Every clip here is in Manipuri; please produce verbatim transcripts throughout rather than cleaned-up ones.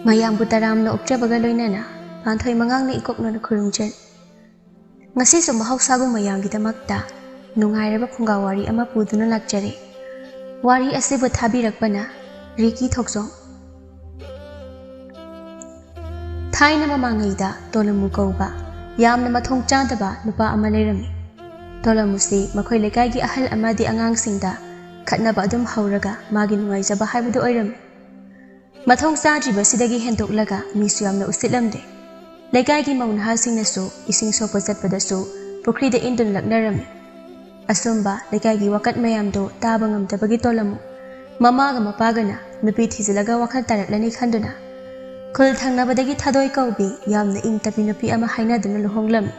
ꯃꯌꯥꯝꯕꯨ ꯇꯔꯥꯝꯅ ꯑꯣꯛꯆꯕꯒ ꯂꯣꯏꯅꯅ ꯄꯥꯟꯊꯣꯏ ꯃꯉꯥꯡꯅ ꯏꯀꯣꯛꯅꯅ ꯈꯨꯔꯨꯝꯖꯔꯤ꯫ ꯉꯁꯤꯁꯨ ꯃꯍꯧꯁꯥꯒꯨꯝ ꯃꯌꯥꯝꯒꯤꯗꯃꯛꯇ ꯅꯨꯡꯉꯥꯏꯔꯕ ꯐꯨꯡꯒꯥ ꯋꯥꯔꯤ ꯑꯃ ꯄꯨꯗꯨꯅ ꯂꯥꯛꯆꯔꯤ꯫ ꯋꯥꯔꯤ ꯑꯁꯤꯕꯨ ꯊꯥꯕꯤꯔꯛꯄꯅ ꯔꯤꯀꯤ ꯊꯣꯛꯆꯣꯝ꯫ ꯊꯥꯏꯅ ꯃꯃꯥꯡꯉꯩꯗ ꯇꯣꯂꯝꯃꯨ ꯀꯧꯕ ꯌꯥꯝꯅ ꯃꯊꯣꯡ ꯆꯥꯗꯕ ꯅꯨꯄꯥ ꯑꯃ ꯂꯩꯔꯝꯃꯤ꯫ ꯇꯣꯂꯝꯃꯨꯁꯤ ꯃꯈꯣꯏ ꯂꯩꯀꯥꯏꯒꯤ ꯑꯍꯜ ꯑꯃꯗꯤ ꯑꯉꯥꯡꯁꯤꯡꯗ ꯈꯠꯅꯕ ꯑꯗꯨꯝ ꯍꯧꯔꯒ ꯃꯥꯒꯤ ꯅꯨꯡꯉꯥꯏꯖꯕ ꯍꯥꯏꯕꯗꯨ ꯑꯣꯏꯔꯝꯃꯤ꯫ ꯃꯊꯣꯡ ꯆꯥꯗ꯭ꯔꯤꯕꯁꯤꯗꯒꯤ ꯍꯦꯟꯗꯣꯛꯂꯒ ꯃꯤꯁꯨ ꯌꯥꯝꯅ ꯎꯁꯤꯠꯂꯝꯗꯦ꯫ ꯂꯩꯀꯥꯏꯒꯤ ꯃꯧ ꯅꯍꯥꯁꯤꯡꯅꯁꯨ ꯏꯁꯤꯡ ꯁꯣꯛꯄ ꯆꯠꯄꯗꯁꯨ ꯄꯨꯈ꯭ꯔꯤꯗ ꯏꯟꯗꯨꯅ ꯂꯛꯅꯔꯝꯃꯤ꯫ ꯑꯁꯨꯝꯕ ꯂꯩꯀꯥꯏꯒꯤ ꯋꯥꯀꯠ ꯃꯌꯥꯝꯗꯨ ꯇꯥꯕ ꯉꯝꯗꯕꯒꯤ ꯇꯣꯂꯝꯃꯨ ꯃꯃꯥꯒ ꯃꯄꯥꯒꯅ ꯅꯨꯄꯤ ꯊꯤꯖꯤꯜꯂꯒ ꯋꯥꯈꯜ ꯇꯥꯔꯛꯂꯅꯤ ꯈꯟꯗꯨꯅ ꯈꯨꯜ ꯊꯪꯅꯕꯗꯒꯤ ꯊꯥꯗꯣꯏ ꯀꯧꯕꯤ ꯌꯥꯝꯅ ꯏꯪ ꯇꯞꯄꯤ ꯅꯨꯄꯤ ꯑꯃ ꯍꯥꯏꯅꯗꯨꯅ ꯂꯨꯍꯣꯡꯂꯝꯃꯤ꯫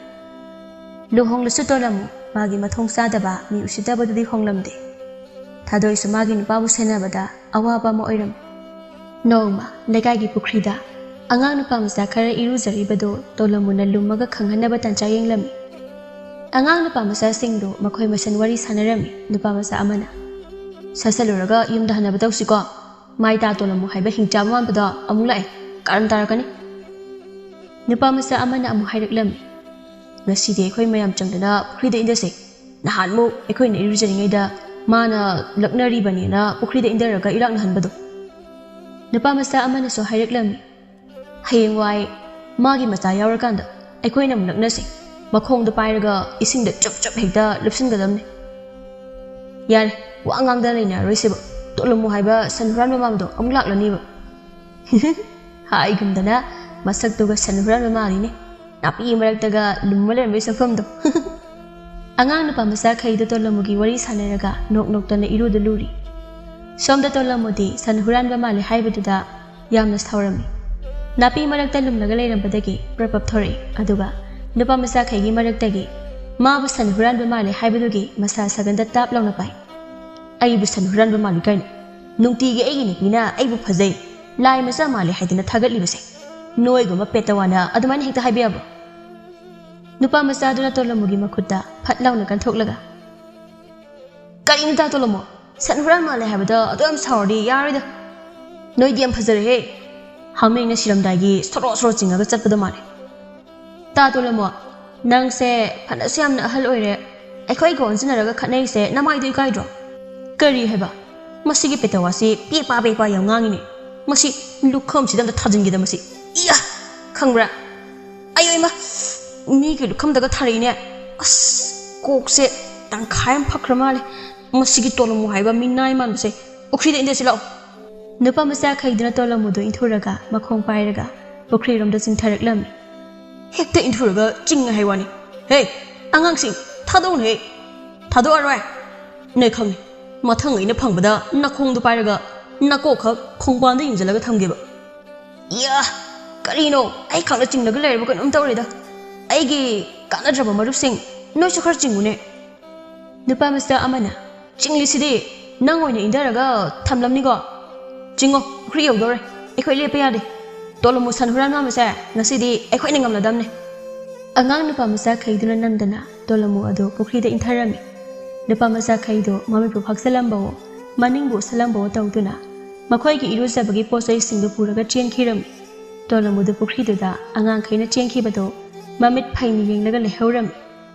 ꯂꯨꯍꯣꯡꯂꯁꯨ ꯇꯣꯂꯝꯃꯨ ꯃꯥꯒꯤ ꯃꯊꯣꯡ ꯆꯥꯗꯕ ꯃꯤ ꯎꯁꯤꯠꯇꯕꯗꯨꯗꯤ ꯍꯣꯡꯂꯝꯗꯦ꯫ ꯊꯥꯗꯣꯏꯁꯨ ꯃꯥꯒꯤ ꯅꯨꯄꯥꯕꯨ ꯁꯦꯟꯅꯕꯗ ꯑꯋꯥꯕ ꯑꯃ ꯑꯣꯏꯔꯝꯃꯤ꯫ ꯅꯣꯡꯃ ꯂꯩꯀꯥꯏꯒꯤ ꯄꯨꯈ꯭ꯔꯤꯗ ꯑꯉꯥꯡ ꯅꯨꯄꯥ ꯃꯆꯥ ꯈꯔ ꯏꯔꯨꯖꯔꯤꯕꯗꯨ ꯇꯣꯂꯝꯃꯨꯅ ꯂꯨꯝꯃꯒ ꯈꯪꯍꯟꯅꯕ ꯇꯥꯟꯖꯥ ꯌꯦꯡꯂꯝꯃꯤ꯫ ꯑꯉꯥꯡ ꯅꯨꯄꯥ ꯃꯆꯥꯁꯤꯡꯗꯨ ꯃꯈꯣꯏ ꯃꯁꯦꯟ ꯋꯥꯔꯤ ꯁꯥꯟꯅꯔꯝꯃꯤ꯫ ꯅꯨꯄꯥ ꯃꯆꯥ ꯑꯃꯅ, "ꯁꯠꯆꯜꯂꯨꯔꯒ ꯌꯨꯝꯗ ꯍꯟꯅꯕ ꯇꯧꯁꯤꯀꯣ꯫ ꯃꯥꯏ ꯇꯥ ꯇꯣꯂꯝꯃꯨ ꯍꯥꯏꯕ ꯍꯤꯡꯆꯥꯕ ꯃꯥꯟꯕꯗꯣ ꯑꯃꯨꯛ ꯂꯥꯛꯑꯦ꯫ ꯀꯔꯟ ꯇꯥꯔꯛꯀꯅꯤ꯫" ꯅꯨꯄꯥ ꯃꯆꯥ ꯑꯃꯅ ꯑꯃꯨꯛ ꯍꯥꯏꯔꯛꯂꯝꯃꯤ, "ꯉꯁꯤꯗꯤ ꯑꯩꯈꯣꯏ ꯃꯌꯥꯝ ꯆꯪꯗꯅ ꯄꯨꯈ꯭ꯔꯤꯗ ꯏꯟꯗꯁꯦ꯫ ꯅꯍꯥꯟꯃꯨꯛ ꯑꯩꯈꯣꯏꯅ ꯏꯔꯨꯖꯔꯤꯉꯩꯗ ꯃꯥꯅ ꯂꯛꯅꯔꯤꯕꯅꯦꯅ ꯄꯨꯈ꯭ꯔꯤꯗ ꯏꯟꯗꯔꯒ ꯏꯔꯥꯛꯅꯍꯟꯕꯗꯣ꯫" ꯅꯨꯄꯥ ꯃꯆꯥ ꯑꯃꯅꯁꯨ ꯍꯥꯏꯔꯛꯂꯝꯃꯤ, "ꯍꯌꯦꯡꯋꯥꯏ ꯃꯥꯒꯤ ꯃꯆꯥ ꯌꯥꯎꯔꯀꯥꯟꯗ ꯑꯩꯈꯣꯏꯅ ꯑꯃꯨꯛ ꯂꯛꯅꯁꯦ꯫ ꯃꯈꯣꯡꯗꯣ ꯄꯥꯏꯔꯒ ꯏꯁꯤꯡꯗ ꯆꯨꯞ ꯆꯨꯞ ꯍꯦꯛꯇ ꯂꯨꯞꯁꯤꯟꯒꯗꯕꯅꯤ꯫" "ꯌꯥꯔꯦ, ꯋꯥ ꯉꯥꯡꯗꯅ ꯂꯩꯅꯔꯔꯣꯏꯁꯦꯕ꯫ ꯇꯣꯂꯝꯃꯨ ꯍꯥꯏꯕ ꯁꯟ ꯍꯨꯔꯥꯟꯕ ꯃꯥꯟꯕꯗꯣ ꯑꯃꯨꯛ ꯂꯥꯛꯂꯅꯤꯕ꯫" ꯍꯥꯏꯒꯨꯝꯗꯅ ꯃꯁꯛꯇꯨꯒ ꯁꯟ ꯍꯨꯔꯥꯟꯕ ꯃꯥꯜꯂꯤꯅꯦ꯫ ꯅꯥꯄꯤ ꯃꯔꯛꯇꯒ ꯂꯨꯝꯃ ꯂꯩꯔꯝꯕꯩ ꯁꯛꯐꯝꯗꯣ꯫ ꯑꯉꯥꯡ ꯅꯨꯄꯥ ꯃꯆꯥꯈꯩꯗꯣ ꯇꯣꯂꯝꯃꯨꯒꯤ ꯋꯥꯔꯤ ꯁꯥꯟꯅꯔꯒ ꯅꯣꯛ ꯅꯣꯛꯇꯅ ꯏꯔꯨꯗ ꯂꯨꯔꯤ꯫ ꯁꯣꯝꯗ ꯇꯣꯂꯝꯃꯨꯗꯤ ꯁꯟ ꯍꯨꯔꯥꯟꯕ ꯃꯥꯜꯂꯦ ꯍꯥꯏꯕꯗꯨꯗ ꯌꯥꯝꯅ ꯁꯥꯎꯔꯝꯃꯤ꯫ ꯅꯥꯄꯤ ꯃꯔꯛꯇ ꯂꯨꯝꯂꯒ ꯂꯩꯔꯝꯕꯗꯒꯤ ꯄ꯭ꯔꯞ ꯄꯞ ꯊꯣꯔꯛꯏ꯫ ꯑꯗꯨꯒ ꯅꯨꯄꯥ ꯃꯆꯥꯈꯩꯒꯤ ꯃꯔꯛꯇꯒꯤ ꯃꯥꯕꯨ ꯁꯟ ꯍꯨꯔꯥꯟꯕ ꯃꯥꯜꯂꯦ ꯍꯥꯏꯕꯗꯨꯒꯤ ꯃꯁꯥ ꯁꯒꯟꯗ ꯇꯥꯞ ꯂꯥꯎꯅ ꯄꯥꯏ꯫ "ꯑꯩꯕꯨ ꯁꯟ ꯍꯨꯔꯥꯟꯕ ꯃꯥꯜꯂꯤ ꯀꯥꯏꯅ? ꯅꯨꯡꯇꯤꯒꯤ ꯑꯩꯒꯤ ꯅꯨꯄꯤꯅ ꯑꯩꯕꯨ ꯐꯖꯩ, ꯂꯥꯏ ꯃꯆꯥ ꯃꯥꯜꯂꯤ ꯍꯥꯏꯗꯅ ꯊꯥꯒꯠꯂꯤꯕꯁꯦ꯫ ꯅꯣꯏꯒꯨꯝꯕ ꯄꯦꯇꯋꯥꯅ ꯑꯗꯨꯃꯥꯏꯅ ꯍꯦꯛꯇ ꯍꯥꯏꯕ ꯌꯥꯕ꯭ꯔꯣ?" ꯅꯨꯄꯥ ꯃꯆꯥꯗꯨꯅ ꯇꯣꯂꯝꯃꯨꯒꯤ ꯃꯈꯨꯠꯇ ꯐꯠ ꯂꯥꯎꯅ ꯀꯟꯊꯣꯛꯂꯒ, "ꯀꯔꯤꯅꯣ ꯇꯥ ꯇꯣꯂꯝꯃꯨ? ꯁꯟ ꯍꯨꯔꯥꯟ ꯃꯥꯜꯂꯦ ꯍꯥꯏꯕꯗ ꯑꯗꯨ ꯌꯥꯝ ꯁꯥꯎꯔꯗꯤ ꯌꯥꯔꯣꯏꯗ꯫ ꯅꯣꯏꯗꯤ ꯌꯥꯝ ꯐꯖꯔꯦꯍꯦ꯫ ꯍꯥꯃꯦꯡꯅ ꯁꯤꯔꯝꯗꯥꯏꯒꯤ ꯁꯣꯔꯣ ꯁꯣꯔꯣ ꯆꯤꯡꯉꯒ ꯆꯠꯄꯗꯣ ꯃꯥꯜꯂꯦ꯫ ꯇꯥ ꯇꯣꯂꯝꯃꯣ, ꯅꯪꯁꯦ ꯐꯅꯁꯨ ꯌꯥꯝꯅ ꯑꯍꯜ ꯑꯣꯏꯔꯦ, ꯑꯩꯈꯣꯏꯒ ꯑꯣꯟꯁꯤꯟꯅꯔꯒ ꯈꯠꯅꯩꯁꯦ ꯅꯃꯥꯏꯗꯣ ꯏꯀꯥꯏꯗ꯭ꯔꯣ? ꯀꯔꯤ ꯍꯥꯏꯕ? ꯃꯁꯤꯒꯤ ꯄꯦꯇꯋꯥꯁꯤ ꯄꯦꯄꯥ ꯄꯦꯄꯥ ꯌꯥꯝ ꯉꯥꯡꯉꯤꯅꯦ꯫ ꯃꯁꯤ ꯂꯨꯈꯝꯁꯤꯗ ꯑꯝꯇ ꯊꯥꯖꯤꯟꯒꯦꯗ ꯃꯁꯤ꯫ ꯏꯌꯥ! ꯈꯪꯕ꯭ꯔꯥ? ꯑꯌꯣ ꯏꯃꯥ! ꯃꯤꯒꯤ ꯂꯨꯈꯝꯗꯒ ꯊꯥꯔꯛꯏꯅꯦ꯫ ꯑꯁ! ꯀꯣꯛꯁꯦ ꯇꯪꯈꯥꯏ ꯑꯃ ꯐꯛꯈ꯭ꯔ ꯃꯥꯜꯂꯦ꯫ ꯃꯁꯤꯒꯤ ꯇꯣꯂꯝꯃꯨ ꯍꯥꯏꯕ ꯃꯤꯅꯥꯏ ꯃꯥꯟꯕꯁꯦ꯫ ꯄꯨꯈ꯭ꯔꯤꯗ ꯏꯟꯗꯁꯤ ꯂꯥꯛꯑꯣ꯫ ꯅꯨꯄꯥ ꯃꯆꯥ ꯈꯩꯗꯨꯅ ꯇꯣꯂꯝꯃꯨꯗꯨ ꯏꯟꯊꯨꯔꯒ ꯃꯈꯣꯡ ꯄꯥꯏꯔꯒ ꯄꯨꯈ꯭ꯔꯤꯔꯣꯝꯗ ꯆꯤꯡꯊꯔꯛꯂꯝꯃꯤ꯫ ꯍꯦꯛꯇ ꯏꯟꯊꯨꯔꯒ ꯆꯤꯡꯉꯦ ꯍꯥꯏ ꯋꯥꯅꯤ꯫ ꯍꯦ! ꯑꯉꯥꯡꯁꯤꯡ, ꯊꯥꯗꯣꯛꯎꯅꯦ! ꯊꯥꯗꯣꯛꯑꯔꯣꯏ! ꯅꯣꯏ ꯈꯪꯉꯤ, ꯃꯊꯪ ꯑꯩꯅ ꯐꯪꯕꯗ ꯅꯈꯣꯡꯗꯣ ꯄꯥꯏꯔꯒ ꯅꯀꯣꯛꯈꯛ ꯈꯣꯡꯕꯥꯟꯗ ꯌꯨꯡꯁꯤꯜꯂꯒ ꯊꯝꯒꯦꯕ꯫ ꯏꯌꯥ! ꯀꯔꯤꯅꯣ? ꯑꯩ ꯈꯛꯅ ꯆꯤꯡꯂꯒ ꯂꯩꯔꯕ ꯀꯩꯅꯣꯝ ꯇꯧꯔꯦꯗ꯫ ꯑꯩꯒꯤ ꯀꯥꯟꯅꯗ꯭ꯔꯕ ꯃꯔꯨꯞꯁꯤꯡ, ꯅꯣꯏꯁꯨ ꯈꯔ ꯆꯤꯡꯉꯨꯅꯦ꯫ ꯅꯨꯄꯥ ꯃꯆꯥ ꯑꯃꯅ, "ꯆꯤꯡꯂꯤꯁꯤꯗꯤ ꯅꯪ ꯑꯣꯏꯅ ꯏꯟꯊꯔꯒ ꯊꯝꯂꯝꯅꯤꯀꯣ? ꯆꯤꯡꯉꯣ, ꯄꯨꯈ꯭ꯔꯤ ꯌꯧꯗꯧꯔꯦ꯫ ꯑꯩꯈꯣꯏ ꯂꯦꯞꯄ ꯌꯥꯗꯦ꯫ ꯇꯣꯂꯝꯃꯨ ꯁꯟ ꯍꯨꯔꯥꯟꯕ ꯑꯃꯁꯦ ꯉꯁꯤꯗꯤ ꯑꯩꯈꯣꯏꯅ ꯉꯝꯂꯗꯝꯅꯦ꯫" ꯑꯉꯥꯡ ꯅꯨꯄꯥ ꯃꯆꯥ ꯈꯩꯗꯨꯅ ꯅꯝꯗꯅ ꯇꯣꯂꯝꯃꯨ ꯑꯗꯨ ꯄꯨꯈ꯭ꯔꯤꯗ ꯏꯟꯊꯔꯝꯃꯤ꯫ ꯅꯨꯄꯥ ꯃꯆꯥ ꯈꯩꯗꯨ ꯃꯃꯤꯠꯄꯨ ꯐꯥꯛꯆꯜꯂꯝꯕꯋꯣ, ꯃꯅꯤꯡꯕꯨ ꯎꯠꯁꯜꯂꯝꯕꯋꯣ ꯇꯧꯗꯨꯅ ꯃꯈꯣꯏꯒꯤ ꯏꯔꯨꯖꯕꯒꯤ ꯄꯣꯠ ꯆꯩꯁꯤꯡꯗꯨ ꯄꯨꯔꯒ ꯆꯦꯟꯈꯤꯔꯝꯃꯤ꯫ ꯇꯣꯂꯝꯃꯨꯗꯨ ꯄꯨꯈ꯭ꯔꯤꯗꯨꯗ ꯑꯉꯥꯡꯈꯩꯅ ꯆꯦꯟꯈꯤꯕꯗꯨ ꯃꯃꯤꯠ ꯐꯩꯅ ꯌꯦꯡꯂꯒ ꯂꯩꯍꯧꯔꯝꯃꯤ꯫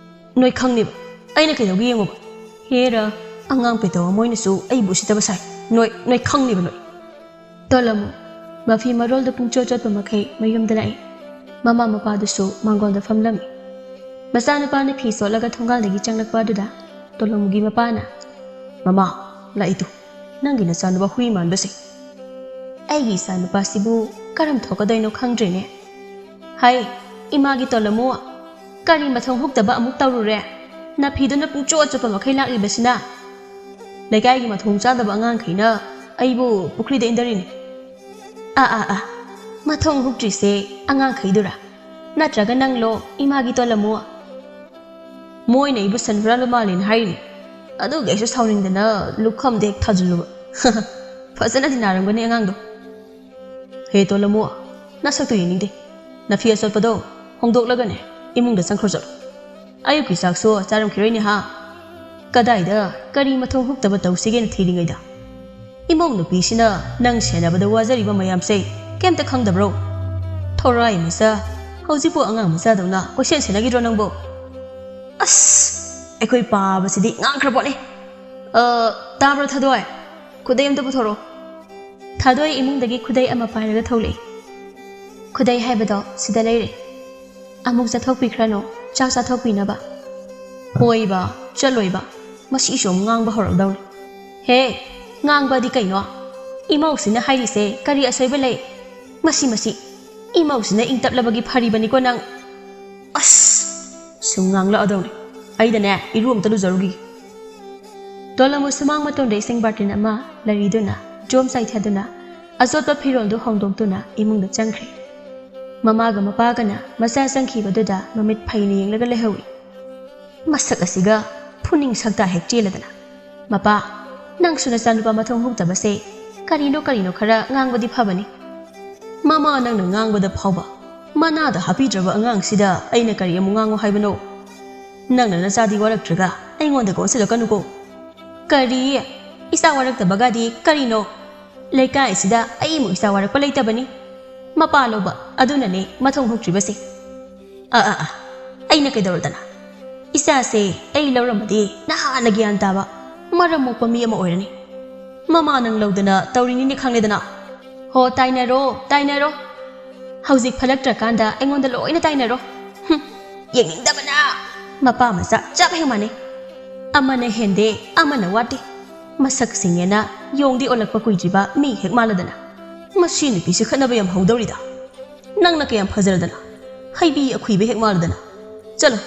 ꯅꯣꯏ ꯈꯪꯅꯤꯕ꯫ ꯑꯩꯅ ꯀꯩꯗꯧꯒꯦ ꯌꯦꯡꯉꯨꯕ꯫ ꯍꯦꯔ, ꯑꯉꯥꯡ ꯄꯦꯇꯧ ꯑꯃ ꯃꯣꯏꯅꯁꯨ ꯑꯩꯕꯨ ꯎꯁꯤꯠꯇꯕ ꯁꯥꯏ꯫ ꯅꯣꯏ, ꯅꯣꯏ ꯈꯪꯅꯤꯕ ꯅꯣꯏ꯫ ꯇꯣꯂꯝꯃꯨ, ꯃꯐꯤ ꯃꯔꯣꯜꯗ ꯄꯨꯡꯆꯣꯠ ꯆꯣꯠꯄ ꯃꯈꯩ ꯃꯌꯨꯝꯗ ꯂꯥꯛꯏ꯫ ꯃꯃꯥ ꯃꯄꯥꯗꯨꯁꯨ ꯃꯥꯡꯒꯣꯜꯗ ꯐꯝꯂꯝꯃꯤ꯫ ꯃꯆꯥꯅꯨꯄꯥꯅ ꯐꯤ ꯁꯣꯠꯂꯒ ꯊꯣꯡꯒꯥꯜꯗꯒꯤ ꯆꯪꯂꯛꯄ ꯑꯗꯨꯗ ꯇꯣꯂꯝꯃꯨꯒꯤ ꯃꯄꯥꯅ, "ꯃꯃꯥ, ꯂꯥꯛꯏ ꯇꯨ, ꯅꯪꯒꯤ ꯅꯆꯥꯅꯨꯄꯥ ꯍꯨꯏ ꯃꯥꯟꯕꯁꯦ꯫" ꯑꯩꯒꯤ ꯏꯆꯥꯅꯨꯄꯥꯁꯤꯕꯨ ꯀꯔꯝ ꯊꯣꯛꯀꯗꯣꯏꯅꯣ ꯈꯪꯗ꯭ꯔꯦꯅꯦ꯫ ꯍꯥꯏ, ꯏꯃꯥꯒꯤ ꯇꯣꯂꯝꯃꯨ, ꯀꯔꯤ ꯃꯊꯣꯡ ꯍꯨꯛꯇꯕ ꯑꯃꯨꯛ ꯇꯧꯔꯨꯔꯦ? ꯅꯐꯤꯗꯨꯅ ꯄꯨꯡꯆꯣꯠ ꯆꯣꯠꯄ ꯃꯈꯩ ꯂꯥꯛꯂꯤꯕꯁꯤꯅ? ꯂꯩꯀꯥꯏꯒꯤ ꯃꯊꯣꯡ ꯆꯥꯗꯕ ꯑꯉꯥꯡꯈꯩꯅ ꯑꯩꯕꯨ ꯄꯨꯈ꯭ꯔꯤꯗ ꯏꯟꯊꯔꯤꯅꯤ꯫ ꯑꯥ, ꯑꯥ, ꯑꯥ, ꯃꯊꯣꯡ ꯍꯨꯛꯇ꯭ꯔꯤꯁꯦ ꯑꯉꯥꯡꯈꯩꯗꯨꯔꯥ? ꯅꯠꯇ꯭ꯔꯒ ꯅꯪꯂꯣ, ꯏꯃꯥꯒꯤ ꯇꯣꯂꯝꯃꯨ? ꯃꯣꯏꯅ ꯑꯩꯕꯨ ꯁꯟ ꯍꯨꯔꯥꯟꯕ ꯃꯥꯜꯂꯦꯅ ꯍꯥꯏꯔꯤꯅꯤ꯫ ꯑꯗꯨꯒꯤ ꯑꯩꯁꯨ ꯁꯥꯎꯅꯤꯡꯗꯅ ꯂꯨꯈꯝꯗ ꯍꯦꯛ ꯊꯥꯖꯤꯜꯂꯨꯕ꯫ ꯐꯖꯅꯗꯤ ꯅꯥꯔꯝꯒꯅꯤ ꯑꯉꯥꯡꯗꯣ꯫ ꯍꯦ ꯇꯣꯂꯝꯃꯨ, ꯅꯁꯛꯇꯨ ꯌꯦꯡꯅꯤꯡꯗꯦ꯫ ꯅꯐꯤ ꯑꯆꯣꯠꯄꯗꯣ ꯍꯣꯡꯗꯣꯛꯂꯒꯅꯦ, ꯏꯃꯨꯡꯗ ꯆꯪꯈ꯭ꯔꯣ ꯆꯠꯂꯣ꯫ ꯑꯌꯨꯛꯀꯤ ꯆꯥꯛꯁꯨ ꯆꯥꯔꯝꯈꯤꯔꯣꯏꯅꯦ ꯍꯥ? ꯀꯗꯥꯏꯗ ꯀꯔꯤ ꯃꯊꯣꯡ ꯍꯨꯛꯇꯕ ꯇꯧꯁꯤꯒꯦꯅ ꯊꯤꯔꯤꯉꯩꯗ, ꯏꯃꯧ ꯅꯨꯄꯤꯁꯤꯅ ꯅꯪ ꯁꯦꯟꯅꯕꯗ ꯋꯥꯖꯔꯤꯕ ꯃꯌꯥꯝꯁꯦ ꯀꯩꯝꯇ ꯈꯪꯗꯕ꯭ꯔꯣ? ꯊꯣꯔꯥꯏ ꯃꯆꯥ, ꯍꯧꯖꯤꯛꯄꯨ ꯑꯉꯥꯡ ꯃꯆꯥꯗꯧꯅ ꯀꯣꯏꯁꯦꯟ ꯁꯦꯟꯅꯈꯤꯗ꯭ꯔꯣ ꯅꯪꯕꯨ? ꯑꯁ, ꯑꯩꯈꯣꯏ ꯄꯥꯕꯁꯤꯗꯤ ꯉꯥꯡꯈ꯭ꯔ ꯄꯣꯠꯅꯤ꯫ ꯑ, ꯇꯥꯕ꯭ꯔꯣ ꯊꯥꯗꯣꯏ? ꯈꯨꯗꯩ ꯑꯝꯇ ꯄꯨꯊꯣꯔꯛꯑꯣ꯫ ꯊꯥꯗꯣꯏ ꯏꯃꯨꯡꯗꯒꯤ ꯈꯨꯗꯩ ꯑꯃ ꯄꯥꯏꯔꯒ ꯊꯣꯛꯂꯛꯏ꯫ ꯈꯨꯗꯩ ꯍꯥꯏꯕꯗꯣ ꯁꯤꯗ ꯂꯩꯔꯦ꯫ ꯑꯃꯨꯛ ꯆꯠꯊꯣꯛꯄꯤꯈ꯭ꯔꯅꯣ, ꯆꯥꯛ ꯆꯥꯊꯣꯛꯄꯤꯅꯕ꯫ ꯍꯣꯏꯕ, ꯆꯠꯂꯣꯏꯕ꯫ ꯃꯁꯤꯁꯨ ꯑꯃꯨꯛ ꯉꯥꯡꯕ ꯍꯧꯔꯛꯗꯧꯔꯦ꯫ ꯍꯦ, ꯉꯥꯡꯕꯗꯤ ꯀꯩꯅꯣ? ꯏꯃꯧꯁꯤꯅ ꯍꯥꯏꯔꯤꯁꯦ ꯀꯔꯤ ꯑꯁꯣꯏꯕ ꯂꯩ? ꯃꯁꯤ, ꯃꯁꯤ, ꯏꯃꯧꯁꯤꯅ ꯏꯪ ꯇꯞꯂꯕꯒꯤ ꯐꯔꯤꯕꯅꯤꯀꯣ ꯅꯪ꯫ ꯑꯁ! ꯁꯨꯝ ꯉꯥꯡꯂꯛꯑꯗꯧꯅꯤ꯫ ꯑꯩꯗꯅꯦ, ꯏꯔꯨ ꯑꯝꯇ ꯂꯨꯖꯔꯨꯈꯤꯒꯦ꯫ ꯇꯣꯂꯝꯕꯨ ꯁꯨꯃꯥꯡ ꯃꯇꯣꯟꯗ ꯏꯁꯤꯡ ꯕꯥꯔꯇꯤꯟ ꯑꯃ ꯂꯩꯔꯤꯗꯨꯅ, ꯖꯣꯝ ꯆꯥꯏꯊꯗꯨꯅ, ꯑꯆꯣꯠꯄ ꯐꯤꯔꯣꯜꯗꯨ ꯍꯣꯡꯗꯣꯛꯇꯨꯅ ꯏꯃꯨꯡꯗ ꯆꯪꯈ꯭ꯔꯦ꯫ ꯃꯃꯥꯒ ꯃꯄꯥꯒꯅ ꯃꯆꯥ ꯆꯪꯈꯤꯕꯗꯨꯗ ꯃꯃꯤꯠ ꯐꯩꯅ ꯌꯦꯡꯂꯒ ꯂꯩꯍꯧꯏ꯫ ꯃꯁꯛ ꯑꯁꯤꯒ ꯐꯨꯅꯤꯡ ꯁꯛꯇ ꯍꯦꯛ ꯆꯦꯜꯂꯗꯅ꯫ "ꯃꯄꯥ, ꯅꯪꯁꯨ ꯅꯆꯥꯅꯨꯄꯥ ꯃꯊꯣꯡ ꯍꯨꯛꯇꯕꯁꯦ ꯀꯔꯤꯅꯣ ꯀꯔꯤꯅꯣ ꯈꯔ ꯉꯥꯡꯕꯗꯤ ꯐꯕꯅꯤ꯫ ꯃꯃꯥ ꯅꯪꯅ ꯉꯥꯡꯕꯗ ꯐꯥꯎꯕ ꯃꯅꯥꯗ ꯍꯥꯞꯄꯤꯗ꯭ꯔꯕ ꯑꯉꯥꯡꯁꯤꯗ ꯑꯩꯅ ꯀꯔꯤ ꯑꯃꯨꯛ ꯉꯥꯡꯉꯨ ꯍꯥꯏꯕꯅꯣ? ꯅꯪꯅ ꯅꯆꯥꯗꯤ ꯋꯥꯔꯛꯇ꯭ꯔꯒ ꯑꯩꯉꯣꯟꯗꯒ ꯑꯣꯟꯁꯤꯜꯂꯛꯀꯅꯨꯀꯣ꯫ ꯀꯔꯤ? ꯏꯆꯥ ꯋꯥꯔꯛꯇꯕꯒꯗꯤ ꯀꯔꯤꯅꯣ? ꯂꯩꯀꯥꯏꯁꯤꯗ ꯑꯩꯃꯨꯛ ꯏꯆꯥ ꯋꯥꯔꯛꯄ ꯂꯩꯇꯕꯅꯤ꯫ ꯃꯄꯥ ꯂꯧꯕ ꯑꯗꯨꯅꯅꯦ ꯃꯊꯣꯡ ꯍꯨꯛꯇ꯭ꯔꯤꯕꯁꯦ꯫ ꯑ, ꯑ, ꯑ, ꯑꯩꯅ ꯀꯩꯗꯧꯔꯗꯅ? ꯏꯆꯥꯁꯦ ꯑꯩ ꯂꯧꯔꯝꯃꯗꯤ ꯅꯍꯥꯟꯅ ꯒ꯭ꯌꯥꯟ ꯇꯥꯕ, ꯃꯔꯝ ꯃꯣꯛꯄ ꯃꯤ ꯑꯃ ꯑꯣꯏꯔꯅꯤ꯫ ꯃꯃꯥ ꯅꯪ ꯂꯧꯗꯅ ꯇꯧꯔꯤꯅꯤꯅꯦ ꯈꯪꯂꯦꯗꯅ꯫ ꯍꯣ, ꯇꯥꯏꯅꯔꯣ, ꯇꯥꯏꯅꯔꯣ꯫ ꯍꯧꯖꯤꯛ ꯐꯠꯂꯛꯇ꯭ꯔꯀꯥꯟꯗ ꯑꯩꯉꯣꯟꯗ ꯂꯣꯏꯅ ꯇꯥꯏꯅꯔꯣ꯫ ꯍꯨꯝ, ꯌꯦꯡꯅꯤꯡꯗꯕꯅ꯫ ꯃꯄꯥ ꯃꯆꯥ ꯆꯞ ꯍꯦꯛ ꯃꯥꯟꯅꯩ꯫ ꯑꯃꯅ ꯍꯦꯟꯗꯦ, ꯑꯃꯅ ꯋꯥꯠꯇꯦ꯫ ꯃꯁꯛ ꯁꯤꯡꯉꯦꯅ ꯌꯣꯡꯗꯤ ꯑꯣꯜꯂꯛꯄ ꯀꯨꯏꯗ꯭ꯔꯤꯕ ꯃꯤ ꯍꯦꯛ ꯃꯥꯜꯂꯗꯅ꯫ ꯃꯁꯤ ꯅꯨꯄꯤꯁꯦ ꯈꯠꯅꯕ ꯌꯥꯝ ꯍꯧꯗꯧꯔꯤꯗ꯫ ꯅꯪꯅ ꯀꯌꯥꯝ ꯐꯖꯔꯗꯅ꯫ ꯍꯩꯕꯤ ꯑꯈꯨꯏꯕ ꯍꯦꯛ ꯃꯥꯜꯂꯗꯅ꯫ ꯆꯠꯂꯣ,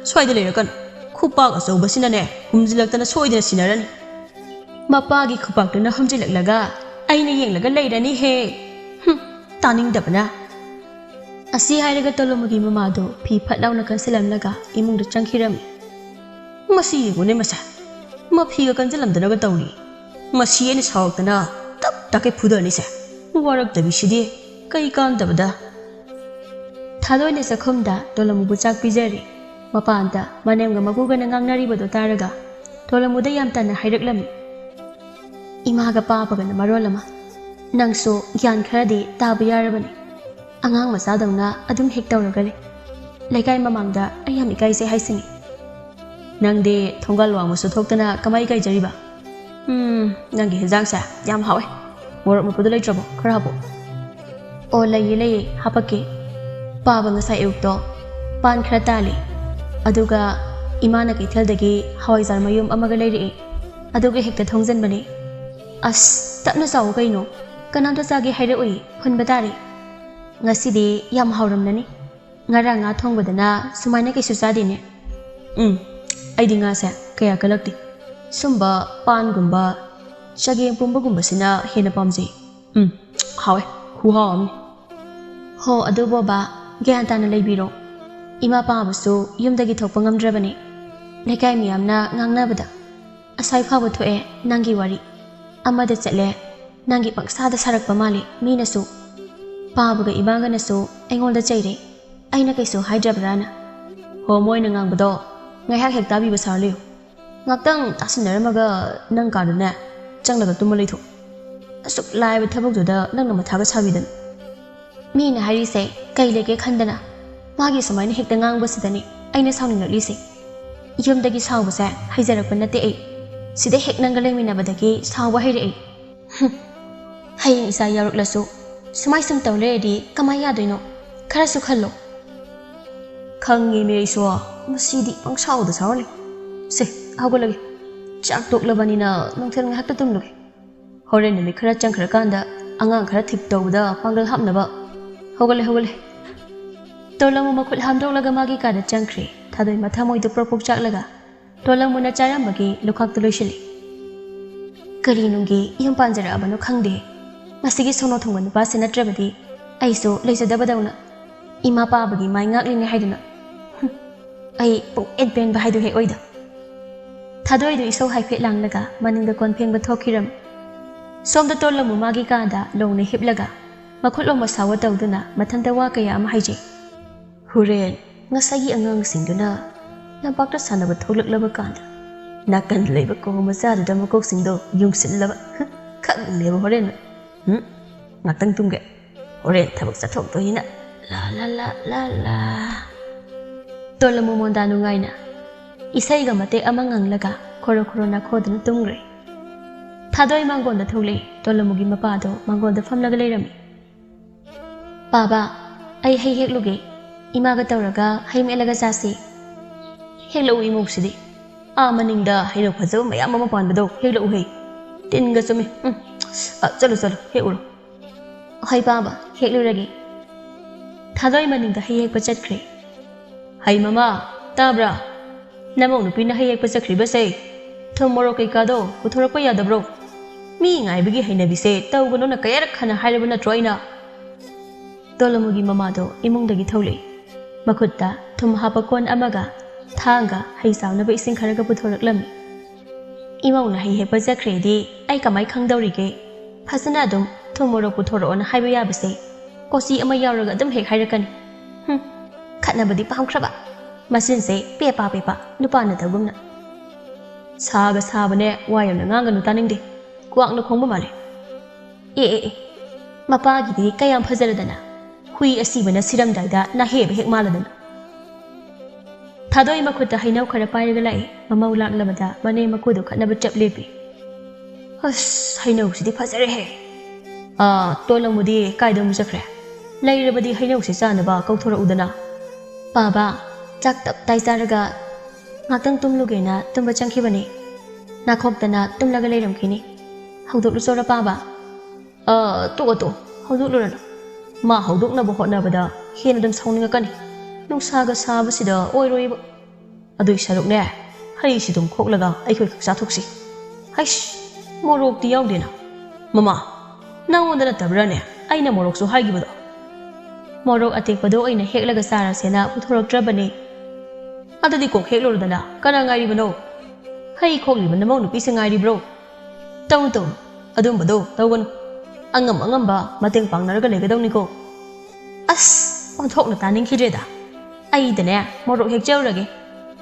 ꯁ꯭ꯋꯥꯏꯗ ꯂꯩꯔꯛꯀꯅꯨ꯫ ꯈꯨꯄꯥꯛ ꯑꯆꯧꯕꯁꯤꯅꯅꯦ, ꯍꯨꯝꯖꯤꯜꯂꯛꯇꯅ ꯁꯣꯏꯗꯅ ꯁꯤꯟꯅꯔꯅꯤ꯫ ꯃꯄꯥꯒꯤ ꯈꯨꯄꯥꯛꯇꯨꯅ ꯍꯨꯝꯖꯤꯜꯂꯛꯂꯒ ꯑꯩꯅ ꯌꯦꯡꯂꯒ ꯂꯩꯔꯅꯤ ꯍꯦ꯫ ꯍꯨꯝ, ꯇꯥꯅꯤꯡꯗꯕꯅ꯫ ꯑꯁꯤ ꯍꯥꯏꯔꯒ ꯇꯣꯂꯣꯃꯨꯒꯤ ꯃꯃꯥꯗꯣ ꯐꯤ ꯐꯠ ꯂꯥꯎꯅ ꯀꯟꯁꯤꯜꯂꯝꯂꯒ ꯏꯃꯨꯡꯗ ꯆꯪꯈꯤꯔꯝꯃꯤ꯫ ꯃꯁꯤ ꯌꯦꯡꯉꯨꯅꯦ ꯃꯁꯦ, ꯃꯐꯤꯒ ꯀꯟꯁꯤꯜꯂꯝꯗꯅꯒ ꯇꯧꯔꯤ꯫ ꯃꯁꯤ ꯑꯩꯅ ꯁꯥꯎꯔꯛꯇꯅ ꯇꯞ ꯇꯥꯈꯩ ꯐꯨꯗꯔꯅꯤꯁꯦ꯫ ꯋꯥꯔꯛꯇꯕꯤꯁꯤꯗꯤ ꯀꯩ ꯀꯥꯟꯗꯕꯗ꯫ ꯊꯥꯗꯣꯏꯅ ꯆꯥꯛꯈꯨꯝꯗ ꯇꯣꯂꯣꯃꯨꯕꯨ ꯆꯥꯛ ꯄꯤꯖꯔꯤ꯫ ꯃꯄꯥꯟꯗ ꯃꯅꯦꯝꯒ ꯃꯀꯨꯒꯅ ꯉꯥꯡꯅꯔꯤꯕꯗꯣ ꯇꯥꯔꯒ ꯇꯣꯂꯣꯃꯨꯗ ꯌꯥꯝ ꯇꯟꯅ ꯍꯥꯏꯔꯛꯂꯝꯃꯤ꯫ ꯏꯃꯥꯒ ꯄꯥꯕꯒꯅ ꯃꯔꯣꯜ ꯑꯃ꯫ ꯅꯪꯁꯨ ꯒ꯭ꯌꯥꯟ ꯈꯔꯗꯤ ꯇꯥꯕ ꯌꯥꯔꯕꯅꯤ꯫ ꯑꯉꯥꯡ ꯃꯆꯥꯗꯧꯅ ꯑꯗꯨꯝ ꯍꯦꯛ ꯇꯧꯔꯒ ꯂꯩ꯫ ꯂꯩꯀꯥꯏ ꯃꯃꯥꯡꯗ ꯑꯩ ꯌꯥꯝ ꯏꯀꯥꯏꯖꯩ ꯍꯥꯏꯁꯤꯅꯤ꯫ ꯅꯪꯗꯤ ꯊꯣꯡꯒꯥꯜ ꯋꯥꯡꯃꯁꯨ ꯊꯣꯛꯇꯅ ꯀꯃꯥꯏ ꯏꯀꯥꯏꯖꯔꯤꯕ? ꯎꯝ, ꯅꯪꯒꯤ ꯍꯦꯟꯖꯥꯡꯁꯦ ꯌꯥꯝ ꯍꯥꯎꯋꯦ꯫ ꯃꯣꯔꯣꯛ ꯃꯦꯠꯄꯗꯨ ꯂꯩꯇ꯭ꯔꯕꯣ? ꯈꯔ ꯍꯥꯞꯄꯣ꯫ ꯑꯣ, ꯂꯩꯌꯦ, ꯂꯩꯌꯦ, ꯍꯥꯄꯛꯀꯦ꯫ ꯄꯥꯕ ꯉꯁꯥꯏ ꯑꯌꯨꯛꯇꯣ ꯄꯥꯟ ꯈꯔ ꯇꯥꯜꯂꯦ, ꯑꯗꯨꯒ ꯏꯃꯥꯅ ꯀꯩꯊꯦꯜꯗꯒꯤ ꯍꯋꯥꯏꯖꯥꯔ ꯃꯌꯨꯝ ꯑꯃꯒ ꯂꯩꯔꯛꯑꯦ, ꯑꯗꯨꯒ ꯍꯦꯛꯇ ꯊꯣꯡꯖꯟꯕꯅꯦ꯫ ꯑꯁ, ꯇꯞꯅ ꯆꯥꯎ ꯀꯩꯅꯣ, ꯀꯅꯥꯝꯇ ꯆꯥꯒꯦ ꯍꯥꯏꯔꯛꯑꯣꯏ, ꯐꯨꯟꯕ ꯇꯥꯔꯦ꯫ ꯉꯁꯤꯗꯤ ꯌꯥꯝ ꯍꯥꯎꯔꯝꯂꯅꯤ꯫ ꯉꯔꯥꯡ ꯉꯥ ꯊꯣꯡꯕꯗꯅ ꯁꯨꯃꯥꯏꯅ ꯀꯩꯁꯨ ꯆꯥꯗꯦꯅꯦ꯫ ꯎꯝ, ꯑꯩꯗꯤ ꯉꯥꯁꯦ ꯀꯌꯥ ꯀꯜꯂꯛꯇꯦ꯫ ꯁꯨꯝꯕ ꯄꯥꯟꯒꯨꯝꯕ, ꯆꯒꯦꯝ ꯄꯣꯝꯕꯒꯨꯝꯕꯁꯤꯅ ꯍꯦꯟꯅ ꯄꯥꯝꯖꯩ꯫ ꯎꯝ, ꯍꯥꯎꯋꯦ꯫ ꯈꯨꯍꯥꯎ ꯑꯃꯅꯤ꯫ ꯍꯣ, ꯑꯗꯨ ꯕꯣꯕꯥ, ꯒ꯭ꯌꯥꯟ ꯇꯥꯅ ꯂꯩꯕꯤꯔꯣ꯫ ꯏꯃꯥ ꯄꯥꯕꯁꯨ ꯌꯨꯝꯗꯒꯤ ꯊꯣꯛꯄ ꯉꯝꯗ꯭ꯔꯕꯅꯤ꯫ ꯂꯩꯀꯥꯏ ꯃꯤꯌꯥꯝꯅ ꯉꯥꯡꯅꯕꯗ, "ꯑꯁ꯭ꯋꯥꯏ ꯐꯥꯎꯕ ꯊꯣꯛꯑꯦ ꯅꯪꯒꯤ ꯋꯥꯔꯤ꯫ ꯑꯃꯗ ꯆꯠꯂꯦ, ꯅꯪꯒꯤ ꯄꯪꯁꯥꯗ ꯁꯥꯔꯛꯄ ꯃꯥꯜꯂꯤ ꯃꯤꯅꯁꯨ꯫ ꯄꯥꯕꯒ ꯏꯃꯥꯒꯅꯁꯨ ꯑꯩꯉꯣꯟꯗ ꯆꯩꯔꯦ, ꯑꯩꯅ ꯀꯩꯁꯨ ꯍꯥꯏꯗ꯭ꯔꯕ꯭ꯔꯥꯅ?" ꯍꯣ, ꯃꯣꯏꯅ ꯉꯥꯡꯕꯗꯣ ꯉꯥꯏꯍꯥꯛ ꯍꯦꯛ ꯇꯥꯕꯤꯕ ꯁꯥꯔꯨ ꯂꯩꯌꯨ꯫ ꯉꯥꯛꯇꯪ ꯇꯥꯁꯤꯟꯅꯔꯝꯃꯒ ꯅꯪ ꯀꯥꯗꯅꯦ ꯆꯪꯂꯒ ꯇꯨꯝꯃ ꯂꯩꯊꯣꯛ꯫ ꯑꯁꯨꯛ ꯂꯥꯏꯕ ꯊꯕꯛꯇꯨꯗ ꯅꯪꯅ ꯃꯊꯥꯒ ꯁꯥꯕꯤꯗꯅ꯫ ꯃꯤꯅ ꯍꯥꯏꯔꯤꯁꯦ ꯀꯩ ꯂꯩꯒꯦ ꯈꯟꯗꯅ ꯃꯥꯒꯤ ꯁꯨꯃꯥꯏꯅ ꯍꯦꯛꯇ ꯉꯥꯡꯕꯁꯤꯗꯅꯤ ꯑꯩꯅ ꯁꯥꯎꯅꯤꯡꯂꯛꯂꯤꯁꯦ꯫ ꯌꯨꯝꯗꯒꯤ ꯁꯥꯎꯕꯁꯦ ꯍꯩꯖꯔꯛꯄ ꯅꯠꯇꯦ ꯑꯩ꯫ ꯁꯤꯗ ꯍꯦꯛ ꯅꯪꯒ ꯂꯩꯃꯤꯟꯅꯕꯗꯒꯤ ꯁꯥꯎꯕ ꯍꯩꯔꯛꯑꯦ꯫ ꯍꯨꯝ꯫ ꯍꯌꯦꯡ ꯏꯆꯥ ꯌꯥꯎꯔꯛꯂꯁꯨ ꯁꯨꯃꯥꯏ ꯁꯨꯝ ꯇꯧ ꯂꯩꯔꯗꯤ ꯀꯃꯥꯏ ꯌꯥꯗꯣꯏꯅꯣ? ꯈꯔꯁꯨ ꯈꯜꯂꯣ꯫ ꯈꯪꯉꯦꯃꯤ ꯑꯩꯁꯨ, ꯃꯁꯤꯗꯤ ꯄꯪꯁꯥꯎꯗ ꯁꯥꯎꯔ ꯂꯩ꯫ ꯁꯦ, ꯍꯧꯒꯠꯂꯒꯦ꯫ ꯆꯥꯛ ꯇꯣꯛꯂꯕꯅꯤꯅ ꯅꯨꯡꯊꯤꯜ ꯉꯥꯏꯍꯥꯛꯇ ꯇꯨꯝꯂꯨꯒꯦ꯫ ꯍꯣꯔꯦꯟ ꯅꯨꯃꯤꯠ ꯈꯔ ꯆꯪꯈ꯭ꯔꯀꯥꯟꯗ ꯑꯉꯥꯡ ꯈꯔ ꯊꯤꯛ ꯇꯧꯕꯗ ꯄꯥꯡꯒꯜ ꯍꯥꯞꯅꯕ꯫ ꯍꯧꯒꯠꯂꯦ, ꯍꯧꯒꯠꯂꯦ꯫ ꯇꯣꯂꯝꯃꯨ ꯃꯈꯨꯠ ꯍꯥꯝꯗꯣꯛꯂꯒ ꯃꯥꯒꯤ ꯀꯥꯗ ꯆꯪꯈ꯭ꯔꯦ꯫ ꯊꯥꯗꯣꯏ ꯃꯊꯃꯣꯏꯗꯣ ꯄ꯭ꯔꯣꯛ ꯄ꯭ꯔꯣꯛ ꯆꯥꯛꯂꯒ ꯇꯣꯂꯝꯃꯨꯅ ꯆꯥꯔꯝꯕꯒꯤ ꯂꯨꯈꯥꯛꯇꯨ ꯂꯣꯏꯁꯤꯜꯂꯤ꯫ ꯀꯔꯤ ꯅꯨꯡꯒꯤ ꯌꯨꯝ ꯄꯥꯟꯖꯔꯛꯑꯕꯅꯣ ꯈꯪꯗꯦ꯫ ꯃꯁꯤꯒꯤ ꯁꯣꯅꯣ ꯊꯨꯡꯕ ꯅꯨꯄꯥꯁꯦ ꯅꯠꯇ꯭ꯔꯕꯗꯤ ꯑꯩꯁꯨ ꯂꯩꯖꯗꯕꯗꯧꯅ꯫ ꯏꯃꯥ ꯄꯥꯕꯒꯤ ꯃꯥꯏ ꯉꯥꯛꯂꯤꯅꯦ ꯍꯥꯏꯗꯨꯅ꯫ ꯍꯨꯝ, ꯑꯩ ꯄꯨꯡꯄꯦꯟ ꯄꯦꯟꯕ ꯍꯥꯏꯗꯨ ꯍꯦꯛ ꯑꯣꯏꯗ꯫ ꯊꯥꯗꯣꯏꯗꯨ ꯏꯁꯧ ꯍꯥꯏꯐꯦꯠ ꯂꯥꯡꯂꯒ ꯃꯅꯤꯡꯗ ꯀꯣꯟ ꯐꯦꯡꯕ ꯊꯣꯛꯈꯤꯔꯝꯃꯤ꯫ ꯁꯣꯝꯗ ꯇꯣꯜꯂꯝꯃꯨ ꯃꯥꯒꯤ ꯀꯥꯗ ꯂꯣꯡꯅ ꯍꯤꯞꯂꯒ ꯃꯈꯨꯠ ꯂꯣꯝꯕ ꯁꯥꯎꯕ ꯇꯧꯗꯨꯅ ꯃꯊꯟꯇ ꯋꯥ ꯀꯌꯥ ꯑꯃ ꯍꯥꯏꯖꯩ꯫ ꯍꯣꯔꯦꯟ ꯉꯁꯥꯏꯒꯤ ꯑꯉꯥꯡꯁꯤꯡꯗꯨꯅ ꯂꯝꯄꯥꯛꯇ ꯁꯥꯟꯅꯕ ꯊꯣꯛꯂꯛꯂꯕ ꯀꯥꯟꯗ ꯅꯥꯀꯟꯗ ꯂꯩꯕ ꯀꯣꯝ ꯃꯆꯥꯗꯨꯗ ꯃꯀꯣꯛꯁꯤꯡꯗꯣ ꯌꯨꯡꯁꯤꯜꯂꯕ ꯈꯪꯂꯦꯕ ꯍꯣꯔꯦꯟ꯫ ꯎꯝ, ꯉꯥꯛꯇꯪ ꯇꯨꯝꯒꯦ꯫ ꯍꯣꯔꯦꯟ ꯊꯕꯛ ꯆꯠꯊꯣꯛꯇꯣꯏꯅ꯫ ꯂꯥ ꯂꯥ ꯂꯥ ꯂꯥ ꯂꯥ꯫ ꯇꯣꯂꯃꯨ ꯃꯣꯟꯗꯥ ꯅꯨꯡꯉꯥꯏꯅ ꯏꯁꯩꯒ ꯃꯇꯦꯛ ꯑꯃ ꯉꯪꯂꯒ ꯈꯣꯔꯣ ꯈꯣꯔꯣ ꯅꯥꯈꯣꯗꯨꯅ ꯇꯨꯝꯈ꯭ꯔꯦ꯫ ꯊꯥꯗꯣꯏ ꯃꯥꯡꯒꯣꯟꯗ ꯊꯣꯛꯂꯛꯏ꯫ ꯇꯣꯂꯃꯨꯒꯤ ꯃꯄꯥꯗꯣ ꯃꯥꯡꯒꯣꯟꯗ ꯐꯝꯂꯒ ꯂꯩꯔꯝꯃꯤ꯫ "ꯄꯥꯕ, ꯑꯩ ꯍꯩ ꯍꯦꯛꯂꯨꯒꯦ꯫ ꯏꯃꯥꯒ ꯇꯧꯔꯒ ꯍꯩ ꯃꯦꯠꯂꯒ ꯆꯥꯁꯤ꯫" "ꯍꯦꯛꯂꯛꯎ ꯏꯃꯧꯁꯤꯗꯤ꯫ ꯑꯥ ꯃꯅꯤꯡꯗ ꯍꯩꯅꯧ ꯐꯖꯕ ꯃꯌꯥꯝ ꯑꯃ ꯄꯥꯟꯕꯗꯣ ꯍꯦꯛꯂꯛꯎ ꯍꯩ꯫ ꯇꯤꯟꯒ ꯆꯨꯝꯃꯤ꯫ ꯎꯝ꯫ ꯑ, ꯆꯠꯂꯨ, ꯆꯠꯂꯨ, ꯍꯦꯛꯎꯔꯣ꯫" "ꯍꯣꯏ ꯄꯥꯕ, ꯍꯦꯛꯂꯨꯔꯒꯦ꯫" ꯊꯥꯗꯣꯏ ꯃꯅꯤꯡꯗ ꯍꯩ ꯍꯦꯛꯄ ꯆꯠꯈ꯭ꯔꯦ꯫ "ꯍꯩ ꯃꯃꯥ, ꯇꯥꯕ꯭ꯔꯥ? ꯅꯃꯧ ꯅꯨꯄꯤꯅ ꯍꯩ ꯍꯦꯛꯄ ꯆꯠꯈ꯭ꯔꯤꯕꯁꯦ, ꯊꯨꯝ ꯃꯣꯔꯣꯛ ꯀꯩꯀꯥꯗꯣ ꯄꯨꯊꯣꯔꯛꯄ ꯌꯥꯗꯕ꯭ꯔꯣ? ꯃꯤ ꯉꯥꯏꯕꯒꯤ ꯍꯩꯅꯕꯤꯁꯦ ꯇꯧꯒꯅꯣꯅ ꯀꯌꯥꯔꯛ ꯍꯟꯅ ꯍꯥꯏꯔꯕ ꯅꯠꯇ꯭ꯔꯣ ꯑꯩꯅ?" ꯇꯣꯂꯃꯨꯒꯤ ꯃꯃꯥꯗꯣ ꯏꯃꯨꯡꯗꯒꯤ ꯊꯣꯛꯂꯛꯏ꯫ ꯃꯈꯨꯠꯇ ꯊꯨꯝ ꯍꯥꯞꯄ ꯀꯣꯟ ꯑꯃꯒ ꯊꯥꯡꯒ ꯍꯩ ꯆꯥꯎꯅꯕ ꯏꯁꯤꯡ ꯈꯔꯒ ꯄꯨꯊꯣꯔꯛꯂꯝꯃꯤ꯫ "ꯏꯃꯧꯅ ꯍꯩ ꯍꯦꯛꯄ ꯆꯠꯈ꯭ꯔꯦꯗꯤ ꯑꯩ ꯀꯃꯥꯏ ꯈꯪꯗꯧꯔꯤꯒꯦ? ꯐꯖꯅ ꯑꯗꯨꯝ ꯊꯨꯝ ꯃꯣꯔꯣꯛ ꯄꯨꯊꯣꯔꯛꯑꯣꯅ ꯍꯥꯏꯕ ꯌꯥꯕꯁꯦ, ꯀꯣꯆꯤ ꯑꯃ ꯌꯥꯎꯔꯒ ꯑꯗꯨꯝ ꯍꯦꯛ ꯍꯥꯏꯔꯛꯀꯅꯤ꯫ ꯍꯨꯝ, ꯈꯠꯅꯕꯗꯤ ꯄꯥꯝꯈ꯭ꯔꯕ꯫ ꯃꯆꯤꯟꯁꯦ ꯄꯦꯄꯥ ꯄꯦꯄꯥ, ꯅꯨꯄꯥ ꯅꯠꯇꯒꯨꯝꯅ꯫ ꯁꯥꯒ ꯁꯥꯕꯅꯦ, ꯋꯥ ꯌꯥꯝꯅ ꯉꯥꯡꯒꯅꯨ, ꯇꯥꯅꯤꯡꯗꯦ꯫ ꯀ꯭ꯋꯥꯛꯅ ꯈꯣꯡꯕ ꯃꯥꯜꯂꯦ꯫ ꯑꯦ, ꯑꯦ, ꯑꯦ, ꯃꯄꯥꯒꯤꯗꯤ ꯀꯌꯥꯝ ꯐꯖꯔꯗꯅ, ꯍꯨꯏ ꯑꯁꯤꯕꯅ ꯁꯤꯔꯝꯗꯥꯏꯗ ꯅꯥꯍꯦꯕ ꯍꯦꯛ ꯃꯥꯜꯂꯗꯅ꯫" ꯊꯥꯗꯣꯏ ꯃꯈꯨꯠꯇ ꯍꯩꯅꯧ ꯈꯔ ꯄꯥꯏꯔꯒ ꯂꯥꯛꯏ꯫ ꯃꯃꯧ ꯂꯥꯛꯂꯕꯗ ꯃꯅꯦꯝ ꯃꯀꯨꯗꯣ ꯈꯠꯅꯕ ꯆꯞ ꯂꯦꯞꯄꯤ꯫ "ꯑꯁ, ꯍꯩꯅꯧꯁꯤꯗꯤ ꯐꯖꯔꯦꯍꯦ꯫ ꯑꯥ, ꯇꯣꯂꯃꯨꯗꯤ ꯀꯥꯏꯗ ꯑꯃꯨꯛ ꯆꯠꯈ꯭ꯔꯦ? ꯂꯩꯔꯕꯗꯤ ꯍꯩꯅꯧꯁꯦ ꯆꯥꯅꯕ ꯀꯧꯊꯣꯔꯛꯎꯗꯅ꯫" "ꯄꯥꯕ, ꯆꯥꯛ ꯇꯞ ꯇꯥꯏ ꯆꯥꯔꯒ ꯉꯥꯛꯇꯪ ꯇꯨꯝꯂꯨꯒꯦꯅ ꯇꯨꯝꯕ ꯆꯪꯈꯤꯕꯅꯤ꯫ ꯅꯥꯈꯣꯛꯇꯅ ꯇꯨꯝꯂꯒ ꯂꯩꯔꯝꯈꯤꯅꯤ꯫ ꯍꯧꯗꯣꯛꯂꯨꯆꯣꯔ ꯄꯥꯕ?" "ꯑ, ꯇꯣꯛꯑꯣ, ꯇꯣꯛꯑꯣ, ꯍꯧꯗꯣꯛꯂꯨꯔꯅꯨ꯫ ꯃꯥ ꯍꯧꯗꯣꯛꯅꯕ ꯍꯣꯠꯅꯕꯗ ꯍꯦꯟꯅ ꯑꯗꯨꯝ ꯁꯥꯎꯅꯤꯡꯉꯛꯀꯅꯤ꯫ ꯅꯨꯡꯁꯥꯒ ꯁꯥꯕꯁꯤꯗ ꯑꯣꯏꯔꯣꯏꯕ꯫ ꯑꯗꯨꯏ ꯁꯔꯨꯛꯅꯦ, ꯍꯩꯁꯤ ꯑꯗꯨꯝ ꯈꯣꯛꯂꯒ ꯑꯩꯈꯣꯏ ꯈꯛ ꯆꯥꯊꯣꯛꯁꯤ꯫ ꯍꯩꯁ, ꯃꯣꯔꯣꯛꯇꯤ ꯌꯥꯎꯗꯦꯅ꯫ ꯃꯃꯥ, ꯅꯪꯉꯣꯟꯗ ꯅꯠꯇꯕ꯭ꯔꯥꯅꯦ ꯑꯩꯅ ꯃꯣꯔꯣꯛꯁꯨ ꯍꯥꯏꯈꯤꯕꯗꯣ?" "ꯃꯣꯔꯣꯛ ꯑꯇꯦꯛꯄꯗꯣ ꯑꯣꯏꯅ ꯍꯦꯛꯂꯒ ꯆꯥꯔꯁꯦꯅ ꯄꯨꯊꯣꯔꯛꯇ꯭ꯔꯕꯅꯦ꯫" "ꯑꯗꯨꯗꯤ ꯀꯣꯛ ꯍꯦꯛꯂꯨꯔꯗꯅ, ꯀꯅꯥ ꯉꯥꯏꯔꯤꯕꯅꯣ? ꯍꯩ ꯈꯣꯛꯂꯤꯕ ꯅꯃꯧ ꯅꯨꯄꯤꯁꯦ ꯉꯥꯏꯔꯤꯕ꯭ꯔꯣ? ꯇꯧꯅꯨ, ꯇꯧꯅꯨ, ꯑꯗꯨꯝꯕꯗꯣ ꯇꯧꯒꯅꯨ꯫ ꯑꯉꯝ ꯑꯉꯝꯕ ꯃꯇꯦꯡ ꯄꯥꯡꯅꯔꯒ ꯂꯩꯒꯗꯧꯅꯤꯀꯣ꯫" ꯑꯁ, ꯑꯣꯟꯊꯣꯛꯅ ꯇꯥꯅꯤꯡꯈꯤꯗ꯭ꯔꯦꯗ꯫ ꯑꯩꯗꯅꯦ, ꯃꯣꯔꯣꯛ ꯍꯦꯛꯆꯧꯔꯒꯦ꯫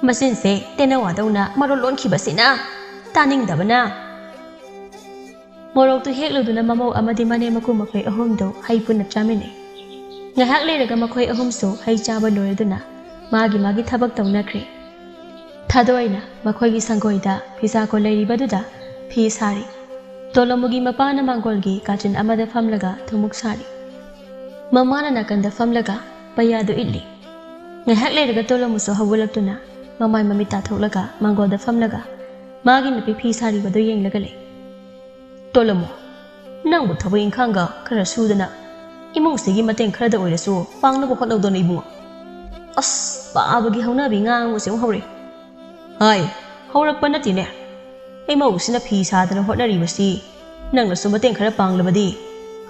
ꯃꯆꯤꯟꯁꯦ ꯇꯦꯅꯋꯥꯗꯧꯅ ꯃꯔꯣꯜ ꯂꯣꯟꯈꯤꯕꯁꯤꯅ, ꯇꯥꯅꯤꯡꯗꯕꯅ꯫ ꯃꯣꯔꯣꯛꯇꯨ ꯍꯦꯛꯂꯨꯗꯨꯅ ꯃꯃꯧ ꯑꯃꯗꯤ ꯃꯅꯦꯝ ꯃꯀꯨ ꯃꯈꯣꯏ ꯑꯍꯨꯝꯗꯨ ꯍꯩ ꯄꯨꯟꯅ ꯆꯥꯃꯤꯟꯅꯩ꯫ ꯉꯥꯏꯍꯥꯛ ꯂꯩꯔꯒ ꯃꯈꯣꯏ ꯑꯍꯨꯝꯁꯨ ꯍꯩ ꯆꯥꯕ ꯂꯣꯏꯔꯗꯨꯅ ꯃꯥꯒꯤ ꯃꯥꯒꯤ ꯊꯕꯛ ꯇꯧꯅꯈ꯭ꯔꯦ꯫ ꯊꯥꯗꯣꯏꯅ ꯃꯈꯣꯏꯒꯤ ꯁꯪꯒꯣꯏꯗ ꯐꯤꯁꯥꯀꯣ ꯂꯩꯔꯤꯕꯗꯨꯗ ꯐꯤ ꯁꯥꯔꯤ꯫ ꯇꯣꯂꯣꯃꯨꯒꯤ ꯃꯄꯥꯅ ꯃꯥꯡꯒꯣꯜꯒꯤ ꯀꯥꯆꯤꯟ ꯑꯃꯗ ꯐꯝꯂꯒ ꯊꯨꯝꯃꯣꯛ ꯁꯥꯔꯤ꯫ ꯃꯃꯥꯅ ꯅꯥꯀꯟꯗ ꯐꯝꯂꯒ ꯄꯩꯌꯥꯗꯨ ꯏꯠꯂꯤ꯫ ꯉꯥꯏꯍꯥꯛ ꯂꯩꯔꯒ ꯇꯣꯂꯣꯃꯨꯁꯨ ꯍꯧꯒꯠꯂꯛꯇꯨꯅ ꯃꯃꯥꯏ ꯃꯃꯤꯠ ꯇꯥꯊꯣꯛꯂꯒ ꯃꯥꯡꯒꯣꯜꯗ ꯐꯝꯂꯒ ꯃꯥꯒꯤ ꯅꯨꯄꯤ ꯐꯤ ꯁꯥꯔꯤꯕꯗꯨ ꯌꯦꯡꯂꯒ ꯂꯩ꯫ "ꯇꯣꯂꯣꯃꯨ, ꯅꯪꯕꯨ ꯊꯕꯛ ꯏꯪꯈꯥꯡꯒ ꯈꯔ ꯁꯨꯗꯅ ꯏꯃꯨꯡꯁꯤꯒꯤ ꯃꯇꯦꯡ ꯈꯔꯗ ꯑꯣꯏꯔꯁꯨ ꯄꯥꯡꯅꯕ ꯍꯣꯠꯅꯧꯗꯅ ꯏꯕꯨꯡꯉꯣ꯫ ꯑꯁ, ꯄꯥꯕꯒꯤ ꯍꯧꯅꯕꯤ ꯉꯥꯡꯕꯁꯦ ꯑꯃꯨꯛ ꯍꯧꯔꯦ꯫ ꯍꯥꯏ, ꯍꯧꯔꯛꯄ ꯅꯠꯇꯦꯅꯦ꯫ ꯏꯃꯧꯁꯤꯅ ꯐꯤ ꯁꯥꯗꯅ ꯍꯣꯠꯅꯔꯤꯕꯁꯤ ꯅꯪꯅꯁꯨ ꯃꯇꯦꯡ ꯈꯔ ꯄꯥꯡꯂꯕꯗꯤ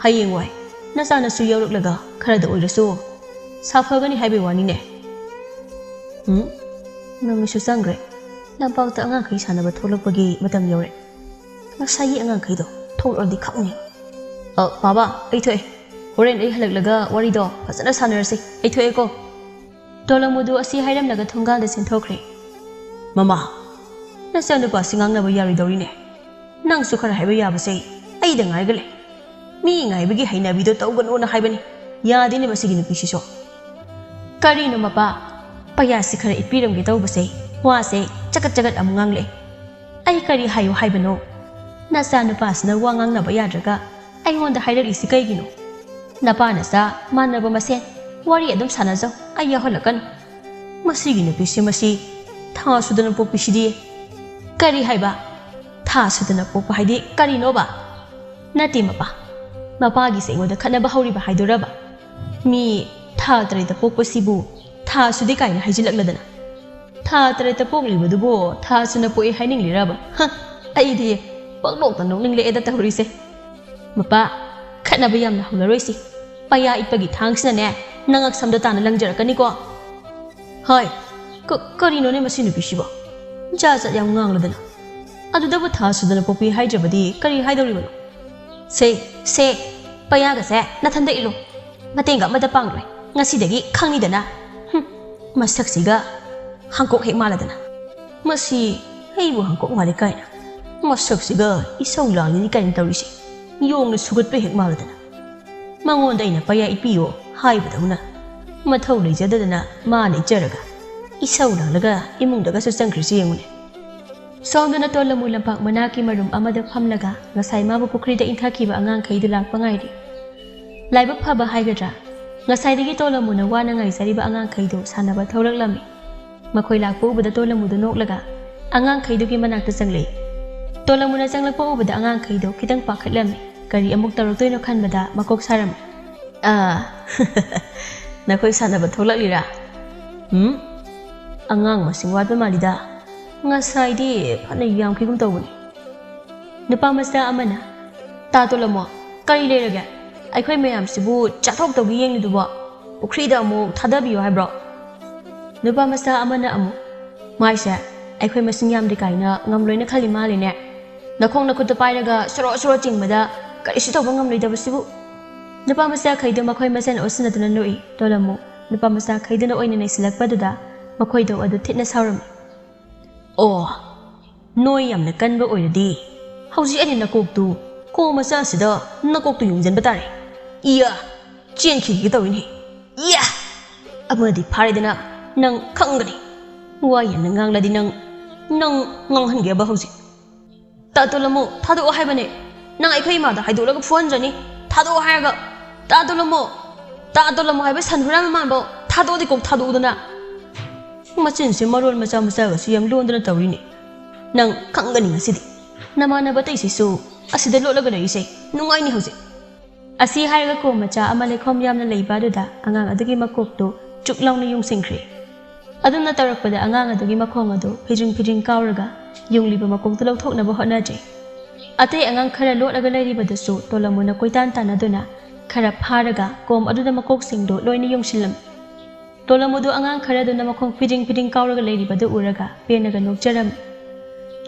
ꯍꯌꯦꯡꯋꯥꯏ ꯅꯆꯥꯅꯁꯨ ꯌꯥꯎꯔꯛꯂꯒ ꯈꯔꯗ ꯑꯣꯏꯔꯁꯨ ꯁꯥꯐꯒꯅꯤ ꯍꯥꯏꯕꯩ ꯋꯥꯅꯤꯅꯦ꯫ ꯎꯝ, ꯅꯨꯃꯤꯠꯁꯨ ꯆꯪꯈ꯭ꯔꯦ꯫ ꯂꯝꯄꯥꯛꯇ ꯑꯉꯥꯡꯈꯩ ꯁꯥꯟꯅꯕ ꯊꯣꯛꯂꯛꯄꯒꯤ ꯃꯇꯝ ꯌꯧꯔꯦ꯫ ꯉꯁꯥꯏꯒꯤ ꯑꯉꯥꯡꯈꯩꯗꯣ ꯊꯣꯛꯂꯛꯑꯗꯤ ꯈꯛꯅꯤ꯫ ꯑ, ꯄꯥꯕ, ꯑꯩ ꯊꯣꯛꯑꯦ꯫ ꯍꯣꯔꯦꯟ ꯑꯩ ꯍꯜꯂꯛꯂꯒ ꯋꯥꯔꯤꯗꯣ ꯐꯖꯅ ꯁꯥꯟꯅꯔꯁꯤ꯫ ꯑꯩ ꯊꯣꯛꯑꯦꯀꯣ꯫" ꯇꯣꯂꯣꯃꯨꯗꯨ ꯑꯁꯤ ꯍꯥꯏꯔꯝꯂꯒ ꯊꯣꯡꯒꯥꯜꯗ ꯆꯦꯟꯊꯣꯛꯈ꯭ꯔꯦ꯫ "ꯃꯃꯥ, ꯅꯆꯥꯅꯨꯄꯥꯁꯤ ꯉꯥꯡꯅꯕ ꯌꯥꯔꯣꯏꯗꯧꯔꯤꯅꯦ꯫ ꯅꯪꯁꯨ ꯈꯔ ꯍꯥꯏꯕ ꯌꯥꯕꯁꯦ ꯑꯩꯗ ꯉꯥꯏꯒ ꯂꯩ꯫ ꯃꯤ ꯉꯥꯏꯕꯒꯤ ꯍꯩꯅꯕꯤꯗꯣ ꯇꯧꯒꯅꯣꯅ ꯍꯥꯏꯕꯅꯤ꯫ ꯌꯥꯗꯦꯅꯦ ꯃꯁꯤꯒꯤ ꯅꯨꯄꯤꯁꯤꯁꯨ꯫" "ꯀꯔꯤꯅꯣ ꯃꯄꯥ? ꯄꯩꯌꯥꯁꯤ ꯈꯔ ꯏꯠꯄꯤꯔꯝꯒꯦ ꯇꯧꯕꯁꯦ ꯋꯥꯁꯦ ꯆꯒꯠ ꯆꯒꯠ ꯑꯃꯨꯛ ꯉꯥꯡꯂꯛꯑꯦ꯫ ꯑꯩ ꯀꯔꯤ ꯍꯥꯏꯌꯨ ꯍꯥꯏꯕꯅꯣ? ꯅꯆꯥꯅꯨꯄꯥꯁꯤꯅ ꯋꯥ ꯉꯥꯡꯅꯕ ꯌꯥꯗ꯭ꯔꯒ ꯑꯩꯉꯣꯟꯗ ꯍꯥꯏꯔꯛꯂꯤꯁꯤ ꯀꯩꯒꯤꯅꯣ? ꯅꯄꯥ ꯅꯆꯥ ꯃꯥꯟꯅꯕ ꯃꯁꯦꯟ ꯋꯥꯔꯤ ꯑꯗꯨꯝ ꯁꯥꯟꯅꯖꯧ, ꯑꯩ ꯌꯥꯎꯍꯜꯂꯛꯀꯅꯨ꯫ ꯃꯁꯤꯒꯤ ꯅꯨꯄꯤꯁꯤ ꯃꯁꯤ ꯊꯥ ꯁꯨꯗꯅ ꯄꯣꯛꯄꯤꯁꯤꯗꯤ꯫" "ꯀꯔꯤ ꯍꯥꯏꯕ? ꯊꯥ ꯁꯨꯗꯅ ꯄꯣꯛꯄ ꯍꯥꯏꯗꯤ ꯀꯔꯤꯅꯣꯕ?" "ꯅꯠꯇꯦ ꯃꯄꯥ, ꯃꯄꯥꯒꯤꯁꯦ ꯑꯩꯉꯣꯟꯗ ꯈꯠꯅꯕ ꯍꯧꯔꯤꯕ ꯍꯥꯏꯗꯣꯔꯕ? ꯃꯤ ꯊꯥ ꯇꯔꯦꯠꯇ ꯄꯣꯛꯄꯁꯤꯕꯨ ꯊꯥ ꯁꯨꯗꯦ ꯀꯥꯏꯅ ꯍꯥꯏꯖꯤꯜꯂꯛꯂꯗꯅ꯫ ꯊꯥ ꯇꯔꯦꯠꯇ ꯄꯣꯛꯂꯤꯕꯗꯨꯕꯨ ꯊꯥ ꯁꯨꯅ ꯄꯣꯛꯏ ꯍꯥꯏꯅꯤꯡꯂꯤꯔꯕ? ꯍ, ꯑꯩꯗꯤ ꯄꯪꯅꯣꯛꯇ ꯅꯣꯛꯅꯤꯡꯂꯛꯑꯦꯗ ꯇꯧꯔꯤꯁꯦ꯫" "ꯃꯄꯥ, ꯈꯠꯅꯕ ꯌꯥꯝꯅ ꯍꯧꯅꯔꯣꯏꯁꯤ꯫ ꯄꯩꯌꯥ ꯏꯠꯄꯒꯤ ꯊꯥꯡꯁꯤꯅꯅꯦ ꯅꯉꯛ ꯁꯝꯗ ꯇꯥꯅ ꯂꯪꯖꯔꯛꯀꯅꯤꯀꯣ꯫" "ꯍꯣꯏ, ꯀ-, ꯀꯔꯤꯅꯣꯅꯦ ꯃꯁꯤ ꯅꯨꯄꯤꯁꯤꯕꯣ? ꯖꯥꯠ ꯖꯥꯠ ꯌꯥꯝ ꯉꯥꯡꯂꯗꯅ꯫ ꯑꯗꯨꯗꯕꯨ ꯊꯥ ꯁꯨꯗꯅ ꯄꯣꯛꯄꯤ ꯍꯥꯏꯗ꯭ꯔꯕꯗꯤ ꯀꯔꯤ ꯍꯥꯏꯗꯧꯔꯤꯕꯅꯣ?" "ꯁꯦ, ꯁꯦ, ꯄꯩꯌꯥꯒꯁꯦ ꯅꯊꯟꯗ ꯏꯠꯂꯨ꯫ ꯃꯇꯦꯡꯒ ꯑꯃꯠꯇ ꯄꯥꯡꯂꯣꯏ꯫ ꯉꯁꯤꯗꯒꯤ ꯈꯪꯉꯤꯗꯅ꯫ ꯍꯨꯝ, ꯃꯁꯛꯁꯤꯒ ꯍꯥꯡꯀꯣꯛ ꯍꯦꯛ ꯃꯥꯜꯂꯗꯅ꯫ ꯃꯁꯤ ꯑꯩꯕꯨ ꯍꯥꯡꯀꯣꯛ ꯃꯥꯜꯂꯤ ꯀꯥꯏꯅ꯫ ꯃꯁꯛꯁꯤꯒ ꯏꯁꯧ ꯂꯥꯡꯂꯤꯅꯤ ꯀꯥꯏꯅ ꯇꯧꯔꯤꯁꯦ꯫ ꯌꯣꯡꯅ ꯁꯨꯒꯠꯄ ꯍꯦꯛ ꯃꯥꯜꯂꯗꯅ꯫ ꯃꯉꯣꯟꯗ ꯑꯩꯅ ꯄꯩꯌꯥ ꯏꯠꯄꯤꯌꯣ ꯍꯥꯏꯕꯗꯧꯅ ꯃꯊꯧ ꯂꯩꯖꯗꯗꯅ ꯃꯥꯅ ꯏꯠꯆꯔꯒ ꯏꯁꯧ ꯂꯥꯡꯂꯒ ꯏꯃꯨꯡꯗꯒꯁꯨ ꯆꯪꯈ꯭ꯔꯤꯁꯤ ꯌꯦꯡꯉꯨꯅꯦ꯫ ꯁꯣꯝꯗꯅ ꯇꯣꯂꯃꯨ ꯂꯝꯄꯥꯛ ꯃꯅꯥꯛꯀꯤ ꯃꯔꯨꯝ ꯑꯃꯗ ꯐꯝꯂꯒ ꯉꯁꯥꯏ ꯃꯥꯕꯨ ꯄꯨꯈ꯭ꯔꯤꯗ ꯏꯟꯊꯈꯤꯕ ꯑꯉꯥꯡꯈꯩꯗꯨ ꯂꯥꯛꯄ ꯉꯥꯏꯔꯤ꯫ ꯂꯥꯏꯕꯛ ꯐꯕ ꯍꯥꯏꯒꯗ꯭ꯔꯥ, ꯉꯁꯥꯏꯗꯒꯤ ꯇꯣꯂꯃꯨꯅ ꯋꯥꯅ ꯉꯥꯏꯖꯔꯤꯕ ꯑꯉꯥꯡꯈꯩꯗꯨ ꯁꯥꯟꯅꯕ ꯊꯣꯛꯂꯛꯂꯝꯃꯤ꯫ ꯃꯈꯣꯏ ꯂꯥꯛꯄ ꯎꯕꯗ ꯇꯣꯂꯃꯨꯗꯨ ꯅꯣꯛꯂꯒ ꯑꯉꯥꯡꯈꯩꯗꯨꯒꯤ ꯃꯅꯥꯛꯇ ꯆꯪꯂꯛꯏ꯫ ꯇꯣꯂꯃꯨꯅ ꯆꯪꯂꯛꯄ ꯎꯕꯗ ꯑꯉꯥꯡꯈꯩꯗꯣ ꯈꯤꯇꯪ ꯄꯥꯈꯠꯂꯝꯃꯤ꯫ ꯀꯔꯤ ꯑꯃꯨꯛ ꯇꯧꯔꯛꯇꯣꯏꯅꯣ ꯈꯟꯕꯗ ꯃꯀꯣꯛ ꯁꯥꯔꯝꯃꯤ꯫ "ꯑꯥ, ꯅꯈꯣꯏ ꯁꯥꯟꯅꯕ ꯊꯣꯛꯂꯛꯂꯤꯔꯥ? ꯎꯝ? ꯑꯉꯥꯡ ꯃꯁꯤꯡ ꯋꯥꯠꯄ ꯃꯥꯜꯂꯤꯗ꯫ ꯉꯁꯥꯏꯗꯤ ꯐꯅ ꯌꯥꯝꯈꯤꯒꯨꯝ ꯇꯧꯕꯅꯤ꯫" ꯅꯨꯄꯥ ꯃꯆꯥ ꯑꯃꯅ, "ꯇꯥ ꯇꯣꯂꯃꯣ, ꯀꯔꯤ ꯂꯩꯔꯒꯦ? ꯑꯩꯈꯣꯏ ꯃꯌꯥꯝꯁꯤꯕꯨ ꯆꯥꯊꯣꯛꯇꯧꯒꯤ ꯌꯦꯡꯂꯤꯗꯨꯕꯣ? ꯄꯨꯈ꯭ꯔꯤꯗ ꯑꯃꯨꯛ ꯊꯥꯗꯕꯤꯌꯨ ꯍꯥꯏꯕ꯭ꯔꯣ?" ꯅꯨꯄꯥ ꯃꯆꯥ ꯑꯃꯅ ꯑꯃꯨꯛ, "ꯃꯥꯏꯁꯦ, ꯑꯩꯈꯣꯏ ꯃꯁꯤꯡ ꯌꯥꯝꯗꯦ ꯀꯥꯏꯅ ꯉꯝꯂꯣꯏꯅ ꯈꯜꯂꯤ ꯃꯥꯜꯂꯤꯅꯦ꯫ ꯅꯈꯣꯡ ꯅꯈꯨꯠꯇ ꯄꯥꯏꯔꯒ ꯁꯣꯔꯣ ꯁꯣꯔꯣ ꯆꯤꯡꯕꯗ ꯀꯔꯤꯁꯨ ꯇꯧꯕ ꯉꯝꯂꯣꯏꯗꯕꯁꯤꯕꯨ꯫" ꯅꯨꯄꯥ ꯃꯆꯥꯈꯩꯗꯣ ꯃꯈꯣꯏ ꯃꯁꯦꯟ ꯑꯣꯠꯁꯤꯟꯅꯗꯨꯅ ꯅꯣꯛꯏ꯫ ꯇꯣꯂꯃꯨ ꯅꯨꯄꯥ ꯃꯆꯥꯈꯩꯗꯨꯅ ꯑꯣꯏꯅ ꯅꯩꯁꯤꯜꯂꯛꯄꯗꯨꯗ ꯃꯈꯣꯏꯗꯣ ꯑꯗꯨ ꯊꯤꯅ ꯁꯥꯎꯔꯝꯃꯤ꯫ "ꯑꯣ, ꯅꯣꯏ ꯌꯥꯝꯅ ꯀꯟꯕ ꯑꯣꯏꯔꯗꯤ ꯍꯧꯖꯤꯛ ꯑꯩꯅ ꯅꯀꯣꯛꯇꯨ ꯀꯣ ꯃꯆꯥꯁꯤꯗ ꯅꯀꯣꯛꯇꯨ ꯌꯨꯡꯁꯤꯟꯕ ꯇꯥꯔꯦ꯫ ꯏꯌꯥ, ꯆꯦꯟꯈꯤꯒꯦ ꯇꯧꯏꯅꯦ꯫ ꯏꯌꯥ, ꯑꯃꯗꯤ ꯐꯥꯔꯦꯗꯅ, ꯅꯪ ꯈꯪꯒꯅꯤ꯫ ꯋꯥ ꯌꯥꯝꯅ ꯉꯥꯡꯂꯗꯤ ꯅꯪ, ꯅꯪ ꯉꯥꯡꯍꯟꯒꯦꯕ ꯍꯧꯖꯤꯛ꯫ ꯇꯥ ꯇꯣꯂꯃꯨ, ꯊꯥꯗꯣꯛꯑꯣ ꯍꯥꯏꯕꯅꯦ꯫ ꯅꯪ ꯑꯩꯈꯣꯏ ꯏꯃꯥꯗ ꯍꯥꯏꯗꯣꯛꯂꯒ ꯐꯨꯍꯟꯖꯅꯤ꯫ ꯊꯥꯗꯣꯛꯑꯣ ꯍꯥꯏꯔꯒ꯫ ꯇꯥ ꯇꯣꯂꯃꯨ, ꯇꯥ ꯇꯣꯂꯃꯨ ꯍꯥꯏꯕ ꯁꯟ ꯍꯨꯔꯥꯟꯕ ꯃꯥꯟꯕ꯫ ꯊꯥꯗꯣꯛꯑꯗꯤ ꯀꯣꯛ ꯊꯥꯗꯣꯛꯎꯗꯅ꯫" ꯃꯆꯤꯟꯁꯦ ꯃꯔꯣꯟ ꯃꯆꯥ ꯃꯆꯥꯒꯁꯨ ꯌꯥꯝ ꯂꯣꯟꯗꯅ ꯇꯧꯔꯤꯅꯦ꯫ ꯅꯪ ꯈꯪꯒꯅꯤ ꯉꯁꯤꯗꯤ꯫ ꯅꯃꯥꯟꯅꯕ ꯑꯇꯩꯁꯤꯁꯨ ꯑꯁꯤꯗ ꯂꯣꯠꯂꯒ ꯂꯩꯔꯤꯁꯦ ꯅꯨꯡꯉꯥꯏꯅꯤ ꯍꯧꯖꯤꯛ꯫ ꯑꯁꯤ ꯍꯥꯏꯔꯒ ꯀꯣꯝ ꯃꯆꯥ ꯑꯃ ꯂꯩꯈꯣꯝ ꯌꯥꯝꯅ ꯂꯩꯕ ꯑꯗꯨꯗ ꯑꯉꯥꯡ ꯑꯗꯨꯒꯤ ꯃꯀꯣꯛꯇꯨ ꯆꯨꯛ ꯂꯥꯎꯅ ꯌꯨꯡꯁꯤꯟꯈ꯭ꯔꯦ꯫ ꯑꯗꯨꯅ ꯇꯧꯔꯛꯄꯗ ꯑꯉꯥꯡ ꯑꯗꯨꯒꯤ ꯃꯈꯣꯡ ꯑꯗꯨ ꯐꯤꯗ꯭ꯔꯤꯡ ꯐꯤꯗ꯭ꯔꯤꯡ ꯀꯥꯎꯔꯒ ꯌꯨꯡꯂꯤꯕ ꯃꯀꯣꯛꯇꯨ ꯂꯧꯊꯣꯛꯅꯕ ꯍꯣꯠꯅꯖꯩ꯫ ꯑꯇꯩ ꯑꯉꯥꯡ ꯈꯔ ꯂꯣꯠꯂꯒ ꯂꯩꯔꯤꯕꯗꯨꯁꯨ ꯇꯣꯂꯃꯨꯅ ꯀꯣꯏꯇꯥꯟ ꯇꯥꯟꯅꯗꯨꯅ ꯈꯔ ꯐꯥꯔꯒ ꯀꯣꯝ ꯑꯗꯨꯗ ꯃꯀꯣꯛꯁꯤꯡꯗꯨ ꯂꯣꯏꯅ ꯌꯨꯡꯁꯤꯜꯂꯝꯃꯤ꯫ ꯇꯣꯂꯃꯨꯗꯨ ꯑꯉꯥꯡ ꯈꯔꯗꯨꯅ ꯃꯈꯣꯡ ꯐꯤꯗꯤꯡ ꯐꯤꯗꯤꯡ ꯀꯥꯎꯔꯒ ꯂꯩꯔꯤꯕꯗꯨ ꯎꯔꯒ ꯄꯦꯟꯅꯒ ꯅꯣꯛꯆꯔꯝꯃꯤ꯫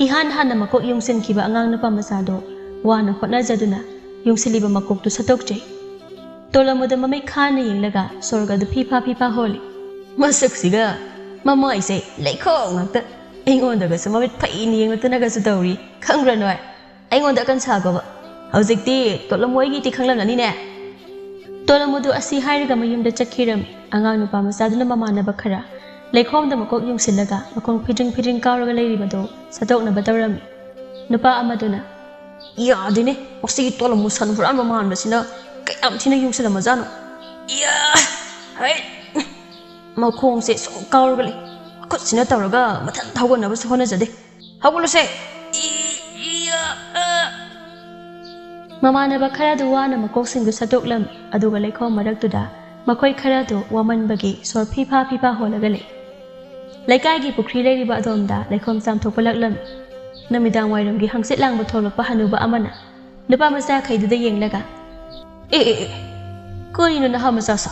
ꯏꯍꯥꯟ ꯍꯥꯟꯅ ꯃꯀꯣꯛ ꯌꯨꯡꯁꯤꯟꯈꯤꯕ ꯑꯉꯥꯡ ꯅꯨꯄꯥ ꯃꯆꯥꯗꯨ ꯋꯥꯅ ꯍꯣꯠꯅꯖꯗꯨꯅ ꯌꯨꯡꯁꯤꯜꯂꯤꯕ ꯃꯀꯣꯛꯇꯨ ꯁꯠꯇꯣꯛꯆꯩ꯫ ꯇꯣꯂꯃꯨꯗ ꯃꯃꯤꯠ ꯈꯥꯅ ꯌꯦꯡꯂꯒ ꯁꯣꯔꯒ ꯑꯗꯨ ꯐꯤꯐꯥ ꯐꯤꯐꯥ ꯍꯣꯜꯂꯤ꯫ ꯃꯁꯛꯁꯤꯒ ꯃꯃꯥꯏꯁꯦ ꯂꯩꯈꯣꯝ ꯉꯥꯛꯇ꯫ ꯑꯩꯉꯣꯟꯗꯒꯁꯨ ꯃꯃꯤꯠ ꯐꯩꯅ ꯌꯦꯡꯂꯛꯇꯅꯒꯁꯨ ꯇꯧꯔꯤ, ꯈꯪꯕ꯭ꯔꯥ ꯅꯣꯏ? ꯑꯩꯉꯣꯟꯗ ꯑꯀꯟ ꯁꯥꯒꯣꯕ꯫ ꯍꯧꯖꯤꯛꯇꯤ ꯇꯣꯂꯝꯃꯣꯏꯒꯤꯗꯤ ꯈꯪꯂꯝꯂꯅꯤꯅꯦ꯫ ꯇꯣꯂꯝꯃꯨꯗꯨ ꯑꯁꯤ ꯍꯥꯏꯔꯒ ꯃꯌꯨꯝꯗ ꯆꯠꯈꯤꯔꯝꯃꯤ꯫ ꯑꯉꯥꯡ ꯅꯨꯄꯥ ꯃꯆꯥꯗꯨꯅ ꯃꯃꯥꯟꯅꯕ ꯈꯔ ꯂꯩꯈꯣꯝꯗ ꯃꯀꯣꯛ ꯌꯨꯡꯁꯤꯜꯂꯒ ꯃꯈꯣꯡ ꯐꯤꯗ꯭ꯔꯤꯡ ꯐꯤꯗ꯭ꯔꯤꯡ ꯀꯥꯎꯔꯒ ꯂꯩꯔꯤꯕꯗꯨ ꯁꯠꯇꯣꯛꯅꯕ ꯇꯧꯔꯝꯃꯤ꯫ ꯅꯨꯄꯥ ꯑꯃꯗꯨꯅ, "ꯌꯥꯗꯦꯅꯦ, ꯃꯁꯤꯒꯤ ꯇꯣꯂꯝꯃꯨ ꯁꯟ ꯍꯨꯔꯥꯟꯕ ꯃꯥꯟꯕꯁꯤꯅ ꯀꯌꯥꯝ ꯊꯤꯅ ꯌꯨꯡꯁꯤꯜꯂꯝꯃꯖꯥꯠꯅꯣ? ꯏꯌꯥ! ꯍꯩ! ꯃꯈꯣꯡꯁꯦ ꯁꯨꯝ ꯀꯥꯎꯔꯒ ꯂꯩ꯫ ꯈꯨꯠꯁꯤꯅ ꯇꯧꯔꯒ ꯃꯊꯟꯇ ꯍꯧꯒꯠꯅꯕꯁꯨ ꯍꯣꯠꯅꯖꯗꯦ꯫ ꯍꯧꯒꯠꯂꯨꯁꯦ!" ꯏ-, ꯏꯌꯥ! ꯑ! ꯃꯃꯥꯟꯅꯕ ꯈꯔꯗꯨ ꯋꯥꯅ ꯃꯀꯣꯛꯁꯤꯡꯗꯨ ꯁꯠꯇꯣꯛꯂꯝꯃꯤ, ꯑꯗꯨꯒ ꯂꯩꯈꯣꯝ ꯃꯔꯛꯇꯨꯗ ꯃꯈꯣꯏ ꯈꯔꯗꯨ ꯋꯥꯃꯟꯕꯒꯤ ꯁꯣꯔ ꯐꯤꯐꯥ ꯐꯤꯐꯥ ꯍꯣꯜꯂꯒ ꯂꯩ꯫ ꯂꯩꯀꯥꯏꯒꯤ ꯄꯨꯈ꯭ꯔꯤ ꯂꯩꯔꯤꯕ ꯑꯗꯣꯝꯗ ꯂꯩꯈꯣꯝ ꯆꯥꯝꯊꯣꯛꯄꯂꯛꯂꯝꯃꯤ꯫ ꯅꯨꯃꯤꯗꯥꯡ ꯋꯥꯏꯔꯝꯒꯤ ꯍꯪꯆꯤꯠ ꯂꯥꯡꯕ ꯊꯣꯛꯂꯛꯄ ꯍꯅꯨꯕ ꯑꯃꯅ ꯅꯨꯄꯥ ꯃꯆꯥꯈꯩꯗꯨꯗ ꯌꯦꯡꯂꯒ, "ꯑꯦ, ꯑꯦ, ꯑꯦ, ꯀꯔꯤꯅꯣ ꯅꯍꯥ ꯃꯆꯥꯁꯥ?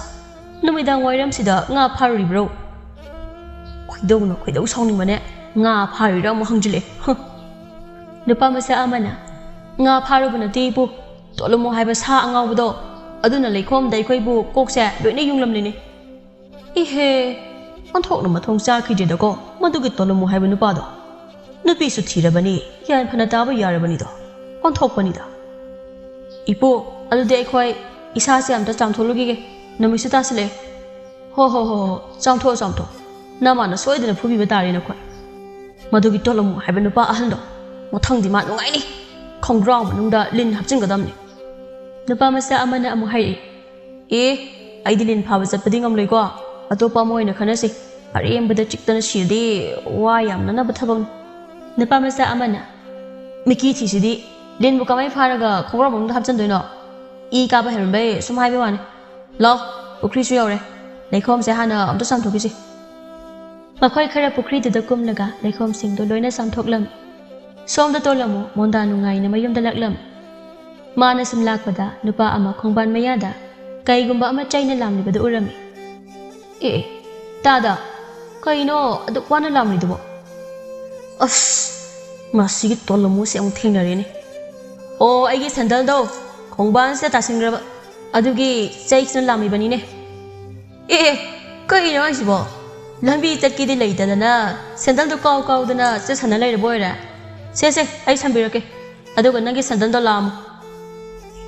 ꯅꯨꯃꯤꯗꯥꯡ ꯋꯥꯏꯔꯝꯁꯤꯗ ꯉꯥ ꯐꯥꯔꯨꯔꯤꯕ꯭ꯔꯣ?" "ꯈꯣꯏꯗꯧꯅ ꯈꯣꯏꯗꯧ ꯁꯥꯎꯅꯤꯡꯕꯅꯦ, ꯉꯥ ꯐꯥꯔꯨꯏꯔꯥ ꯑꯃꯨꯛ ꯍꯪꯖꯤꯜꯂꯛꯑꯦ꯫ ꯍ!" ꯅꯨꯄꯥ ꯃꯆꯥ ꯑꯃꯅ, "ꯉꯥ ꯐꯥꯔꯨꯕ ꯅꯠꯇꯦ ꯏꯄꯨ, ꯇꯣꯂꯝꯃꯨ ꯍꯥꯏꯕ ꯁꯥ ꯑꯉꯥꯎꯕꯗꯣ, ꯑꯗꯨꯅ ꯂꯩꯈꯣꯝꯗ ꯑꯩꯈꯣꯏꯕꯨ ꯀꯣꯛꯁꯦ ꯂꯣꯏꯅ ꯌꯨꯡꯂꯝꯂꯤꯅꯦ꯫" "ꯏꯍꯦ, ꯑꯣꯟꯊꯣꯛꯅ ꯃꯊꯣꯡ ꯆꯥꯈꯤꯗ꯭ꯔꯦꯗꯀꯣ ꯃꯗꯨꯒꯤ ꯇꯣꯂꯝꯃꯨ ꯍꯥꯏꯕ ꯅꯨꯄꯥꯗꯣ꯫ ꯅꯨꯄꯤꯁꯨ ꯊꯤꯔꯕꯅꯤ, ꯒ꯭ꯌꯥꯟ ꯐꯅ ꯇꯥꯕ ꯌꯥꯔꯕꯅꯤꯗꯣ꯫ ꯑꯣꯟꯊꯣꯛꯄꯅꯤꯗ꯫" "ꯏꯄꯨ, ꯑꯗꯨꯗꯤ ꯑꯩꯈꯣꯏ ꯏꯁꯥꯁꯦ ꯑꯝꯇ ꯆꯥꯝꯊꯣꯛꯂꯨꯈꯤꯒꯦ, ꯅꯨꯃꯤꯠꯁꯨ ꯇꯥꯁꯤꯜꯂꯛꯑꯦ꯫" "ꯍꯣ, ꯍꯣ, ꯍꯣ, ꯍꯣ, ꯆꯥꯝꯊꯣꯛꯑꯣ, ꯆꯥꯝꯊꯣꯛꯑꯣ꯫ ꯅꯃꯥꯅ ꯁꯣꯏꯗꯅ ꯐꯨꯕꯤꯕ ꯇꯥꯔꯦ ꯅꯈꯣꯏ꯫ ꯃꯗꯨꯒꯤ ꯇꯣꯂꯝꯃꯨ ꯍꯥꯏꯕ ꯅꯨꯄꯥ ꯑꯍꯟꯗꯣ, ꯃꯊꯪꯗꯤ ꯃꯥ ꯅꯨꯡꯉꯥꯏꯅꯤ꯫ ꯈꯣꯡꯒ꯭ꯔꯥꯎ ꯃꯅꯨꯡꯗ ꯂꯤꯟ ꯍꯥꯞꯆꯤꯟꯒꯗꯕꯅꯤ꯫" ꯅꯨꯄꯥ ꯃꯆꯥ ꯑꯃꯅ ꯑꯃꯨꯛ ꯍꯥꯏꯔꯛꯏ, "ꯑꯦ, ꯑꯩꯗꯤ ꯂꯤꯟ ꯐꯥꯕ ꯆꯠꯄꯗꯤ ꯉꯝꯂꯣꯏꯀꯣ꯫ ꯑꯇꯣꯞꯄ ꯑꯃ ꯑꯣꯏꯅ ꯈꯟꯅꯁꯤ꯫ ꯑꯔꯦꯝꯕꯗ ꯆꯤꯛꯇꯅ ꯁꯤꯔꯗꯤ ꯋꯥ ꯌꯥꯝꯅꯅꯕ ꯊꯕꯛꯅꯤ꯫" ꯅꯨꯄꯥ ꯃꯆꯥ ꯑꯃꯅ, "ꯃꯤꯀꯤ ꯊꯤꯁꯤꯗꯤ, ꯂꯤꯟꯕꯨ ꯀꯃꯥꯏ ꯐꯥꯔꯒ ꯈꯣꯡꯒ꯭ꯔꯥꯎ ꯃꯅꯨꯡꯗ ꯍꯥꯞꯆꯤꯟꯗꯣꯏꯅꯣ? ꯏ ꯀꯥꯕ ꯍꯦꯟꯃꯟꯕꯩ ꯁꯨꯝ ꯍꯥꯏꯕ ꯋꯥꯅꯤ꯫ ꯂꯥꯎ, ꯄꯨꯈ꯭ꯔꯤꯁꯨ ꯌꯧꯔꯦ꯫ ꯂꯩꯈꯣꯝꯁꯦ ꯍꯥꯟꯅ ꯑꯝꯇ ꯆꯥꯝꯊꯣꯛꯈꯤꯁꯤ꯫" ꯃꯈꯣꯏ ꯈꯔ ꯄꯨꯈ꯭ꯔꯤꯗꯨꯗ ꯀꯨꯝꯂꯒ ꯂꯩꯈꯣꯝꯁꯤꯡꯗꯨ ꯂꯣꯏꯅ ꯆꯥꯝꯊꯣꯛꯂꯝꯃꯤ꯫ ꯁꯣꯝꯗ ꯇꯣꯂꯝꯃꯨ ꯃꯣꯟꯗꯥ ꯅꯨꯡꯉꯥꯏꯅ ꯃꯌꯨꯝꯗ ꯂꯥꯛꯂꯝꯃꯤ꯫ ꯃꯥꯅ ꯁꯨꯝ ꯂꯥꯛꯄꯗ ꯅꯨꯄꯥ ꯑꯃ ꯈꯣꯡꯕꯥꯟ ꯃꯌꯥꯗ ꯀꯩꯒꯨꯝꯕ ꯑꯃ ꯆꯩꯅ ꯂꯥꯝꯂꯤꯕꯗꯨ ꯎꯔꯝꯃꯤ꯫ "ꯑꯦ, ꯑꯦ, ꯇꯥꯗ, ꯀꯩꯅꯣ ꯑꯗꯨꯛ ꯋꯥꯅ ꯂꯥꯝꯂꯤꯗꯨꯕꯣ? ꯑꯁ, ꯃꯁꯤꯒꯤ ꯇꯣꯂꯝꯃꯨꯁꯦ ꯑꯃꯨꯛ ꯊꯦꯡꯅꯔꯦꯅꯦ꯫ ꯑꯣ, ꯑꯩꯒꯤ ꯁꯦꯟꯗꯜꯗꯣ ꯈꯣꯡꯕꯥꯟꯁꯤꯗ ꯇꯥꯁꯤꯟꯈ꯭ꯔꯕ, ꯑꯗꯨꯒꯤ ꯆꯩꯁꯤꯅ ꯂꯥꯝꯂꯤꯕꯅꯤꯅꯦ꯫ ꯑꯦ, ꯑꯦ, ꯀꯩꯅꯣ ꯍꯥꯏꯁꯤꯕꯣ? ꯂꯝꯕꯤ ꯆꯠꯀꯦꯗꯤ ꯂꯩꯇꯗꯅ ꯁꯦꯟꯗꯜꯗꯣ ꯀꯥꯎ ꯀꯥꯎꯗꯅ ꯆꯠꯁꯟꯅ ꯂꯩꯔꯕ ꯑꯣꯏꯔꯦ꯫ ꯁꯦ ꯁꯦ, ꯑꯩ ꯁꯝꯕꯤꯔꯛꯀꯦ, ꯑꯗꯨꯒ ꯅꯪꯒꯤ ꯁꯦꯟꯗꯜꯗꯣ ꯂꯥꯝꯃꯨ꯫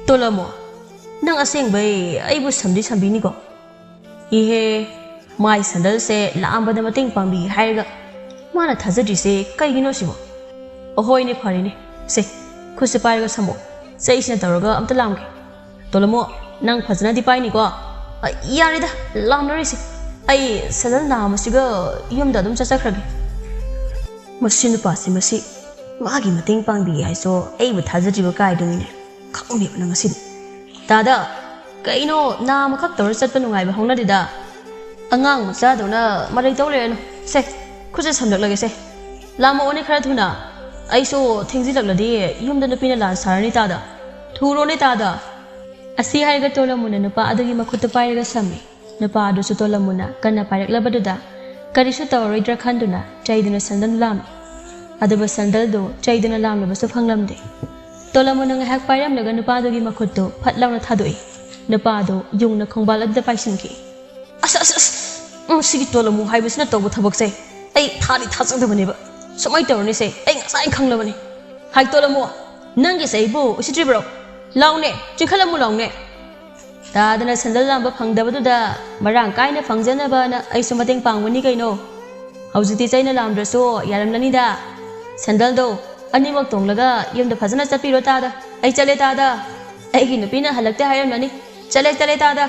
ꯇꯣꯂꯝꯃꯣ, ꯅꯪ ꯑꯁꯦꯡꯕꯩ ꯑꯩꯕꯨ ꯁꯝꯗꯤ ꯁꯝꯕꯤꯅꯤꯀꯣ? ꯏꯍꯦ, ꯃꯥꯏ ꯁꯦꯟꯗꯜꯁꯦ ꯂꯥꯝꯕꯗ ꯃꯇꯦꯡ ꯄꯥꯡꯕꯤ ꯍꯥꯏꯔꯒ ꯃꯥꯅ ꯊꯥꯖꯗ꯭ꯔꯤꯁꯦ ꯀꯩꯒꯤꯅꯣ ꯁꯤꯕꯣ? ꯑꯍꯣꯏꯅꯦ, ꯐꯔꯦꯅꯦ, ꯁꯦ, ꯈꯨꯠꯁꯦ ꯄꯥꯏꯔꯒ ꯁꯝꯃꯣ, ꯆꯩꯁꯤꯅ ꯇꯧꯔꯒ ꯑꯝꯇ ꯂꯥꯝꯒꯦ꯫ ꯇꯣꯂꯝꯃꯣ, ꯅꯪ ꯐꯖꯅꯗꯤ ꯄꯥꯏꯅꯤꯀꯣ꯫ ꯑ, ꯌꯥꯔꯦꯗ, ꯂꯥꯝꯅꯔꯤꯁꯦ꯫ ꯑꯩ ꯁꯦꯟꯗꯜ ꯅꯥꯝꯃꯁꯤꯒ ꯌꯨꯝꯗ ꯑꯗꯨꯝ ꯆꯠꯆꯈ꯭ꯔꯒꯦ꯫ ꯃꯁꯤ ꯅꯨꯄꯥꯁꯤ ꯃꯁꯤ, ꯃꯥꯒꯤ ꯃꯇꯦꯡ ꯄꯥꯡꯕꯤꯒꯦ ꯍꯥꯏꯁꯨ ꯑꯩꯕꯨ ꯊꯥꯖꯗ꯭ꯔꯤꯕ ꯀꯥꯏꯗꯨꯅꯤꯅꯦ꯫ ꯈꯪꯗꯦꯕ ꯅꯪ ꯉꯁꯤꯗꯤ꯫ ꯇꯥꯗ, ꯀꯩꯅꯣ ꯅꯥꯝꯃꯈꯛ ꯇꯧꯔ ꯆꯠꯄ ꯅꯨꯡꯉꯥꯏꯕ ꯍꯧꯅꯗꯦꯗ꯫ ꯑꯉꯥꯡ ꯃꯆꯥꯗꯧꯅ ꯃꯔꯩ ꯇꯧ ꯂꯩꯔꯅꯨ꯫ ꯁꯦ, ꯈꯨꯠꯁꯦ ꯁꯝꯂꯛꯂꯒꯦ ꯁꯦ꯫ ꯂꯥꯝꯃꯛꯑꯣꯅꯦ ꯈꯔ ꯊꯨꯅ꯫ ꯑꯩꯁꯨ ꯊꯦꯡꯖꯤꯜꯂꯛꯂꯗꯤ ꯌꯨꯝꯗ ꯅꯨꯄꯤꯅ ꯂꯥꯟ ꯁꯥꯔꯅꯤ ꯇꯥꯗ꯫ ꯊꯨꯔꯣꯅꯦ ꯇꯥꯗ꯫ ꯑꯁꯤ ꯍꯥꯏꯔꯒ ꯇꯣꯂꯝꯃꯨꯅ ꯅꯨꯄꯥ ꯑꯗꯨꯒꯤ ꯃꯈꯨꯠꯇ ꯄꯥꯏꯔꯒ ꯁꯝꯃꯤ꯫ ꯅꯨꯄꯥ ꯑꯗꯨꯁꯨ ꯇꯣꯂꯝꯃꯨꯅ ꯀꯟꯅ ꯄꯥꯏꯔꯛꯂꯕꯗꯨꯗ ꯀꯔꯤꯁꯨ ꯇꯧꯔꯔꯣꯏꯗ꯭ꯔꯥ ꯈꯟꯗꯨꯅ ꯆꯩꯗꯨꯅ ꯁꯦꯟꯗꯜ ꯂꯥꯝꯃꯤ꯫ ꯑꯗꯨꯕꯨ ꯁꯦꯟꯗꯜꯗꯨ ꯆꯩꯗꯨꯅ ꯂꯥꯝꯂꯕꯁꯨ ꯐꯪꯂꯝꯗꯦ꯫ ꯇꯣꯂꯝꯃꯨꯅ ꯉꯥꯏꯍꯥꯛ ꯄꯥꯏꯔꯝꯂꯒ ꯅꯨꯄꯥꯗꯨꯒꯤ ꯃꯈꯨꯠꯇꯨ ꯐꯠ ꯂꯥꯎꯅ ꯊꯥꯗꯣꯛꯏ꯫ ꯅꯨꯄꯥꯗꯨ ꯌꯨꯡꯅ ꯈꯣꯡꯕꯥꯜ ꯑꯗꯨꯗ ꯄꯥꯏꯁꯤꯟꯈꯤ꯫ ꯑꯁ ꯑꯁ ꯑꯁ! ꯃꯁꯤꯒꯤ ꯇꯣꯂꯝꯃꯨ ꯍꯥꯏꯕꯁꯤꯅ ꯇꯧꯕ ꯊꯕꯛꯁꯦ ꯑꯩ ꯊꯥꯗꯤ ꯊꯥꯖꯗꯕꯅꯦꯕ꯫ ꯁꯨꯃꯥꯏꯅ ꯇꯧꯔꯅꯤꯁꯦ ꯑꯩ ꯉꯁꯥꯏ ꯈꯪꯂꯕꯅꯤ꯫ ꯍꯥꯏ ꯇꯣꯂꯝꯃꯨ, ꯅꯪꯒꯤꯁꯦ ꯑꯩꯕꯨ ꯎꯁꯤꯠꯇ꯭ꯔꯤꯕ꯭ꯔꯣ? ꯂꯥꯎꯅꯦ, ꯆꯤꯡꯈꯠꯂꯝꯃꯨ ꯂꯥꯎꯅꯦ꯫ ꯇꯥꯗꯅ ꯁꯦꯟꯗꯜ ꯂꯥꯝꯕ ꯐꯪꯗꯕꯗꯨꯗ ꯃꯔꯥꯡ ꯀꯥꯏꯅ ꯐꯪꯖꯅꯕꯅ ꯑꯩꯁꯨ ꯃꯇꯦꯡ ꯄꯥꯡꯕꯅꯤ ꯀꯩꯅꯣ꯫ ꯍꯧꯖꯤꯛꯇꯤ ꯆꯩꯅ ꯂꯥꯝꯗ꯭ꯔꯁꯨ ꯌꯥꯔꯝꯂꯅꯤꯗ꯫ ꯁꯦꯟꯗꯜꯗꯣ ꯑꯅꯤꯃꯛ ꯇꯣꯡꯂꯒ ꯌꯨꯝꯗ ꯐꯖꯅ ꯆꯠꯄꯤꯔꯣ ꯇꯥꯗ꯫ ꯑꯩ ꯆꯠꯂꯦ ꯇꯥꯗ꯫ ꯑꯩꯒꯤ ꯅꯨꯄꯤꯅ ꯍꯜꯂꯛꯇꯦ ꯍꯥꯏꯔꯝꯂꯅꯤ꯫ ꯆꯠꯂꯦ, ꯆꯠꯂꯦ ꯇꯥꯗ꯫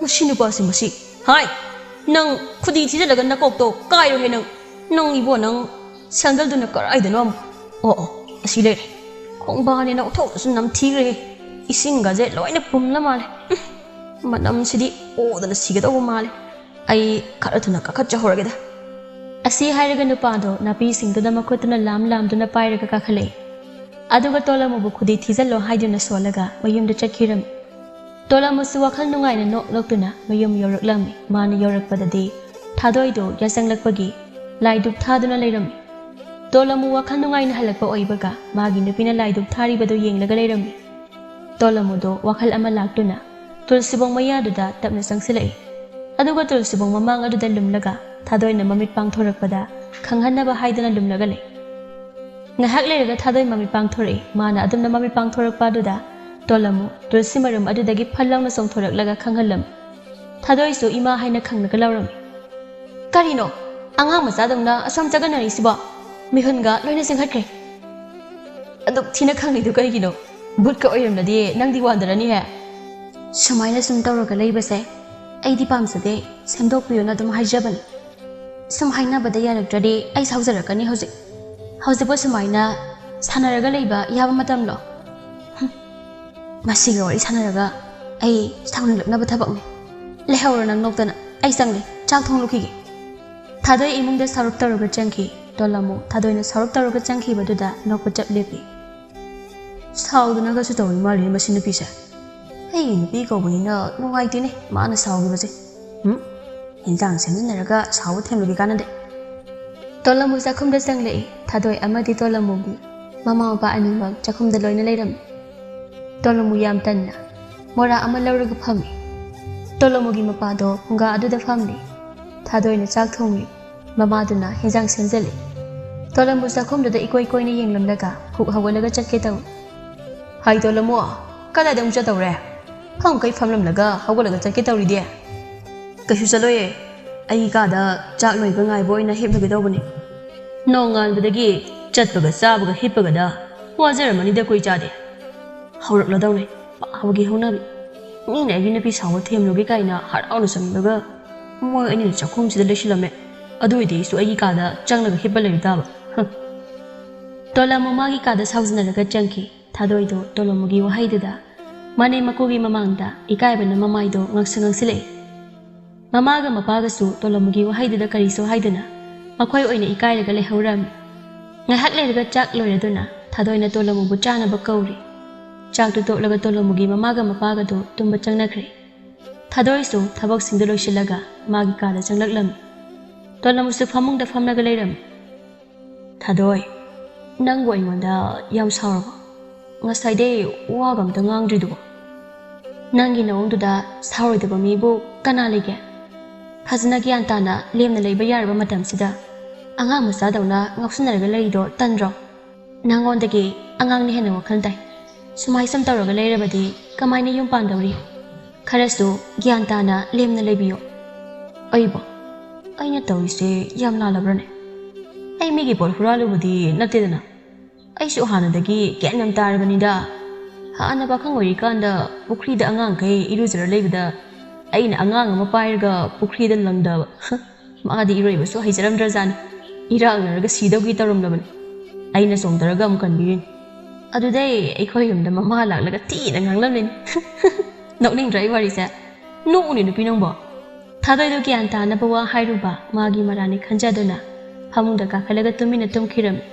ꯃꯁꯤ ꯅꯨꯄꯥꯁꯤ ꯃꯁꯤ꯫ ꯍꯥꯏ! ꯅꯪ ꯈꯨꯗꯤ ꯊꯤꯖꯤꯜꯂꯒ ꯅꯀꯣꯛꯇꯣ ꯀꯥꯏꯔꯣꯍꯦ ꯅꯪ꯫ ꯅꯪ ꯏꯕꯣ ꯅꯪ꯫ ꯁꯦꯟꯗꯜꯗꯨꯅ ꯀꯔꯥꯏꯗꯅꯣ ꯑꯃꯨꯛ? ꯑꯣ, ꯑꯣ, ꯑꯁꯤ ꯂꯩꯔꯦ꯫ ꯈꯣꯡꯕꯥꯟꯅꯦꯅ ꯑꯣꯟꯊꯣꯛꯅꯁꯨ ꯅꯝꯊꯤꯈ꯭ꯔꯦꯍꯦ꯫ ꯏꯁꯤꯡꯒꯁꯦ ꯂꯣꯏꯅ ꯄꯨꯝꯂ ꯃꯥꯜꯂꯦ꯫ ꯎꯝ, ꯃꯅꯝꯁꯤꯗꯤ ꯑꯣꯗꯅ ꯁꯤꯒꯗꯧꯕ ꯃꯥꯜꯂꯦ꯫ ꯑꯩ ꯈꯔ ꯊꯨꯅ ꯀꯥꯈꯠꯆꯍꯧꯔꯒꯦꯗ꯫ ꯑꯁꯤ ꯍꯥꯏꯔꯒ ꯅꯨꯄꯥꯗꯣ ꯅꯥꯄꯤꯁꯤꯡꯗꯨꯗ ꯃꯈꯨꯠꯇꯨꯅ ꯂꯥꯝ ꯂꯥꯝꯗꯨꯅ ꯄꯥꯏꯔꯒ ꯀꯥꯈꯠꯂꯛꯏ꯫ ꯑꯗꯨꯒ ꯇꯣꯂꯝꯃꯨꯕꯨ ꯈꯨꯗꯤ ꯊꯤꯖꯜꯂꯣ ꯍꯥꯏꯗꯨꯅ ꯁꯣꯜꯂꯒ ꯃꯌꯨꯝꯗ ꯆꯠꯈꯤꯔꯝꯃꯤ꯫ ꯇꯣꯂꯝꯃꯨꯁꯨ ꯋꯥꯈꯜ ꯅꯨꯡꯉꯥꯏꯅ ꯅꯣꯛ ꯅꯣꯛꯇꯨꯅ ꯃꯌꯨꯝ ꯌꯧꯔꯛꯂꯝꯃꯤ꯫ ꯃꯥꯅ ꯌꯧꯔꯛꯄꯗꯗꯤ ꯊꯥꯗꯣꯏꯗꯣ ꯌꯥꯆꯪꯂꯛꯄꯒꯤ ꯂꯥꯏꯗꯨꯛ ꯊꯥꯗꯨꯅ ꯂꯩꯔꯝꯃꯤ꯫ ꯇꯣꯂꯝꯃꯨ ꯋꯥꯈꯜ ꯅꯨꯡꯉꯥꯏꯅ ꯍꯜꯂꯛꯄ ꯑꯣꯏꯕꯒ ꯃꯥꯒꯤ ꯅꯨꯄꯤꯅ ꯂꯥꯏꯗꯨꯛ ꯊꯥꯔꯤꯕꯗꯨ ꯌꯦꯡꯂꯒ ꯂꯩꯔꯝꯃꯤ꯫ ꯇꯣꯂꯝꯃꯨꯗꯣ ꯋꯥꯈꯜ ꯑꯃ ꯂꯥꯛꯇꯨꯅ ꯇꯨꯜꯁꯤꯕꯣꯡ ꯃꯌꯥꯗꯨꯗ ꯇꯞꯅ ꯆꯪꯁꯤꯜꯂꯛꯏ꯫ ꯑꯗꯨꯒ ꯇꯨꯜꯁꯤꯕꯣꯡ ꯃꯃꯥꯡ ꯑꯗꯨꯗ ꯂꯨꯝꯂꯒ ꯊꯥꯗꯣꯏꯅ ꯃꯃꯤꯠ ꯄꯥꯡꯊꯣꯔꯛꯄꯗ ꯈꯪꯍꯟꯅꯕ ꯍꯥꯏꯗꯅ ꯂꯨꯝꯂꯒ ꯂꯩ꯫ ꯉꯥꯏꯍꯥꯛ ꯂꯩꯔꯒ ꯊꯥꯗꯣꯏ ꯃꯃꯤꯠ ꯄꯥꯡꯊꯣꯔꯛꯏ꯫ ꯃꯥꯅ ꯑꯗꯨꯝꯅ ꯃꯃꯤꯠ ꯄꯥꯡꯊꯣꯔꯛꯄ ꯑꯗꯨꯗ ꯇꯣꯂꯝꯃꯨ ꯇꯨꯜꯁꯤ ꯃꯔꯨꯝ ꯑꯗꯨꯗꯒꯤ ꯐꯜ ꯂꯥꯎꯅ ꯆꯣꯡꯊꯣꯔꯛꯂꯒ ꯈꯪꯍꯜꯂꯝꯃꯤ꯫ ꯊꯥꯗꯣꯏꯁꯨ ꯏꯃꯥ ꯍꯥꯏꯅ ꯈꯪꯂꯒ ꯂꯥꯎꯔꯝꯃꯤ꯫ "ꯀꯔꯤꯅꯣ? ꯑꯉꯥꯡ ꯃꯆꯥꯗꯧꯅ ꯑꯁꯨꯝ ꯆꯒꯠꯅꯔꯤꯁꯤꯕꯣ? ꯃꯤꯍꯨꯟꯒ ꯂꯣꯏꯅ ꯆꯦꯟꯈꯠꯈ꯭ꯔꯦ꯫ ꯑꯗꯨꯛ ꯊꯤꯅ ꯈꯪꯂꯤꯗꯨ ꯀꯩꯒꯤꯅꯣ? ꯕꯨꯠꯀ ꯑꯣꯏꯔꯝꯂꯗꯤ ꯅꯪꯗꯤ ꯋꯥꯟꯗꯔꯅꯤꯍꯦ꯫" "ꯁꯨꯃꯥꯏꯅ ꯁꯨꯝ ꯇꯧꯔꯒ ꯂꯩꯕꯁꯦ ꯑꯩꯗꯤ ꯄꯥꯝꯖꯗꯦ꯫ ꯁꯦꯝꯗꯣꯛꯄꯤꯌꯣꯅ ꯑꯗꯨꯝ ꯍꯥꯏꯖꯕꯅꯤ꯫ ꯁꯨꯝ ꯍꯥꯏꯅꯕꯗ ꯌꯥꯔꯛꯇ꯭ꯔꯗꯤ ꯑꯩ ꯁꯥꯎꯖꯔꯛꯀꯅꯤ ꯍꯧꯖꯤꯛ꯫ ꯍꯧꯖꯤꯛꯄꯨ ꯁꯨꯃꯥꯏꯅ ꯁꯥꯟꯅꯔꯒ ꯂꯩꯕ ꯌꯥꯕ ꯃꯇꯝꯂꯣ? ꯍꯨꯝ꯫ ꯃꯁꯤꯒ ꯋꯥꯔꯤ ꯁꯥꯟꯅꯔꯒ ꯑꯩ ꯁꯥꯎꯅꯤꯡꯂꯛꯅꯕ ꯊꯕꯛꯅꯤ꯫ ꯂꯩꯍꯧꯔꯣ ꯅꯪ ꯅꯣꯛꯇꯅ꯫ ꯑꯩ ꯆꯪꯂꯦ꯫ ꯆꯥꯛ ꯊꯣꯡꯂꯨꯈꯤꯒꯦ꯫" ꯊꯥꯗꯣꯏ ꯏꯃꯨꯡꯗ ꯁꯥꯎꯔꯞ ꯇꯧꯔꯒ ꯆꯪꯈꯤ꯫ ꯇꯣꯂꯝꯃꯨ ꯊꯥꯗꯣꯏꯅ ꯁꯥꯎꯔꯞ ꯇꯧꯔꯒ ꯆꯪꯈꯤꯕꯗꯨꯗ ꯅꯣꯛꯄ ꯆꯞ ꯂꯦꯞꯄꯤ꯫ "ꯁꯥꯎꯗꯅꯒꯁꯨ ꯇꯧꯔꯤ ꯃꯥꯜꯂꯦ ꯃꯁꯤ ꯅꯨꯄꯤꯁꯦ꯫ ꯑꯩꯒꯤ ꯅꯨꯄꯤ ꯀꯧꯕꯅꯤꯅ ꯅꯨꯡꯉꯥꯏꯇꯦꯅꯦ ꯃꯥꯅ ꯁꯥꯎꯈꯤꯕꯁꯦ꯫ ꯍꯨꯝ? ꯍꯦꯟꯖꯥꯡ ꯁꯦꯝꯖꯤꯟꯅꯔꯒ ꯁꯥꯎꯕ ꯊꯦꯝꯕꯒꯤ ꯀꯥꯟꯅꯗꯦ꯫" ꯇꯣꯂꯝꯃꯨ ꯆꯥꯛꯈꯨꯝꯗ ꯆꯪꯂꯛꯏ꯫ ꯊꯥꯗꯣꯏ ꯑꯃꯗꯤ ꯇꯣꯂꯝꯃꯨꯒꯤ ꯃꯃꯥ ꯃꯄꯥ ꯑꯅꯤꯃꯛ ꯆꯥꯛꯈꯨꯝꯗ ꯂꯣꯏꯅ ꯂꯩꯔꯝꯃꯤ꯫ ꯇꯣꯂꯝꯃꯨ ꯌꯥꯝ ꯇꯟꯅ ꯃꯣꯔꯥ ꯑꯃ ꯂꯧꯔꯒ ꯐꯝꯃꯤ꯫ ꯇꯣꯂꯝꯃꯨꯒꯤ ꯃꯄꯥꯗꯣ ꯐꯨꯡꯒꯥ ꯑꯗꯨꯗ ꯐꯝꯂꯤ꯫ ꯊꯥꯗꯣꯏꯅ ꯆꯥꯛ ꯊꯣꯡꯂꯤ꯫ ꯃꯃꯥꯗꯨꯅ ꯍꯦꯟꯖꯥꯡ ꯁꯦꯝꯖꯜꯂꯤ꯫ ꯇꯣꯂꯝꯃꯨ ꯆꯥꯛꯈꯨꯝꯗꯨꯗ ꯏꯀꯣꯏ ꯀꯣꯏꯅ ꯌꯦꯡꯂꯝꯂꯒ ꯍꯨꯛ ꯍꯧꯒꯠꯂꯒ ꯆꯠꯀꯦ ꯇꯧꯏ꯫ "ꯍꯥꯏ ꯇꯣꯂꯝꯃꯨ, ꯀꯗꯥꯏꯗ ꯑꯃꯨꯛ ꯆꯠꯇꯧꯔꯦ? ꯐꯝ ꯀꯩ ꯐꯝꯂꯝꯂꯒ ꯍꯧꯒꯠꯂꯒ ꯆꯠꯀꯦ ꯇꯧꯔꯤꯗꯤ?" "ꯀꯩꯁꯨ ꯆꯠꯂꯣꯏꯌꯦ꯫ ꯑꯩꯒꯤ ꯀꯥꯗ ꯆꯥꯛ ꯂꯣꯏꯕ ꯉꯥꯏꯕ ꯑꯣꯏꯅ ꯍꯤꯞꯂꯨꯒꯦ ꯇꯧꯕꯅꯤ꯫ ꯅꯣꯡꯉꯥꯟꯕꯗꯒꯤ ꯆꯠꯄꯒ ꯆꯥꯕꯒ ꯍꯤꯞꯄꯒꯗ ꯋꯥꯖꯔꯝꯃꯅꯤꯗ ꯀꯨꯏ ꯆꯥꯗꯦ꯫" ꯍꯧꯔꯛꯂꯗꯧꯅꯦ ꯄꯥꯕꯒꯤ ꯍꯧꯅꯕꯤ꯫ ꯃꯤꯅ ꯑꯩꯒꯤ ꯅꯨꯄꯤ ꯁꯥꯎꯕ ꯊꯦꯝꯂꯨꯒꯦ ꯀꯥꯏꯅ ꯍꯔꯥꯎꯅ ꯆꯪꯂꯒ ꯃꯣꯏ ꯑꯅꯤꯅ ꯆꯥꯛꯈꯨꯝꯁꯤꯗ ꯂꯩꯁꯤꯜꯂꯝꯃꯦ꯫ ꯑꯗꯨ ꯑꯣꯏꯗꯤ ꯑꯩꯁꯨ ꯑꯩꯒꯤ ꯀꯥꯗ ꯆꯪꯂꯒ ꯍꯤꯞꯄ ꯂꯩꯕ ꯇꯥꯕ꯫ ꯍ꯫ ꯇꯣꯂꯝꯃꯨ ꯃꯥꯒꯤ ꯀꯥꯗ ꯁꯥꯎꯖꯤꯟꯅꯔꯒ ꯆꯪꯈꯤ꯫ ꯊꯥꯗꯣꯏꯗꯣ ꯇꯣꯂꯝꯃꯨꯒꯤ ꯋꯥꯍꯩꯗꯨꯗ ꯃꯅꯦꯝ ꯃꯀꯨꯒꯤ ꯃꯃꯥꯡꯗ ꯏꯀꯥꯏꯕꯅ ꯃꯃꯥꯏꯗꯣ ꯉꯥꯡꯁꯪ ꯉꯥꯡꯁꯤꯜꯂꯛꯏ꯫ ꯃꯃꯥꯒ ꯃꯄꯥꯒꯁꯨ ꯇꯣꯂꯝꯃꯨꯒꯤ ꯋꯥꯍꯩꯗꯨꯗ ꯀꯔꯤꯁꯨ ꯍꯥꯏꯗꯅ ꯃꯈꯣꯏ ꯑꯣꯏꯅ ꯏꯀꯥꯏꯔꯒ ꯂꯩꯍꯧꯔꯝꯃꯤ꯫ ꯉꯥꯏꯍꯥꯛ ꯂꯩꯔꯒ ꯆꯥꯛ ꯂꯣꯏꯔꯗꯨꯅ ꯊꯥꯗꯣꯏꯅ ꯇꯣꯂꯝꯃꯨꯕꯨ ꯆꯥꯅꯕ ꯀꯧꯔꯤ꯫ ꯆꯥꯛꯇꯨ ꯇꯣꯛꯂꯒ ꯇꯣꯂꯝꯃꯨꯒꯤ ꯃꯃꯥꯒ ꯃꯄꯥꯒꯗꯨ ꯇꯨꯝꯕ ꯆꯪꯅꯈ꯭ꯔꯦ꯫ ꯊꯥꯗꯣꯏꯁꯨ ꯊꯕꯛꯁꯤꯡꯗꯨ ꯂꯣꯏꯁꯤꯜꯂꯒ ꯃꯥꯒꯤ ꯀꯥꯗ ꯆꯪꯂꯛꯂꯝꯃꯤ꯫ ꯇꯣꯂꯝꯃꯨꯁꯨ ꯐꯃꯨꯡꯗ ꯐꯝꯂꯒ ꯂꯩꯔꯝꯃꯤ꯫ "ꯊꯥꯗꯣꯏ, ꯅꯪꯕꯨ ꯑꯩꯉꯣꯟꯗ ꯌꯥꯝ ꯁꯥꯎꯔꯕꯣ? ꯉꯁꯥꯏꯗꯩ ꯋꯥꯒ ꯑꯝꯇ ꯉꯥꯡꯗ꯭ꯔꯤꯗꯨꯕꯣ? ꯅꯪꯒꯤ ꯅꯑꯣꯡꯗꯨꯗ ꯁꯥꯎꯔꯣꯏꯗꯕ ꯃꯤꯕꯨ ꯀꯅꯥ ꯂꯩꯒꯦ? ꯐꯖꯅ ꯒ꯭ꯌꯥꯟ ꯇꯥꯅ ꯂꯦꯝꯅ ꯂꯩꯕ ꯌꯥꯔꯕ ꯃꯇꯝꯁꯤꯗ ꯑꯉꯥꯡ ꯃꯆꯥꯗꯧꯅ ꯉꯥꯎꯁꯤꯟꯅꯔꯒ ꯂꯩꯔꯤꯗꯣ ꯇꯟꯗ꯭ꯔꯣ? ꯅꯪꯉꯣꯟꯗꯒꯤ ꯑꯉꯥꯡꯅ ꯍꯦꯟꯅ ꯋꯥꯈꯜ ꯇꯥꯏ꯫ ꯁꯨꯃꯥꯏ ꯁꯨꯝ ꯇꯧꯔꯒ ꯂꯩꯔꯕꯗꯤ ꯀꯃꯥꯏꯅ ꯌꯨꯝ ꯄꯥꯟꯗꯧꯔꯤ? ꯈꯔꯁꯨ ꯒ꯭ꯌꯥꯟ ꯇꯥꯅ ꯂꯦꯝꯅ ꯂꯩꯕꯤꯌꯨ꯫ ꯑꯩꯕꯣ? ꯑꯩꯅ ꯇꯧꯔꯤꯁꯦ ꯌꯥꯝ ꯂꯥꯜꯂꯕ꯭ꯔꯅꯦ? ꯑꯩ ꯃꯤꯒꯤ ꯄꯣꯠ ꯍꯨꯔꯥꯜꯂꯨꯕꯗꯤ ꯅꯠꯇꯦꯗꯅ꯫ ꯑꯩꯁꯨ ꯍꯥꯟꯅꯗꯒꯤ ꯒ꯭ꯌꯥꯟ ꯌꯥꯝ ꯇꯥꯔꯕꯅꯤꯗ꯫ ꯍꯥꯟꯅ ꯄꯥꯈꯪ ꯑꯣꯏꯔꯤꯀꯥꯟꯗ ꯄꯨꯈ꯭ꯔꯤꯗ ꯑꯉꯥꯡꯈꯩ ꯏꯔꯨꯖꯔ ꯂꯩꯕꯗ ꯑꯩꯅ ꯑꯉꯥꯡ ꯑꯃ ꯄꯥꯏꯔꯒ ꯄꯨꯈ꯭ꯔꯤꯗ ꯂꯪꯗꯕ꯫ ꯃꯥꯗꯤ ꯏꯔꯣꯏꯕꯁꯨ ꯍꯩꯖꯔꯝꯗ꯭ꯔꯖꯥꯠꯅꯤ꯫ ꯏꯔꯥꯛꯅꯔꯒ ꯁꯤꯗꯧꯒꯤ ꯇꯧꯔꯝꯂꯕꯅꯤ꯫ ꯑꯩꯅ ꯆꯣꯡꯊꯔꯒ ꯑꯃꯨꯛ ꯀꯟꯕꯤꯔꯤꯅꯤ꯫ ꯑꯗꯨꯗꯩ ꯑꯩꯈꯣꯏ ꯌꯨꯝꯗ ꯃꯃꯥ ꯂꯥꯛꯂꯒ ꯊꯤꯅ ꯉꯥꯡꯂꯝꯂꯤꯅꯤ꯫ ꯅꯣꯛꯅꯤꯡꯗ꯭ꯔꯥ ꯑꯩ ꯋꯥꯔꯤꯁꯦ? ꯅꯣꯛꯎꯅꯦ ꯅꯨꯄꯤ ꯅꯪꯕꯣ꯫ ꯊꯥꯗꯣꯏꯗꯣ ꯒ꯭ꯌꯥꯟ ꯇꯥꯅꯕ ꯋꯥ ꯍꯥꯏꯔꯨꯕ ꯃꯥꯒꯤ ꯃꯔꯥꯜꯅꯤ ꯈꯟꯖꯗꯨꯅ ꯐꯃꯨꯡꯗ ꯀꯥꯈꯠꯂꯒ ꯇꯨꯃꯤꯟꯅ ꯇꯨꯝꯈꯤꯔꯝꯃꯤ꯫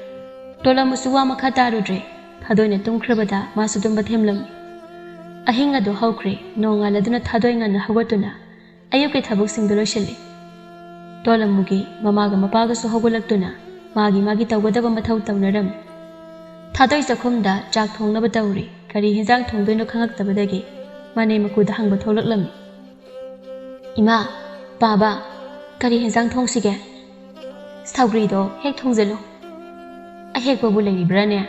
ꯇꯣꯂꯝꯕꯁꯨ ꯋꯥ ꯃꯈꯥ ꯇꯥꯔꯨꯗ꯭ꯔꯦ꯫ ꯊꯥꯗꯣꯏꯅ ꯇꯨꯝꯈ꯭ꯔꯕꯗ ꯃꯥꯁꯨ ꯇꯨꯝꯕ ꯊꯦꯝꯂꯝꯃꯤ꯫ ꯑꯍꯤꯡ ꯑꯗꯨ ꯍꯧꯈ꯭ꯔꯦ꯫ ꯅꯣꯡꯉꯥꯜꯂꯗꯨꯅ ꯊꯥꯗꯣꯏ ꯉꯟꯅ ꯍꯧꯒꯠꯇꯨꯅ ꯑꯌꯨꯛꯀꯤ ꯊꯕꯛꯁꯤꯡꯗꯨ ꯂꯣꯏꯁꯤꯜꯂꯤ꯫ ꯇꯣꯂꯝꯃꯨꯒꯤ ꯃꯃꯥꯒ ꯃꯄꯥꯒꯁꯨ ꯍꯧꯒꯠꯂꯛꯇꯨꯅ ꯃꯥꯒꯤ ꯃꯥꯒꯤ ꯇꯧꯒꯗꯕ ꯃꯊꯧ ꯇꯧꯅꯔꯝꯃꯤ꯫ ꯊꯥꯗꯣꯏ ꯆꯥꯛꯈꯨꯝꯗ ꯆꯥꯛ ꯊꯣꯡꯅꯕ ꯇꯧꯔꯤ꯫ ꯀꯔꯤ ꯍꯦꯟꯖꯥꯡ ꯊꯣꯡꯗꯣꯏꯅꯣ ꯈꯪꯉꯛꯇꯕꯗꯒꯤ ꯃꯅꯦꯝ ꯃꯀꯨꯗ ꯍꯪꯕ ꯊꯣꯛꯂꯛꯂꯝꯃꯤ꯫ "ꯏꯃꯥ, ꯄꯥꯕ, ꯀꯔꯤ ꯍꯦꯟꯖꯥꯡ ꯊꯣꯡꯁꯤꯒꯦ?" "ꯁꯧꯒ꯭ꯔꯤꯗꯣ ꯍꯦꯛ ꯊꯣꯡꯖꯤꯜꯂꯨ꯫ ꯑꯍꯦꯛꯄꯕꯨ ꯂꯩꯔꯤꯕ꯭ꯔꯥꯅꯦ?"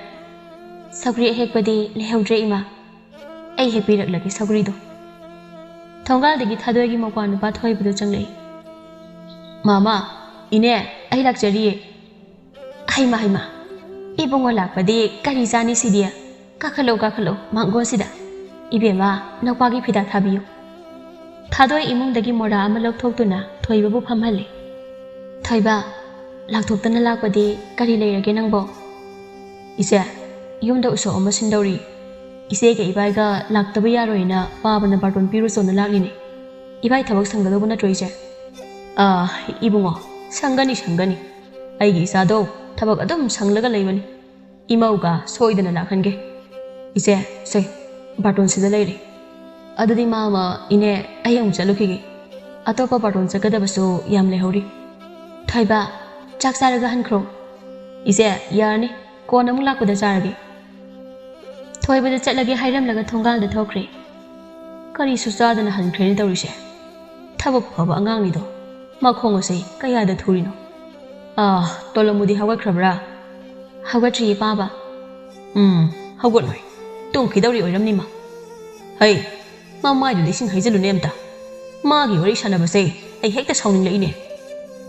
"ꯁꯧꯒ꯭ꯔꯤ ꯑꯍꯦꯛꯄꯗꯤ ꯂꯩꯍꯧꯗ꯭ꯔꯦ ꯏꯃꯥ꯫ ꯑꯩ ꯍꯦꯛꯄꯤꯔꯛꯂꯒꯦ ꯁꯧꯒ꯭ꯔꯤꯗꯣ꯫" ꯊꯣꯡꯒꯥꯜꯗꯒꯤ ꯊꯥꯗꯣꯏꯒꯤ ꯃꯧꯄ꯭ꯋꯥ ꯅꯨꯄꯥ ꯊꯣꯏꯕꯗꯨ ꯆꯪꯂꯛꯏ꯫ "ꯃꯥꯃꯥ, ꯏꯅꯦ, ꯑꯩ ꯂꯥꯛꯆꯔꯤꯌꯦ꯫" "ꯍꯩꯃꯥ, ꯍꯩꯃꯥ, ꯏꯕꯨꯡꯉꯣ ꯂꯥꯛꯄꯗꯤ ꯀꯔꯤ ꯆꯥꯅꯤ ꯁꯤꯗꯤ? ꯀꯥꯈꯠꯂꯣ, ꯀꯥꯈꯠꯂꯣ ꯃꯥꯡꯒꯣꯟꯁꯤꯗ꯫ ꯏꯕꯦꯝꯃ, ꯅꯧꯄꯥꯒꯤ ꯐꯤꯗꯥ ꯊꯥꯕꯤꯌꯨ꯫" ꯊꯥꯗꯣꯏ ꯏꯃꯨꯡꯗꯒꯤ ꯃꯣꯔꯥ ꯑꯃ ꯂꯧꯊꯣꯛꯇꯨꯅ ꯊꯣꯏꯕꯕꯨ ꯐꯝꯍꯜꯂꯤ꯫ "ꯊꯣꯏꯕ, ꯂꯥꯛꯊꯣꯛꯇꯅ ꯂꯥꯛꯄꯗꯤ ꯀꯔꯤ ꯂꯩꯔꯒꯦ ꯅꯪꯕꯣ?" "ꯏꯆꯦ, ꯌꯨꯝꯗ ꯎꯁꯣꯞ ꯑꯃ ꯁꯤꯟꯗꯧꯔꯤ꯫ ꯏꯆꯦꯒ ꯏꯕꯥꯏꯒ ꯂꯥꯛꯇꯕ ꯌꯥꯔꯣꯏꯅ ꯄꯥꯕꯅ ꯕꯥꯔꯇꯣꯟ ꯄꯤꯔꯨꯆꯣꯅ ꯂꯥꯛꯂꯤꯅꯦ꯫ ꯏꯕꯥꯏ ꯊꯕꯛ ꯁꯪꯒꯗꯧꯕ ꯅꯠꯇ꯭ꯔꯣ ꯏꯆꯦ?" "ꯑꯥ, ꯏꯕꯨꯡꯉꯣ, ꯁꯪꯒꯅꯤ, ꯁꯪꯒꯅꯤ꯫ ꯑꯩꯒꯤ ꯏꯆꯥꯗꯣ ꯊꯕꯛ ꯑꯗꯨꯝ ꯁꯪꯂꯒ ꯂꯩꯕꯅꯤ꯫ ꯏꯃꯧꯒ ꯁꯣꯏꯗꯅ ꯂꯥꯛꯍꯟꯒꯦ꯫ ꯏꯆꯦ, ꯁꯦ, ꯕꯥꯔꯇꯣꯟꯁꯤꯗ ꯂꯩꯔꯦ꯫ ꯑꯗꯨꯗꯤ ꯃꯥꯃ, ꯏꯅꯦ, ꯑꯩ ꯑꯃꯨꯛ ꯆꯠꯂꯨꯈꯤꯒꯦ꯫ ꯑꯇꯣꯞꯄ ꯕꯥꯔꯇꯣꯟ ꯆꯠꯀꯗꯕꯁꯨ ꯌꯥꯝ ꯂꯩꯍꯧꯔꯤ꯫" "ꯊꯣꯏꯕ, ꯆꯥꯛ ꯆꯥꯔꯒ ꯍꯟꯈ꯭ꯔꯣ꯫" "ꯏꯆꯦ, ꯌꯥꯔꯅꯤ, ꯀꯣꯟꯅ ꯑꯃꯨꯛ ꯂꯥꯛꯄꯗ ꯆꯥꯔꯒꯦ꯫" ꯊꯣꯏꯕꯗ ꯆꯠꯂꯒꯦ ꯍꯥꯏꯔꯝꯂꯒ ꯊꯣꯡꯒꯥꯜꯗ ꯊꯣꯛꯈ꯭ꯔꯦ꯫ ꯀꯔꯤꯁꯨ ꯆꯥꯗꯅ ꯍꯟꯈ꯭ꯔꯦꯅꯦ ꯇꯧꯔꯤꯁꯦ꯫ ꯊꯕꯛ ꯐꯕ ꯑꯉꯥꯡꯅꯤꯗꯣ꯫ ꯃꯈꯣꯡ ꯑꯁꯦ ꯀꯌꯥꯗ ꯊꯨꯔꯤꯅꯣ? ꯑꯥ, ꯇꯣꯂꯣꯃꯨꯗꯤ ꯍꯧꯒꯠꯈ꯭ꯔꯕ꯭ꯔꯥ? ꯍꯧꯒꯠꯇ꯭ꯔꯤꯌꯦ, ꯄꯥꯕ꯫ ꯎꯝ, ꯍꯧꯒꯠꯂꯣꯏ꯫ ꯇꯨꯝꯈꯤꯗꯧꯔꯤ ꯑꯣꯏꯔꯝꯅꯤ ꯃꯥ꯫ ꯍꯩ, ꯃꯃꯥꯏꯗꯨꯗ ꯏꯁꯤꯡ ꯍꯩꯖꯤꯜꯂꯨꯅꯦ ꯑꯝꯇ꯫ ꯃꯥꯒꯤ ꯋꯥꯔꯤ ꯁꯥꯟꯅꯕꯁꯦ ꯑꯩ ꯍꯦꯛꯇ ꯁꯥꯎꯅꯤꯡꯂꯛꯏꯅꯦ꯫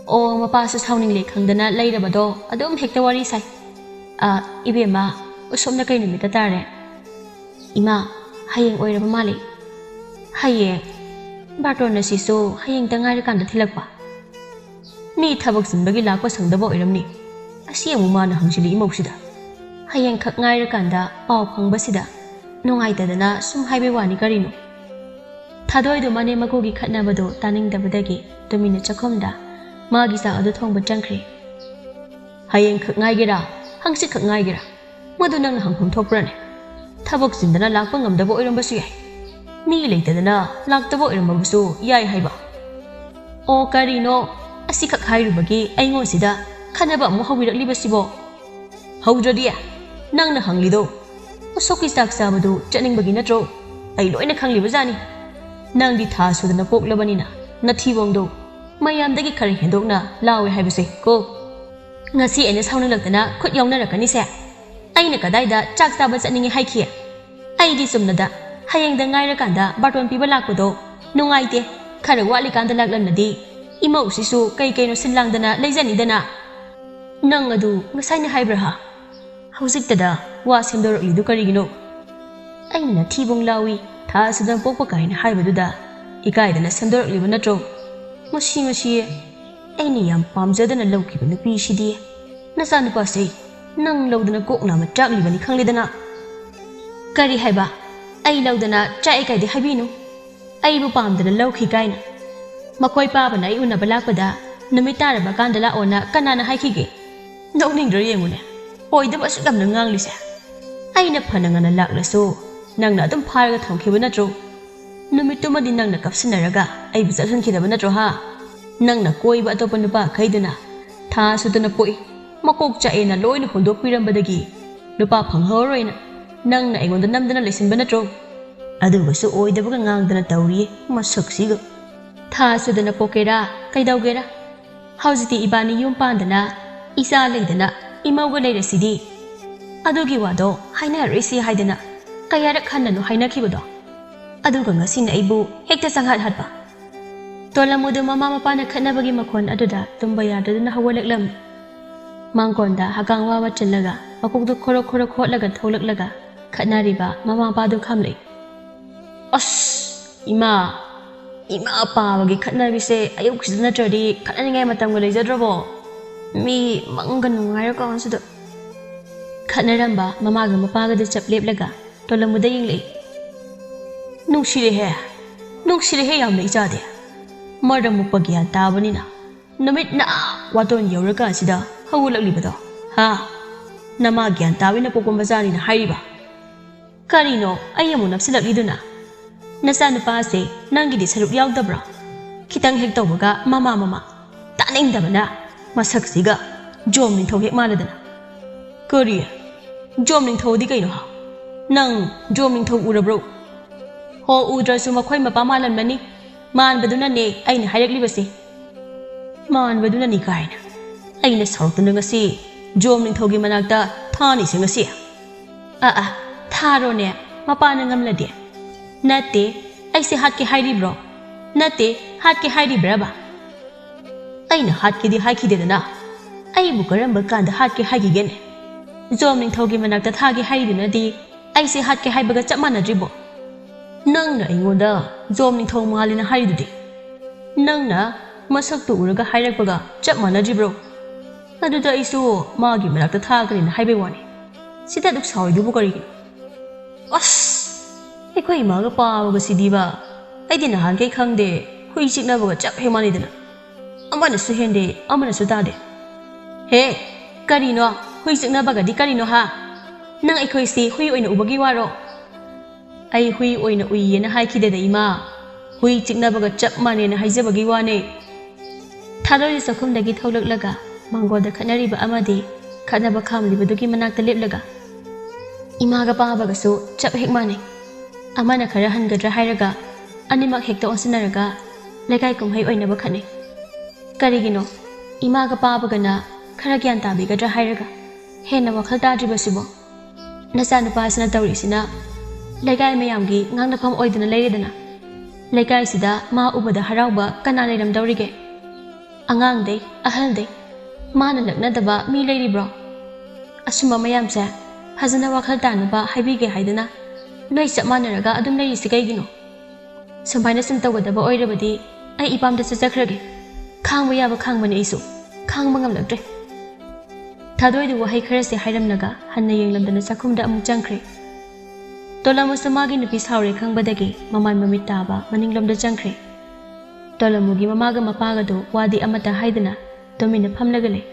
ꯑꯣ, ꯃꯄꯥꯁꯨ ꯁꯥꯎꯅꯤꯡꯂꯦ ꯈꯪꯗꯅ ꯂꯩꯔꯕꯗꯣ ꯑꯗꯨꯝ ꯍꯦꯛꯇ ꯋꯥꯔꯤ ꯁꯥꯏ꯫ ꯑ, ꯏꯕꯦꯝꯃ, ꯎꯁꯣꯞꯅ ꯀꯩ ꯅꯨꯃꯤꯠꯇ ꯇꯥꯔꯦ? ꯏꯃꯥ, ꯍꯌꯦꯡ ꯑꯣꯏꯔꯕ ꯃꯥꯜꯂꯦ꯫ ꯍꯌꯦꯡ? ꯕꯥꯔꯇꯣꯟ ꯑꯁꯤꯁꯨ ꯍꯌꯦꯡꯇ ꯉꯥꯏꯔꯀꯥꯟꯗ ꯊꯤꯜꯂꯛꯄ? ꯃꯤ ꯊꯕꯛ ꯆꯤꯟꯕꯒꯤ ꯂꯥꯛꯄ ꯁꯪꯗꯕ ꯑꯣꯏꯔꯝꯅꯤ꯫ ꯑꯁꯤ ꯑꯃꯨꯛ ꯃꯥꯅ ꯍꯪꯖꯤꯜꯂꯤ ꯏꯃꯧꯁꯤꯗ꯫ ꯍꯌꯦꯡꯈꯛ ꯉꯥꯏꯔꯀꯥꯟꯗ ꯄꯥꯎ ꯐꯪꯕꯁꯤꯗ ꯅꯨꯡꯉꯥꯏꯇꯗꯅ ꯁꯨꯝ ꯍꯥꯏꯕꯩ ꯋꯥꯅꯤ ꯀꯔꯤꯅꯣ꯫ ꯊꯥꯗꯣꯏꯗꯨ ꯃꯅꯦꯝ ꯃꯀꯨꯒꯤ ꯈꯠꯅꯕꯗꯨ ꯇꯥꯅꯤꯡꯗꯕꯗꯒꯤ ꯇꯨꯃꯤꯟꯅ ꯆꯥꯛꯈꯨꯝꯗ ꯃꯥꯒꯤ ꯆꯥꯛ ꯑꯗꯨ ꯊꯣꯡꯕ ꯆꯪꯈ꯭ꯔꯦ꯫ ꯍꯌꯦꯡꯈꯛ ꯉꯥꯏꯒꯦꯔꯥ? ꯍꯪꯆꯤꯠꯈꯛ ꯉꯥꯏꯒꯦꯔꯥ? ꯃꯗꯨ ꯅꯪꯅ ꯍꯪꯐꯝ ꯊꯣꯛꯄ꯭ꯔꯥꯅꯦ? ꯊꯕꯛ ꯆꯤꯟꯗꯅ ꯂꯥꯛꯄ ꯉꯝꯗꯕ ꯑꯣꯏꯔꯝꯕꯁꯨ ꯌꯥꯏ꯫ ꯃꯤ ꯂꯩꯇꯗꯅ ꯂꯥꯛꯇꯕ ꯑꯣꯏꯔꯝꯕꯁꯨ ꯌꯥꯏ ꯍꯥꯏꯕ꯫ ꯑꯣ ꯀꯔꯤꯅꯣ, ꯑꯁꯤꯈꯛ ꯍꯥꯏꯔꯨꯕꯒꯤ ꯑꯩꯉꯣꯟꯁꯤꯗ ꯈꯟꯅꯕ ꯑꯃꯨꯛ ꯍꯧꯕꯤꯔꯛꯂꯤꯕꯁꯤꯕꯣ? ꯍꯧꯗ꯭ꯔꯗꯤ? ꯅꯪꯅ ꯍꯪꯂꯤꯗꯣ ꯎꯁꯣꯞꯀꯤ ꯆꯥꯛ ꯆꯥꯕꯗꯨ ꯆꯠꯅꯤꯡꯕꯒꯤ ꯅꯠꯇ꯭ꯔꯣ? ꯑꯩ ꯂꯣꯏꯅ ꯈꯪꯂꯤꯕꯖꯥꯠꯅꯤ꯫ ꯅꯪꯗꯤ ꯊꯥ ꯁꯨꯗꯅ ꯄꯣꯛꯂꯕꯅꯤꯅ ꯅꯊꯤꯕꯣꯡꯗꯣ ꯃꯌꯥꯝꯗꯒꯤ ꯈꯔ ꯍꯦꯟꯗꯣꯛꯅ ꯂꯥꯎꯋꯦ ꯍꯥꯏꯕꯁꯦ ꯀꯣ꯫ ꯉꯁꯤ ꯑꯩꯅ ꯁꯥꯎꯅꯤꯡꯂꯛꯇꯅ ꯈꯨꯠ ꯌꯥꯎꯅꯔꯛꯀꯅꯤꯁꯦ꯫ ꯑꯩꯅ ꯀꯗꯥꯏꯗ ꯆꯥꯛ ꯆꯥꯕ ꯆꯠꯅꯤꯡꯉꯦ ꯍꯥꯏꯈꯤ? ꯑꯩꯗꯤ ꯆꯨꯝꯅꯗ ꯍꯌꯦꯡꯗ ꯉꯥꯏꯔꯀꯥꯟꯗ ꯕꯥꯔꯇꯣꯟ ꯄꯤꯕ ꯂꯥꯛꯄꯗꯣ ꯅꯨꯡꯉꯥꯏꯇꯦ, ꯈꯔ ꯋꯥꯠꯂꯤꯀꯥꯟꯗ ꯂꯥꯛꯂꯝꯂꯗꯤ ꯏꯃꯧꯁꯤꯁꯨ ꯀꯩ ꯀꯩꯅꯣ ꯁꯤꯜ ꯂꯥꯡꯗꯅ ꯂꯩꯖꯅꯤꯗꯅ꯫ ꯅꯪ ꯑꯗꯨ ꯉꯁꯥꯏꯅ ꯍꯥꯏꯕ꯭ꯔꯥ ꯍꯥ? ꯍꯧꯖꯤꯛꯇꯗ ꯋꯥ ꯁꯦꯝꯗꯣꯔꯛꯂꯤꯗꯨ ꯀꯔꯤꯒꯤꯅꯣ? ꯑꯩꯅ ꯊꯤꯕꯣꯡ ꯂꯥꯎꯏ, ꯊꯥ ꯑꯁꯤꯗ ꯄꯣꯛꯄ ꯀꯥꯏꯅ ꯍꯥꯏꯕꯗꯨꯗ ꯏꯀꯥꯏꯗꯅ ꯁꯦꯝꯗꯣꯔꯛꯂꯤꯕ ꯅꯠꯇ꯭ꯔꯣ? ꯃꯁꯤ, ꯃꯁꯤ ꯑꯩꯅ ꯌꯥꯝ ꯄꯥꯝꯖꯗꯅ ꯂꯧꯈꯤꯕ ꯅꯨꯄꯤꯁꯤꯗꯤ꯫ ꯅꯆꯥꯅꯨꯄꯥꯁꯦ ꯅꯪ ꯂꯧꯗꯅ ꯀꯣꯛ ꯅꯥꯝꯃ ꯆꯥꯛꯂꯤꯕꯅꯤ ꯈꯪꯂꯦꯗꯅ꯫ ꯀꯔꯤ ꯍꯥꯏꯕ? ꯑꯩ ꯂꯧꯗꯅ ꯆꯥꯛꯑꯦ ꯀꯥꯏꯗꯤ ꯍꯥꯏꯕꯤꯅꯨ꯫ ꯑꯩꯕꯨ ꯄꯥꯝꯗꯅ ꯂꯧꯈꯤ ꯀꯥꯏꯅ꯫ ꯃꯈꯣꯏ ꯄꯥꯕꯅ ꯑꯩ ꯎꯅꯕ ꯂꯥꯛꯄꯗ ꯅꯨꯃꯤꯠ ꯇꯥꯔꯕ ꯀꯥꯟꯗ ꯂꯥꯛꯑꯣꯅ ꯀꯅꯥꯅ ꯍꯥꯏꯈꯤꯒꯦ? ꯅꯣꯛꯅꯤꯡꯗ꯭ꯔꯣ ꯌꯦꯡꯉꯨꯅꯦ, ꯑꯣꯏꯗꯕ ꯑꯁꯨꯛ ꯌꯥꯝꯅ ꯉꯥꯡꯂꯤꯁꯦ꯫ ꯑꯩꯅ ꯐꯅ ꯉꯟꯅ ꯂꯥꯛꯂꯁꯨ ꯅꯪꯅ ꯑꯗꯨꯝ ꯐꯥꯔꯒ ꯊꯝꯈꯤꯕ ꯅꯠꯇ꯭ꯔꯣ? ꯅꯨꯃꯤꯠꯇꯨꯃꯗꯤ ꯅꯪꯅ ꯀꯞꯁꯤꯟꯅꯔꯒ ꯑꯩꯕꯨ ꯆꯠꯍꯟꯈꯤꯗꯕ ꯅꯠꯇ꯭ꯔꯣ ꯍꯥ? ꯅꯪꯅ ꯀꯣꯏꯕ ꯑꯇꯣꯞꯄ ꯅꯨꯄꯥꯈꯩꯗꯨꯅ ꯊꯥ ꯁꯨꯗꯅ ꯄꯣꯛꯏ, ꯃꯀꯣꯛ ꯆꯥꯛꯑꯦꯅ ꯂꯣꯏꯅ ꯍꯨꯟꯗꯣꯛꯄꯤꯔꯝꯕꯗꯒꯤ ꯅꯨꯄꯥ ꯐꯪꯍꯧꯔꯣꯏꯅ ꯅꯪꯅ ꯑꯩꯉꯣꯟꯗ ꯅꯝꯗꯅ ꯂꯩꯁꯤꯟꯕ ꯅꯠꯇ꯭ꯔꯣ? ꯑꯗꯨꯒꯁꯨ ꯑꯣꯏꯗꯕꯒ ꯉꯥꯡꯗꯅ ꯇꯧꯔꯤꯌꯦ ꯃꯁꯛꯁꯤꯒ꯫ ꯊꯥ ꯁꯨꯗꯅ ꯄꯣꯛꯀꯦꯔꯥ, ꯀꯩꯗꯧꯒꯦꯔꯥ, ꯍꯧꯖꯤꯛꯇꯤ ꯏꯕꯥꯅꯤ ꯌꯨꯝ ꯄꯥꯟꯗꯅ ꯏꯆꯥ ꯂꯩꯗꯅ ꯏꯃꯧꯒ ꯂꯩꯔꯁꯤꯗꯤ꯫ ꯑꯗꯨꯒꯤ ꯋꯥꯗꯣ ꯍꯥꯏꯅꯔꯣꯏꯁꯤ ꯍꯥꯏꯗꯅ ꯀꯌꯥꯔꯛ ꯍꯟꯅꯅꯣ ꯍꯥꯏꯅꯈꯤꯕꯗꯣ? ꯑꯗꯨꯒ ꯉꯁꯤꯅ ꯑꯩꯕꯨ ꯍꯦꯛꯇ ꯆꯪꯍꯠꯍꯠꯄ꯫ ꯇꯣꯂꯝꯃꯨꯗꯨ ꯃꯃꯥ ꯃꯄꯥꯅ ꯈꯠꯅꯕꯒꯤ ꯃꯈꯣꯟ ꯑꯗꯨꯗ ꯇꯨꯝꯕ ꯌꯥꯗꯗꯨꯅ ꯍꯧꯒꯠꯂꯛꯂꯝꯃꯤ꯫ ꯃꯥꯡꯒꯣꯟꯗ ꯍꯒꯥꯡ ꯋꯥ ꯋꯥꯆꯜꯂꯒ ꯃꯀꯣꯛꯇꯨ ꯈꯣꯔꯣꯛ ꯈꯣꯔꯣꯛ ꯈꯣꯠꯂꯒ ꯊꯣꯛꯂꯛꯂꯒ ꯈꯠꯅꯔꯤꯕ ꯃꯃꯥ ꯃꯄꯥꯗꯨ ꯈꯥꯝꯂꯛꯏ꯫ "ꯑꯁ, ꯏꯃꯥ, ꯏꯃꯥ ꯄꯥꯕꯒꯤ ꯈꯠꯅꯕꯤꯁꯦ ꯑꯌꯨꯛꯁꯤꯗ ꯅꯠꯇ꯭ꯔꯗꯤ ꯈꯠꯅꯅꯤꯡꯉꯥꯏ ꯃꯇꯝꯒ ꯂꯩꯖꯗ꯭ꯔꯕꯣ? ꯃꯤ ꯃꯪꯒ ꯅꯨꯡꯉꯥꯏꯔꯀꯥꯟꯁꯤꯗ!" ꯈꯠꯅꯔꯝꯕ ꯃꯃꯥꯒ ꯃꯄꯥꯒꯗ ꯆꯞ ꯂꯦꯞꯂꯒ ꯇꯣꯂꯝꯃꯨꯗ ꯌꯦꯡꯂꯛꯏ꯫ "ꯅꯨꯡꯁꯤꯔꯦꯍꯦ, ꯅꯨꯡꯁꯤꯔꯦꯍꯦ ꯌꯥꯝꯅ ꯏꯆꯥꯗꯤ꯫ ꯃꯔꯝ ꯃꯣꯛꯄ ꯒ꯭ꯌꯥꯟ ꯇꯥꯕꯅꯤꯅ ꯅꯨꯃꯤꯠꯅ ꯋꯥꯇꯣꯟ ꯌꯧꯔꯀꯥꯟꯁꯤꯗ ꯍꯧꯒꯠꯂꯛꯂꯤꯕꯗꯣ, ꯍꯥ? ꯅꯃꯥ ꯒ꯭ꯌꯥꯟ ꯇꯥꯕꯤꯅ ꯄꯣꯛꯄ ꯃꯆꯥꯅꯤꯅ ꯍꯥꯏꯔꯤꯕ?" "ꯀꯔꯤꯅꯣ ꯑꯩ ꯑꯃꯨꯛ ꯅꯞꯁꯤꯜꯂꯛꯂꯤꯗꯨꯅ? ꯅꯆꯥꯅꯨꯄꯥꯁꯦ ꯅꯪꯒꯤꯗꯤ ꯁꯔꯨꯛ ꯌꯥꯎꯗꯕ꯭ꯔꯣ? ꯈꯤꯇꯪ ꯍꯦꯛ ꯇꯧꯕꯒ ꯃꯃꯥ ꯃꯃꯥ꯫ ꯇꯥꯅꯤꯡꯗꯕꯅ ꯃꯁꯛꯁꯤꯒ ꯖꯣꯝ ꯅꯤꯡꯊꯧ ꯍꯦꯛ ꯃꯥꯟꯅꯗꯅ꯫ ꯀꯔꯤ? ꯖꯣꯝ ꯅꯤꯡꯊꯧꯗꯤ ꯀꯩꯅꯣ ꯍꯥ? ꯅꯪ ꯖꯣꯝ ꯅꯤꯡꯊꯧ ꯎꯔꯕ꯭ꯔꯣ?" "ꯍꯣ, ꯎꯗ꯭ꯔꯁꯨ ꯃꯈꯣꯏ ꯃꯄꯥ ꯃꯥꯜꯂꯝꯃꯅꯤ꯫ ꯃꯥꯟꯕꯗꯨꯅꯅꯦ ꯑꯩꯅ ꯍꯥꯏꯔꯛꯂꯤꯕꯁꯦ꯫" "ꯃꯥꯟꯕꯗꯨꯅꯅꯤ ꯀꯥꯏꯅ꯫ ꯑꯩꯅ ꯁꯥꯎꯔꯛꯇꯨꯅ ꯉꯁꯤ ꯖꯣꯝ ꯅꯤꯡꯊꯧꯒꯤ ꯃꯅꯥꯛꯇ ꯊꯥꯅꯤꯁꯦ ꯉꯁꯤ?" "ꯑꯥ, ꯑꯥ, ꯊꯥꯔꯣꯅꯦ, ꯃꯄꯥꯅ ꯉꯝꯂꯗꯤ꯫" "ꯅꯠꯇꯦ, ꯑꯩꯁꯦ ꯍꯥꯠꯀꯦ ꯍꯥꯏꯔꯤꯕ꯭ꯔꯣ? ꯅꯠꯇꯦ, ꯍꯥꯠꯀꯦ ꯍꯥꯏꯔꯤꯕ꯭ꯔꯕ?" "ꯑꯩꯅ ꯍꯥꯠꯀꯦꯗꯤ ꯍꯥꯏꯈꯤꯗꯦꯗꯅ꯫ ꯑꯩꯕꯨ ꯀꯔꯝꯕ ꯀꯥꯟꯗ ꯍꯥꯠꯀꯦ ꯍꯥꯏꯈꯤꯒꯦꯅꯦ? ꯖꯣꯝ ꯅꯤꯡꯊꯧꯒꯤ ꯃꯅꯥꯛꯇ ꯊꯥꯒꯦ ꯍꯥꯏꯔꯤꯗꯨꯅꯗꯤ ꯑꯩꯁꯦ ꯍꯥꯠꯀꯦ ꯍꯥꯏꯕꯒ ꯆꯞ ꯃꯥꯟꯅꯗ꯭ꯔꯤꯕꯣ? ꯅꯪꯅ ꯑꯩꯉꯣꯟꯗ ꯖꯣꯝ ꯅꯤꯡꯊꯧ ꯃꯥꯜꯂꯤꯅ ꯍꯥꯏꯔꯤꯗꯨꯗꯤ꯫ ꯅꯪꯅ ꯃꯁꯛꯇꯨ ꯎꯔꯒ ꯍꯥꯏꯔꯛꯄꯒ ꯆꯞ ꯃꯥꯟꯅꯗ꯭ꯔꯤꯕ꯭ꯔꯣ? ꯑꯗꯨꯗ ꯑꯩꯁꯨ ꯃꯥꯒꯤ ꯃꯅꯥꯛꯇ ꯊꯥꯒꯅꯤꯅ ꯍꯥꯏꯕꯩ ꯋꯥꯅꯤ꯫ ꯁꯤꯗ ꯑꯗꯨꯛ ꯁꯥꯎꯔꯤꯗꯨꯕꯨ ꯀꯔꯤꯒꯤꯅꯣ?" "ꯑꯁ! ꯑꯩꯈꯣꯏ ꯏꯃꯥꯒ ꯄꯥꯕꯒ ꯁꯤꯗꯤꯕ꯫ ꯑꯩꯗꯤ ꯅꯍꯥꯟꯈꯩ ꯈꯪꯗꯦ, ꯍꯨꯏ ꯆꯤꯛꯅꯕꯒ ꯆꯞ ꯍꯦꯛ ꯃꯥꯟꯅꯩꯗꯅ꯫ ꯑꯃꯅꯁꯨ ꯍꯦꯟꯗꯦ, ꯑꯃꯅꯁꯨ ꯇꯥꯗꯦ꯫" "ꯍꯦ, ꯀꯔꯤꯅꯣ? ꯍꯨꯏ ꯆꯤꯛꯅꯕꯒꯗꯤ ꯀꯔꯤꯅꯣ ꯍꯥ? ꯅꯪ ꯑꯩꯈꯣꯏꯁꯤ ꯍꯨꯏ ꯑꯣꯏꯅ ꯎꯕꯒꯤ ꯋꯥꯔꯣ?" "ꯑꯩ ꯍꯨꯏ ꯑꯣꯏꯅ ꯎꯏꯌꯦꯅ ꯍꯥꯏꯈꯤꯗꯦꯗ ꯏꯃꯥ꯫ ꯍꯨꯏ ꯆꯤꯛꯅꯕꯒ ꯆꯞ ꯃꯥꯟꯅꯩꯅ ꯍꯥꯏꯖꯕꯒꯤ ꯋꯥꯅꯦ꯫" ꯊꯥꯗꯣꯏꯗꯨ ꯆꯥꯛꯈꯨꯝꯗꯒꯤ ꯊꯣꯛꯂꯛꯂꯒ ꯃꯥꯡꯒꯣꯜꯗ ꯈꯠꯅꯔꯤꯕ ꯑꯃꯗꯤ ꯈꯠꯅꯕ ꯈꯥꯝꯂꯤꯕꯗꯨꯒꯤ ꯃꯅꯥꯛꯇ ꯂꯦꯞꯂꯒ, "ꯏꯃꯥꯒ ꯄꯥꯕꯒꯁꯨ ꯆꯞ ꯍꯦꯛ ꯃꯥꯟꯅꯩ꯫ ꯑꯃꯅ ꯈꯔ ꯍꯟꯒꯗ꯭ꯔꯥ ꯍꯥꯏꯔꯒ ꯑꯅꯤꯃꯛ ꯍꯦꯛꯇ ꯑꯣꯟꯁꯤꯟꯅꯔꯒ ꯂꯩꯀꯥꯏ ꯀꯨꯝꯍꯩ ꯑꯣꯏꯅꯕ ꯈꯠꯅꯩ꯫ ꯀꯔꯤꯒꯤꯅꯣ? ꯏꯃꯥꯒ ꯄꯥꯕꯒꯅ ꯈꯔ ꯒ꯭ꯌꯥꯟ ꯇꯥꯕꯤꯒꯗ꯭ꯔꯥ ꯍꯥꯏꯔꯒ ꯍꯦꯟꯅ ꯋꯥꯈꯜ ꯇꯥꯗ꯭ꯔꯤꯕꯁꯤꯕꯣ? ꯅꯆꯥꯅꯨꯄꯥꯁꯤꯅ ꯇꯧꯔꯤꯁꯤꯅ ꯂꯩꯀꯥꯏ ꯃꯌꯥꯝꯒꯤ ꯉꯥꯡꯅꯐꯝ ꯑꯣꯏꯗꯨꯅ ꯂꯩꯔꯦꯗꯅ꯫ ꯂꯩꯀꯥꯏꯁꯤꯗ ꯃꯥ ꯎꯕꯗ ꯍꯔꯥꯎꯕ ꯀꯅꯥ ꯂꯩꯔꯝꯗꯧꯔꯤꯒꯦ? ꯑꯉꯥꯡꯗꯩ, ꯑꯍꯜꯗꯩ, ꯃꯥꯅ ꯅꯛꯅꯗꯕ ꯃꯤ ꯂꯩꯔꯤꯕ꯭ꯔꯣ? ꯑꯁꯨꯝꯕ ꯃꯌꯥꯝꯁꯦ ꯐꯖꯅ ꯋꯥꯈꯜ ꯇꯥꯅꯕ ꯍꯥꯏꯕꯤꯒꯦ ꯍꯥꯏꯗꯅ ꯅꯣꯏ ꯆꯞ ꯃꯥꯟꯅꯔꯒ ꯑꯗꯨꯝ ꯂꯩꯔꯤꯁꯤ ꯀꯩꯒꯤꯅꯣ? ꯁꯨꯃꯥꯏꯅ ꯁꯨꯝ ꯇꯧꯒꯗꯕ ꯑꯣꯏꯔꯕꯗꯤ ꯑꯩ ꯏꯄꯥꯝꯗ ꯆꯠꯆꯈ꯭ꯔꯒꯦ꯫ ꯈꯥꯡꯕ ꯌꯥꯕ ꯈꯥꯡꯕꯅꯤ ꯑꯩꯁꯨ꯫ ꯈꯥꯡꯕ ꯉꯝꯂꯛꯇ꯭ꯔꯦ꯫ ꯊꯥꯗꯣꯏꯗꯨ ꯋꯥꯍꯩ ꯈꯔꯁꯦ ꯍꯥꯏꯔꯝꯂꯒ ꯍꯟꯅ ꯌꯦꯡꯂꯝꯗꯅ ꯆꯥꯛꯈꯨꯝꯗ ꯑꯃꯨꯛ ꯆꯪꯈ꯭ꯔꯦ꯫ ꯇꯣꯂꯥꯃꯨꯁꯨ ꯃꯥꯒꯤ ꯅꯨꯄꯤ ꯁꯥꯎꯔꯦ ꯈꯪꯕꯗꯒꯤ ꯃꯃꯥꯏ ꯃꯃꯤꯠ ꯇꯥꯕ ꯃꯅꯤꯡꯂꯣꯝꯗ ꯆꯪꯈ꯭ꯔꯦ꯫ ꯇꯣꯂꯥꯃꯨꯒꯤ ꯃꯃꯥꯒ ꯃꯄꯥꯒꯗꯨ ꯋꯥꯗꯤ ꯑꯃꯠꯇ ꯍꯥꯏꯗꯅ ꯇꯨꯃꯤꯟꯅ ꯐꯝꯂꯒ ꯂꯩ꯫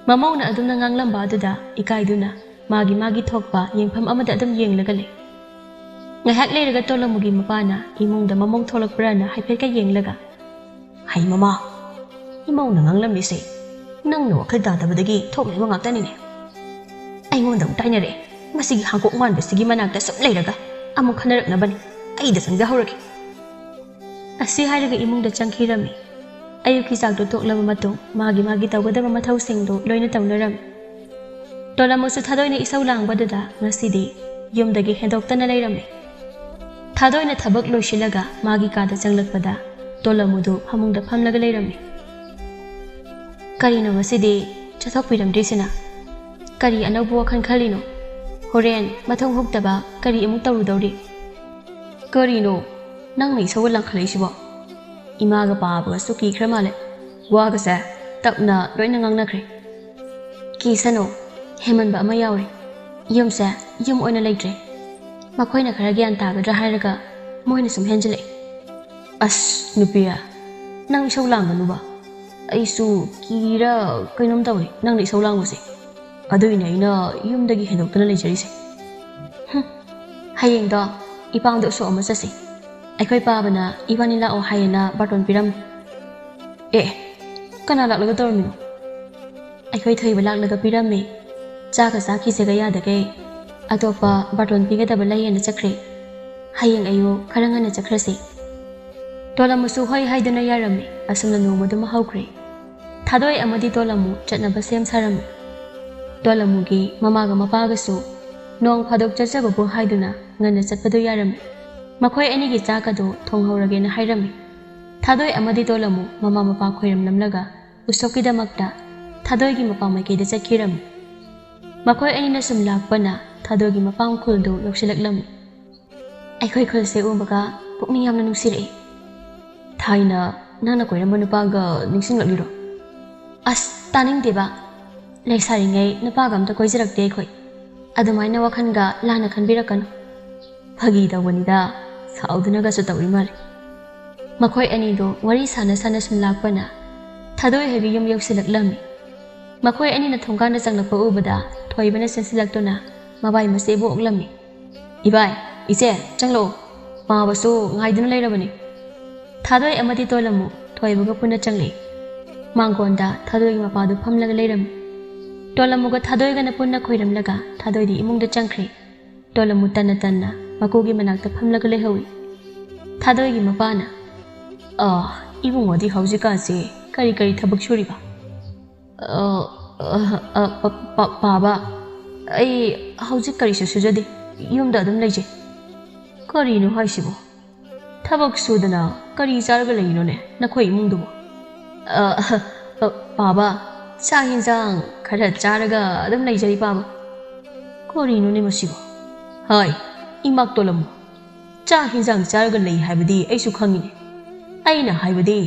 ꯃꯃꯧꯅ ꯑꯗꯨꯝꯅ ꯉꯥꯡꯂꯝꯕ ꯑꯗꯨꯗ ꯏꯀꯥꯏꯗꯨꯅ ꯃꯥꯒꯤ ꯃꯥꯒꯤ ꯊꯣꯛꯄ ꯌꯦꯡꯐꯝ ꯑꯃꯗ ꯑꯗꯨꯝ ꯌꯦꯡꯂꯒ ꯂꯩ꯫ ꯉꯥꯏꯍꯥꯛ ꯂꯩꯔꯒ ꯇꯣꯂꯥꯃꯨꯒꯤ ꯃꯄꯥꯅ ꯏꯃꯨꯡꯗ ꯃꯃꯧ ꯊꯣꯛꯂꯛꯄ꯭ꯔꯥꯅ ꯍꯥꯏꯐꯦꯠꯀ ꯌꯦꯡꯂꯒ, "ꯍꯩ ꯃꯃꯥ, ꯏꯃꯧꯅ ꯉꯥꯡꯂꯝꯃꯤꯁꯦ ꯅꯪꯅ ꯋꯥꯈꯜ ꯇꯥꯗꯕꯗꯒꯤ ꯊꯣꯛꯂꯤꯕ ꯉꯥꯛꯇꯅꯤꯅꯦ꯫ ꯑꯩꯉꯣꯟꯗ ꯑꯃꯨꯛ ꯇꯥꯏꯅꯔꯦ꯫ ꯃꯁꯤꯒꯤ ꯍꯥꯡꯀꯣꯛ ꯃꯥꯟꯕꯁꯤꯒꯤ ꯃꯅꯥꯛꯇ ꯁꯨꯝ ꯂꯩꯔꯒ ꯑꯃꯨꯛ ꯈꯟꯅꯔꯛꯅꯕꯅꯤ꯫ ꯑꯩꯗ ꯆꯪꯖꯍꯧꯔꯒꯦ꯫" ꯑꯁꯤ ꯍꯥꯏꯔꯒ ꯏꯃꯨꯡꯗ ꯆꯪꯈꯤꯔꯝꯃꯤ꯫ ꯑꯌꯨꯛꯀꯤ ꯆꯥꯛꯇꯣ ꯇꯣꯛꯂꯕ ꯃꯇꯨꯡ ꯃꯥꯒꯤ ꯃꯥꯒꯤ ꯇꯧꯒꯗꯕ ꯃꯊꯧꯁꯤꯡꯗꯨ ꯂꯣꯏꯅ ꯇꯧꯅꯔꯝꯃꯤ꯫ ꯇꯣꯂꯥꯃꯨꯁꯨ ꯊꯥꯗꯣꯏꯅ ꯏꯁꯧ ꯂꯥꯡꯕꯗꯨꯗ ꯉꯁꯤꯗꯤ ꯌꯨꯝꯗꯒꯤ ꯍꯦꯟꯗꯣꯛꯇꯅ ꯂꯩꯔꯝꯃꯤ꯫ ꯊꯥꯗꯣꯏꯅ ꯊꯕꯛ ꯂꯣꯏꯁꯤꯜꯂꯒ ꯃꯥꯒꯤ ꯀꯥꯗ ꯆꯪꯂꯛꯄꯗ ꯇꯣꯂꯥꯃꯨꯗꯨ ꯐꯃꯨꯡꯗ ꯐꯝꯂꯒ ꯂꯩꯔꯝꯃꯤ꯫ "ꯀꯔꯤꯅꯣ ꯉꯁꯤꯗꯤ ꯆꯠꯊꯣꯛꯄꯤꯔꯝꯗ꯭ꯔꯤꯁꯤꯅ? ꯀꯔꯤ ꯑꯅꯧꯕ ꯋꯥꯈꯜ ꯈꯜꯂꯤꯅꯣ? ꯍꯣꯔꯦꯟ ꯃꯊꯣꯡ ꯍꯨꯛꯇꯕ ꯀꯔꯤ ꯑꯃꯨꯛ ꯇꯧꯔꯨꯗꯧꯔꯤ?" "ꯀꯔꯤꯅꯣ ꯅꯪꯅ ꯏꯁꯧꯒ ꯂꯥꯡꯈꯠꯂꯛꯏꯁꯤꯕꯣ? ꯏꯃꯥꯒ ꯄꯥꯕꯒꯁꯨ ꯀꯤꯈ꯭ꯔ ꯃꯥꯜꯂꯦ꯫ ꯋꯥꯒꯁꯦ ꯇꯞꯅ ꯂꯣꯏꯅ ꯉꯥꯡꯅꯈ꯭ꯔꯦ꯫ ꯀꯤꯁꯅꯨ, ꯍꯦꯟꯃꯟꯕ ꯑꯃ ꯌꯥꯎꯔꯦ꯫ ꯌꯨꯝꯁꯦ ꯌꯨꯝ ꯑꯣꯏꯅ ꯂꯩꯇ꯭ꯔꯦ꯫ ꯃꯈꯣꯏꯅ ꯈꯔ ꯒ꯭ꯌꯥꯟ ꯇꯥꯒꯗ꯭ꯔꯥ ꯍꯥꯏꯔꯒ ꯃꯣꯏꯅ ꯁꯨꯝ ꯍꯦꯟꯖꯤꯜꯂꯛꯑꯦ꯫" "ꯑꯁ ꯅꯨꯄꯤ, ꯅꯪ ꯏꯁꯧ ꯂꯥꯡꯒꯅꯨꯕ꯫ ꯑꯩꯁꯨ ꯀꯤꯔ ꯀꯩꯅꯣꯝ ꯇꯧꯏ ꯅꯪꯅ ꯏꯁꯧ ꯂꯥꯡꯕꯁꯦ꯫ ꯑꯗꯨꯏꯅꯦ ꯑꯩꯅ ꯌꯨꯝꯗꯒꯤ ꯍꯦꯟꯗꯣꯛꯇꯅ ꯂꯩꯖꯔꯤꯁꯦ꯫ ꯍꯨꯝ, ꯍꯌꯦꯡꯗꯣ ꯏꯄꯥꯝꯗ ꯎꯁꯣꯞ ꯑꯃ ꯆꯠꯁꯤ꯫ ꯑꯩꯈꯣꯏ ꯄꯥꯕꯅ ꯏꯕꯥꯅꯤ ꯂꯥꯛꯑꯣ ꯍꯥꯏꯌꯦꯅ ꯕꯥꯔꯇꯣꯟ ꯄꯤꯔꯝꯃꯤ꯫" "ꯑꯦ, ꯀꯅꯥ ꯂꯥꯛꯂꯒ ꯇꯧꯔꯝꯃꯤꯅꯣ?" "ꯑꯩꯈꯣꯏ ꯊꯣꯏꯕ ꯂꯥꯛꯂꯒ ꯄꯤꯔꯝꯃꯤ꯫ ꯆꯥꯒ ꯆꯥꯈꯤꯁꯦꯒ ꯌꯥꯗꯈꯩ ꯑꯇꯣꯞꯄ ꯕꯥꯔꯇꯣꯟ ꯄꯤꯒꯗꯕ ꯂꯩꯌꯦꯅ ꯆꯠꯈ꯭ꯔꯦ꯫ ꯍꯌꯦꯡ ꯑꯌꯨꯛ ꯈꯔ ꯉꯟꯅ ꯆꯠꯈ꯭ꯔꯁꯤ꯫" ꯇꯣꯂꯝꯃꯨꯁꯨ ꯍꯣꯏ ꯍꯥꯏꯗꯨꯅ ꯌꯥꯔꯝꯃꯤ꯫ ꯑꯁꯨꯝꯅ ꯅꯣꯡꯃꯗꯨꯃ ꯍꯧꯈ꯭ꯔꯦ꯫ ꯊꯥꯗꯣꯏ ꯑꯃꯗꯤ ꯇꯣꯂꯝꯃꯨ ꯆꯠꯅꯕ ꯁꯦꯝ ꯁꯥꯔꯝꯃꯤ꯫ ꯇꯣꯂꯝꯃꯨꯒꯤ ꯃꯃꯥꯒ ꯃꯄꯥꯒꯁꯨ ꯅꯣꯡ ꯐꯥꯗꯣꯛ ꯆꯠꯆꯕꯕꯨ ꯍꯥꯏꯗꯨꯅ ꯉꯟꯅ ꯆꯠꯄꯗꯨ ꯌꯥꯔꯝꯃꯤ꯫ ꯃꯈꯣꯏ ꯑꯅꯤꯒꯤ ꯆꯥꯛ ꯑꯗꯨ ꯊꯣꯡꯍꯧꯔꯒꯦꯅ ꯍꯥꯏꯔꯝꯃꯤ꯫ ꯊꯥꯗꯣꯏ ꯑꯃꯗꯤ ꯇꯣꯂꯝꯃꯨ ꯃꯃꯥ ꯃꯄꯥ ꯈꯣꯏꯔꯝꯂꯝꯂꯒ ꯎꯁꯣꯞꯀꯤꯗꯃꯛꯇ ꯊꯥꯗꯣꯏꯒꯤ ꯃꯄꯥꯝ ꯃꯥꯏꯀꯩꯗ ꯆꯠꯈꯤꯔꯝꯃꯤ꯫ ꯃꯈꯣꯏ ꯑꯅꯤꯅ ꯁꯨꯝ ꯂꯥꯛꯄꯅ ꯊꯥꯗꯣꯏꯒꯤ ꯃꯄꯥꯝ ꯈꯨꯜꯗꯨ ꯌꯧꯁꯤꯜꯂꯛꯂꯝꯃꯤ꯫ ꯑꯩꯈꯣꯏ ꯈꯨꯜꯁꯦ ꯎꯕꯒ ꯄꯨꯛꯅꯤꯡ ꯌꯥꯝꯅ ꯅꯨꯡꯁꯤꯔꯛꯏ꯫ ꯊꯥꯏꯅ ꯅꯪꯅ ꯀꯣꯏꯔꯝꯕ ꯅꯨꯄꯥꯒ ꯅꯤꯡꯁꯤꯡꯂꯛꯂꯤꯔꯣ? ꯑꯁ, ꯇꯥꯅꯤꯡꯗꯦꯕ꯫ ꯂꯩꯁꯥꯔꯤꯉꯩ ꯅꯨꯄꯥꯒ ꯑꯝꯇ ꯀꯣꯏꯖꯔꯛꯇꯦ ꯑꯩꯈꯣꯏ꯫ ꯑꯗꯨꯃꯥꯏꯅ ꯋꯥꯈꯜꯒ ꯂꯥꯟꯅ ꯈꯟꯕꯤꯔꯛꯀꯅꯨ꯫ ꯐꯥꯒꯤ ꯇꯧꯕꯅꯤꯗ, ꯁꯥꯎꯗꯨꯅꯒꯁꯨ ꯇꯧꯔꯤ ꯃꯥꯜꯂꯦ꯫ ꯃꯈꯣꯏ ꯑꯅꯤꯗꯣ ꯋꯥꯔꯤ ꯁꯥꯟꯅ ꯁꯥꯟꯅ ꯁꯨꯝ ꯂꯥꯛꯄꯅ ꯊꯥꯗꯣꯏ ꯍꯣꯏꯒꯤ ꯌꯨꯝ ꯌꯧꯁꯤꯜꯂꯛꯂꯝꯃꯤ꯫ ꯃꯈꯣꯏ ꯑꯅꯤꯅ ꯊꯣꯡꯒꯥꯟꯗ ꯆꯪꯂꯛꯄ ꯎꯕꯗ ꯊꯣꯏꯕꯅ ꯆꯦꯟꯁꯤꯜꯂꯛꯇꯨꯅ ꯃꯕꯥꯏ ꯃꯆꯦꯕꯨ ꯑꯣꯛꯂꯝꯃꯤ꯫ "ꯏꯕꯥꯏ, ꯏꯆꯦ, ꯆꯪꯂꯛꯑꯣ꯫ ꯄꯥꯕꯁꯨ ꯉꯥꯏꯗꯨꯅ ꯂꯩꯔꯕꯅꯤ꯫" ꯊꯥꯗꯣꯏ ꯑꯃꯗꯤ ꯇꯣꯂꯝꯃꯨ ꯊꯣꯏꯕꯒ ꯄꯨꯟꯅ ꯆꯪꯂꯛꯏ꯫ ꯃꯥꯡꯒꯣꯟꯗ ꯊꯥꯗꯣꯏꯒꯤ ꯃꯄꯥꯗꯨ ꯐꯝꯂꯒ ꯂꯩꯔꯝꯃꯤ꯫ ꯇꯣꯂꯝꯃꯨꯒ ꯊꯥꯗꯣꯏꯒꯅ ꯄꯨꯟꯅ ꯈꯣꯏꯔꯝꯂꯒ ꯊꯥꯗꯣꯏꯗꯤ ꯏꯃꯨꯡꯗ ꯆꯪꯈ꯭ꯔꯦ꯫ ꯇꯣꯂꯝꯃꯨ ꯇꯟꯅ ꯇꯟꯅ ꯃꯀꯨꯒꯤ ꯃꯅꯥꯛꯇ ꯐꯝꯂꯒ ꯂꯩꯍꯧꯏ꯫ ꯊꯥꯗꯣꯏꯒꯤ ꯃꯄꯥꯅ, "ꯑ, ꯏꯕꯨꯡꯉꯣꯗꯤ ꯍꯧꯖꯤꯛꯀꯥꯟꯁꯤ ꯀꯔꯤ ꯀꯔꯤ ꯊꯕꯛ ꯁꯨꯔꯤꯕ?" "ꯑ, ꯑ, ꯑ, ꯄ-, ꯄ-, ꯄꯥꯕ, ꯑꯩ ꯍꯧꯖꯤꯛ ꯀꯔꯤꯁꯨ ꯁꯨꯖꯗꯦ, ꯌꯨꯝꯗ ꯑꯗꯨꯝ ꯂꯩꯖꯩ꯫" "ꯀꯔꯤꯅꯣ ꯍꯥꯏꯁꯤꯕꯣ? ꯊꯕꯛ ꯁꯨꯗꯅ ꯀꯔꯤ ꯆꯥꯔꯒ ꯂꯩꯔꯤꯅꯣꯅꯦ ꯅꯈꯣꯏ ꯏꯃꯨꯡꯗꯨꯕꯨ?" "ꯑ, ꯑ, ꯄꯥꯕ, ꯆꯥꯛ ꯌꯦꯟꯁꯥꯡ ꯈꯔ ꯆꯥꯔꯒ ꯑꯗꯨꯝ ꯂꯩꯖꯔꯤ, ꯄꯥꯕ꯫" "ꯀꯔꯤꯅꯣꯅꯦ ꯃꯁꯤꯕꯣ? ꯍꯥꯏ, ꯏꯃꯥ ꯇꯣꯂꯝꯃꯨ, ꯆꯥꯛ ꯌꯦꯟꯁꯥꯡ ꯆꯥꯔꯒ ꯂꯩ ꯍꯥꯏꯕꯗꯤ ꯑꯩꯁꯨ ꯈꯪꯉꯤꯅꯦ꯫ ꯑꯩꯅ ꯍꯥꯏꯕꯗꯤ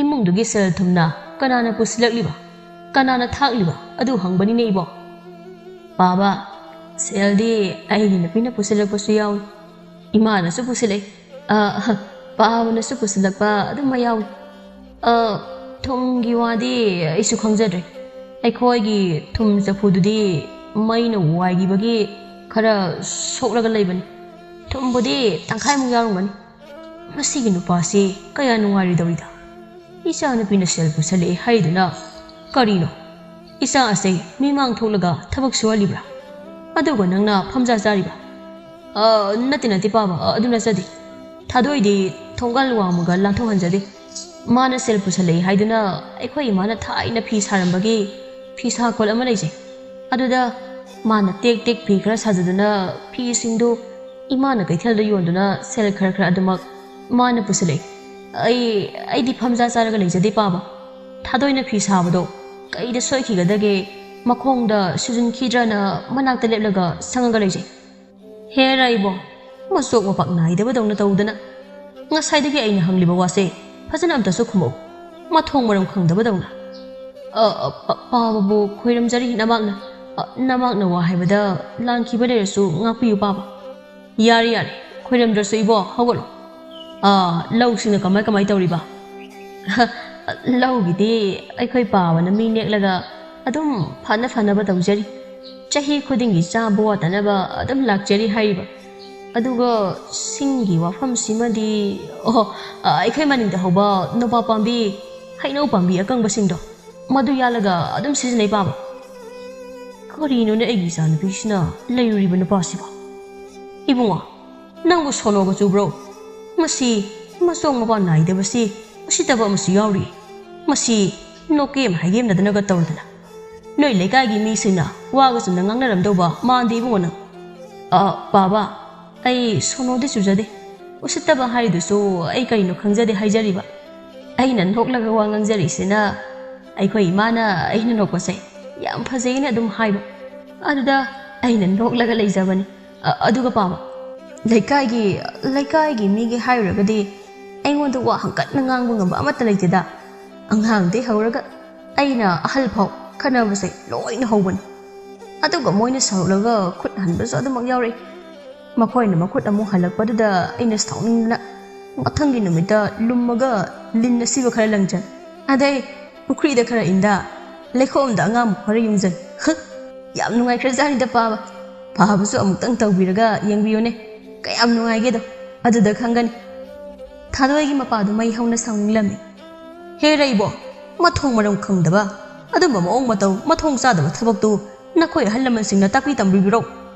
ꯏꯃꯨꯡꯗꯨꯒꯤ ꯁꯦꯜ ꯊꯨꯝꯅ ꯀꯅꯥꯅ ꯄꯨꯁꯤꯜꯂꯛꯂꯤꯕ? ꯀꯅꯥꯅ ꯊꯥꯛꯂꯤꯕ? ꯑꯗꯨ ꯍꯪꯕꯅꯤꯅꯦ ꯏꯕꯣ꯫" "ꯄꯥꯕ, ꯁꯦꯜꯗꯤ ꯑꯩꯒꯤ ꯅꯨꯄꯤꯅ ꯄꯨꯁꯤꯜꯂꯛꯄꯁꯨ ꯌꯥꯎꯏ, ꯏꯃꯥꯅꯁꯨ ꯄꯨꯁꯤꯜꯂꯛꯏ, ꯑ, ꯄꯥꯕꯅꯁꯨ ꯄꯨꯁꯤꯜꯂꯛꯄ ꯑꯗꯨꯝ ꯌꯥꯎꯏ꯫ ꯑ, ꯊꯨꯝꯒꯤ ꯋꯥꯗꯤ ꯑꯩꯁꯨ ꯈꯪꯖꯗ꯭ꯔꯦ꯫ ꯑꯩꯈꯣꯏꯒꯤ ꯊꯨꯝ ꯆꯐꯨꯗꯨꯗꯤ ꯃꯩꯅ ꯋꯥꯏꯈꯤꯕꯒꯤ ꯈꯔ ꯁꯣꯛꯂꯒ ꯂꯩꯕꯅꯤ꯫ ꯊꯨꯝꯕꯨꯗꯤ ꯇꯪꯈꯥꯏꯃꯨꯛ ꯌꯥꯎꯔꯝꯒꯅꯤ꯫ ꯃꯁꯤꯒꯤ ꯅꯨꯄꯥꯁꯤ ꯀꯌꯥ ꯅꯨꯡꯉꯥꯏꯔꯣꯏꯗꯧꯔꯤꯗ꯫ ꯏꯆꯥ ꯅꯨꯄꯤꯅ ꯁꯦꯜ ꯄꯨꯁꯜꯂꯛꯑꯦ ꯍꯥꯏꯗꯨꯅ ꯀꯔꯤꯅꯣ? ꯏꯆꯥ ꯑꯁꯦ ꯃꯤꯃꯥꯡ ꯊꯣꯛꯂꯒ ꯊꯕꯛ ꯁꯨꯍꯜꯂꯤꯕ꯭ꯔꯥ? ꯑꯗꯨꯒ ꯅꯪꯅ ꯐꯝꯖꯥ ꯆꯥꯔꯤꯕ?" "ꯑ, ꯅꯠꯇꯦ, ꯅꯠꯇꯦ, ꯄꯥꯕ, ꯑ, ꯑꯗꯨ ꯅꯠꯆꯗꯦ꯫ ꯊꯥꯗꯣꯏꯗꯤ ꯊꯣꯡꯒꯥꯜ ꯋꯥꯡꯃꯒ ꯂꯥꯟꯊꯣꯛꯍꯟꯖꯗꯦ꯫ ꯃꯥꯅ ꯁꯦꯜ ꯄꯨꯁꯜꯂꯛꯏ ꯍꯥꯏꯗꯨꯅ ꯑꯩꯈꯣꯏ ꯏꯃꯥꯅ ꯊꯥꯏꯅ ꯐꯤ ꯁꯥꯔꯝꯕꯒꯤ ꯐꯤ ꯁꯥꯀꯣꯜ ꯑꯃ ꯂꯩꯖꯩ꯫ ꯑꯗꯨꯗ ꯃꯥꯅ ꯇꯦꯛ ꯇꯦꯛ ꯐꯤ ꯈꯔ ꯁꯥꯖꯗꯨꯅ ꯐꯤꯁꯤꯡꯗꯨ ꯏꯃꯥꯅ ꯀꯩꯊꯦꯜꯗ ꯌꯣꯟꯗꯨꯅ ꯁꯦꯜ ꯈꯔ ꯈꯔ ꯑꯗꯨꯃꯛ ꯃꯥꯅ ꯄꯨꯁꯤꯜꯂꯛꯏ꯫ ꯑꯩ, ꯑꯩꯗꯤ ꯐꯝꯖꯥ ꯆꯥꯔꯒ ꯂꯩꯖꯗꯦ ꯄꯥꯕ꯫ ꯊꯥꯗꯣꯏꯅ ꯐꯤ ꯁꯥꯕꯗꯣ ꯀꯩꯗ ꯁꯣꯏꯈꯤꯒꯗꯒꯦ? ꯃꯈꯣꯡꯗ ꯁꯨꯖꯤꯟꯈꯤꯗ꯭ꯔꯅ ꯃꯅꯥꯛꯇ ꯂꯦꯞꯂꯒ ꯁꯪꯉꯒ ꯂꯩꯖꯩ꯫ ꯍꯦꯔꯥ ꯏꯕꯣ, ꯃꯆꯣꯛ ꯃꯄꯥꯛ ꯅꯥꯏꯗꯕꯗꯧꯅ ꯇꯧꯗꯅ꯫ ꯉꯁꯥꯏꯗꯒꯤ ꯑꯩꯅ ꯍꯪꯂꯤꯕ ꯋꯥꯁꯦ ꯐꯖꯅ ꯑꯝꯇꯁꯨ ꯈꯨꯝꯃꯛꯎ꯫ ꯃꯊꯣꯡ ꯃꯔꯝ ꯈꯪꯗꯕꯗꯧꯅ꯫ ꯑ, ꯑ, ꯄ-, ꯄꯥꯕꯕꯨ ꯈꯣꯏꯔꯝꯖꯔꯤ ꯅꯃꯥꯛꯅ꯫ ꯑ, ꯅꯃꯥꯛꯅ ꯋꯥ ꯍꯥꯏꯕꯗ ꯂꯥꯟꯈꯤꯕ ꯂꯩꯔꯁꯨ ꯉꯥꯛꯄꯤꯌꯨ ꯄꯥꯕ꯫ ꯌꯥꯔꯦ, ꯌꯥꯔꯦ, ꯈꯣꯏꯔꯝꯗ꯭ꯔꯁꯨ ꯏꯕꯣ, ꯍꯧꯒꯠꯂꯣ꯫ ꯑ, ꯂꯧꯁꯤꯡꯅ ꯀꯃꯥꯏ ꯀꯃꯥꯏ ꯇꯧꯔꯤꯕ? ꯂꯧꯒꯤꯗꯤ ꯑꯩꯈꯣꯏ ꯄꯥꯕꯅ ꯃꯤ ꯅꯦꯛꯂꯒ ꯑꯗꯨꯝ ꯐꯅ ꯐꯅꯕ ꯇꯧꯖꯔꯤ꯫ ꯆꯍꯤ ꯈꯨꯗꯤꯡꯒꯤ ꯆꯥꯕ ꯋꯥꯠꯇꯅꯕ ꯑꯗꯨꯝ ꯂꯥꯛꯆꯔꯤ ꯍꯥꯏꯔꯤꯕ꯫ ꯑꯗꯨꯒ ꯁꯤꯡꯒꯤ ꯋꯥꯐꯝꯁꯤꯃꯗꯤ, ꯑꯣꯍꯣ, ꯑ, ꯑꯩꯈꯣꯏ ꯃꯅꯤꯡꯗ ꯍꯧꯕ ꯅꯣꯕꯥꯞ ꯄꯥꯝꯕꯤ, ꯍꯩꯅꯧ ꯄꯥꯝꯕꯤ ꯑꯀꯪꯕꯁꯤꯡꯗꯣ, ꯃꯗꯨ ꯌꯥꯜꯂꯒ ꯑꯗꯨꯝ ꯁꯤꯖꯤꯟꯅꯩ ꯄꯥꯕ꯫ ꯀꯔꯤꯅꯣꯅꯦ ꯑꯩꯒꯤ ꯏꯆꯥꯅꯨꯄꯤꯁꯤꯅ ꯂꯩꯔꯨꯔꯤꯕ ꯅꯨꯄꯥꯁꯤꯕꯣ? ꯏꯕꯨꯡꯉꯣ, ꯅꯪꯕꯨ ꯁꯣꯅꯣꯒ ꯆꯨꯕ꯭ꯔꯣ? ꯃꯁꯤ ꯃꯆꯣꯡ ꯃꯄꯥꯟ ꯅꯥꯏꯗꯕꯁꯤ ꯎꯁꯤꯠꯇꯕ ꯑꯃꯁꯨ ꯌꯥꯎꯔꯤ꯫ ꯃꯁꯤ ꯅꯣꯛꯀꯦꯝ ꯍꯥꯏꯒꯦꯝꯅꯗꯅꯒ ꯇꯧꯔꯗꯅ꯫ ꯅꯣꯏ ꯂꯩꯀꯥꯏꯒꯤ ꯃꯤꯁꯤꯡꯅ ꯋꯥꯒ ꯆꯨꯝꯅ ꯉꯥꯡꯅꯔꯝꯗꯧꯕ ꯃꯥꯟꯗꯦ ꯏꯕꯨꯡꯉꯣ ꯅꯪ꯫ ꯑ, ꯄꯥꯕ, ꯑꯩ ꯁꯣꯅꯣꯗꯤ ꯆꯨꯖꯗꯦ꯫ ꯎꯁꯤꯠꯇꯕ ꯍꯥꯏꯔꯤꯗꯨꯁꯨ ꯑꯩ ꯀꯔꯤꯅꯣ ꯈꯪꯖꯗꯦ ꯍꯥꯏꯖꯔꯤꯕ꯫ ꯑꯩꯅ ꯅꯣꯛꯂꯒ ꯋꯥ ꯉꯥꯡꯖꯔꯤꯁꯤꯅ ꯑꯩꯈꯣꯏ ꯏꯃꯥꯅ ꯑꯩꯅ ꯅꯣꯛꯄꯁꯦ ꯌꯥꯝ ꯐꯖꯩꯅ ꯑꯗꯨꯝ ꯍꯥꯏꯕ꯫ ꯑꯗꯨꯗ ꯑꯩꯅ ꯅꯣꯛꯂꯒ ꯂꯩꯖꯕꯅꯤ꯫ ꯑ-, ꯑꯗꯨꯒ ꯄꯥꯕ, ꯂꯩꯀꯥꯏꯒꯤ, ꯂꯩꯀꯥꯏꯒꯤ ꯃꯤꯒꯤ ꯍꯥꯏꯔꯨꯔꯒꯗꯤ ꯑꯩꯉꯣꯟꯗ ꯋꯥ ꯍꯪꯀꯠꯅ ꯉꯥꯡꯕ ꯉꯝꯕ ꯑꯃꯠꯇ ꯂꯩꯇꯦꯗ꯫ ꯑꯉꯥꯡꯗꯩ ꯍꯧꯔꯒ ꯑꯩꯅ ꯑꯍꯜ ꯐꯥꯎ ꯈꯠꯅꯕꯁꯦ ꯂꯣꯏꯅ ꯍꯧꯕꯅꯤ꯫ ꯑꯗꯨꯒ ꯃꯣꯏꯅ ꯁꯥꯎꯔꯛꯂꯒ ꯈꯨꯠ ꯍꯟꯕꯁꯨ ꯑꯗꯨꯃꯛ ꯌꯥꯎꯔꯛꯏ꯫ ꯃꯈꯣꯏꯅ ꯃꯈꯨꯠ ꯑꯃꯨꯛ ꯍꯜꯂꯛꯄꯗꯨꯗ ꯑꯩꯅ ꯁꯥꯎꯅꯤꯡꯗꯅ ꯃꯊꯪꯒꯤ ꯅꯨꯃꯤꯠꯇ ꯂꯨꯝꯃꯒ ꯂꯤꯟ ꯑꯁꯤꯕ ꯈꯔ ꯂꯪꯖꯟ, ꯑꯗꯩ ꯄꯨꯈ꯭ꯔꯤꯗ ꯈꯔ ꯏꯟꯗ, ꯂꯩꯈꯣꯝꯗ ꯑꯉꯥꯡꯕ ꯈꯔ ꯌꯨꯡꯖꯟ꯫ ꯍ! ꯌꯥꯝ ꯅꯨꯡꯉꯥꯏꯈ꯭ꯔꯖꯥꯠꯅꯤꯗ ꯄꯥꯕ꯫ ꯄꯥꯕꯁꯨ ꯑꯃꯨꯛꯇꯪ ꯇꯧꯕꯤꯔꯒ ꯌꯦꯡꯕꯤꯌꯨꯅꯦ, ꯀꯌꯥꯝ ꯅꯨꯡꯉꯥꯏꯒꯦꯗꯣ, ꯑꯗꯨꯗ ꯈꯪꯒꯅꯤ꯫ ꯊꯥꯗꯣꯏꯒꯤ ꯃꯄꯥꯗꯨ ꯃꯩ ꯍꯧꯅ ꯁꯥꯎꯅꯤꯡꯂꯝꯃꯤ꯫ ꯍꯦ ꯔꯩꯕꯣ, ꯃꯊꯣꯡ ꯃꯔꯝ ꯈꯪꯗꯕ, ꯑꯗꯨꯝꯕ ꯃꯑꯣꯡ ꯃꯇꯧ ꯃꯊꯣꯡ ꯆꯥꯗꯕ ꯊꯕꯛꯇꯨ ꯅꯈꯣꯏ ꯑꯍꯜ ꯂꯃꯟꯁꯤꯡꯅ ꯇꯥꯛꯄꯤ ꯇꯝꯕꯤꯕꯤꯔꯣ?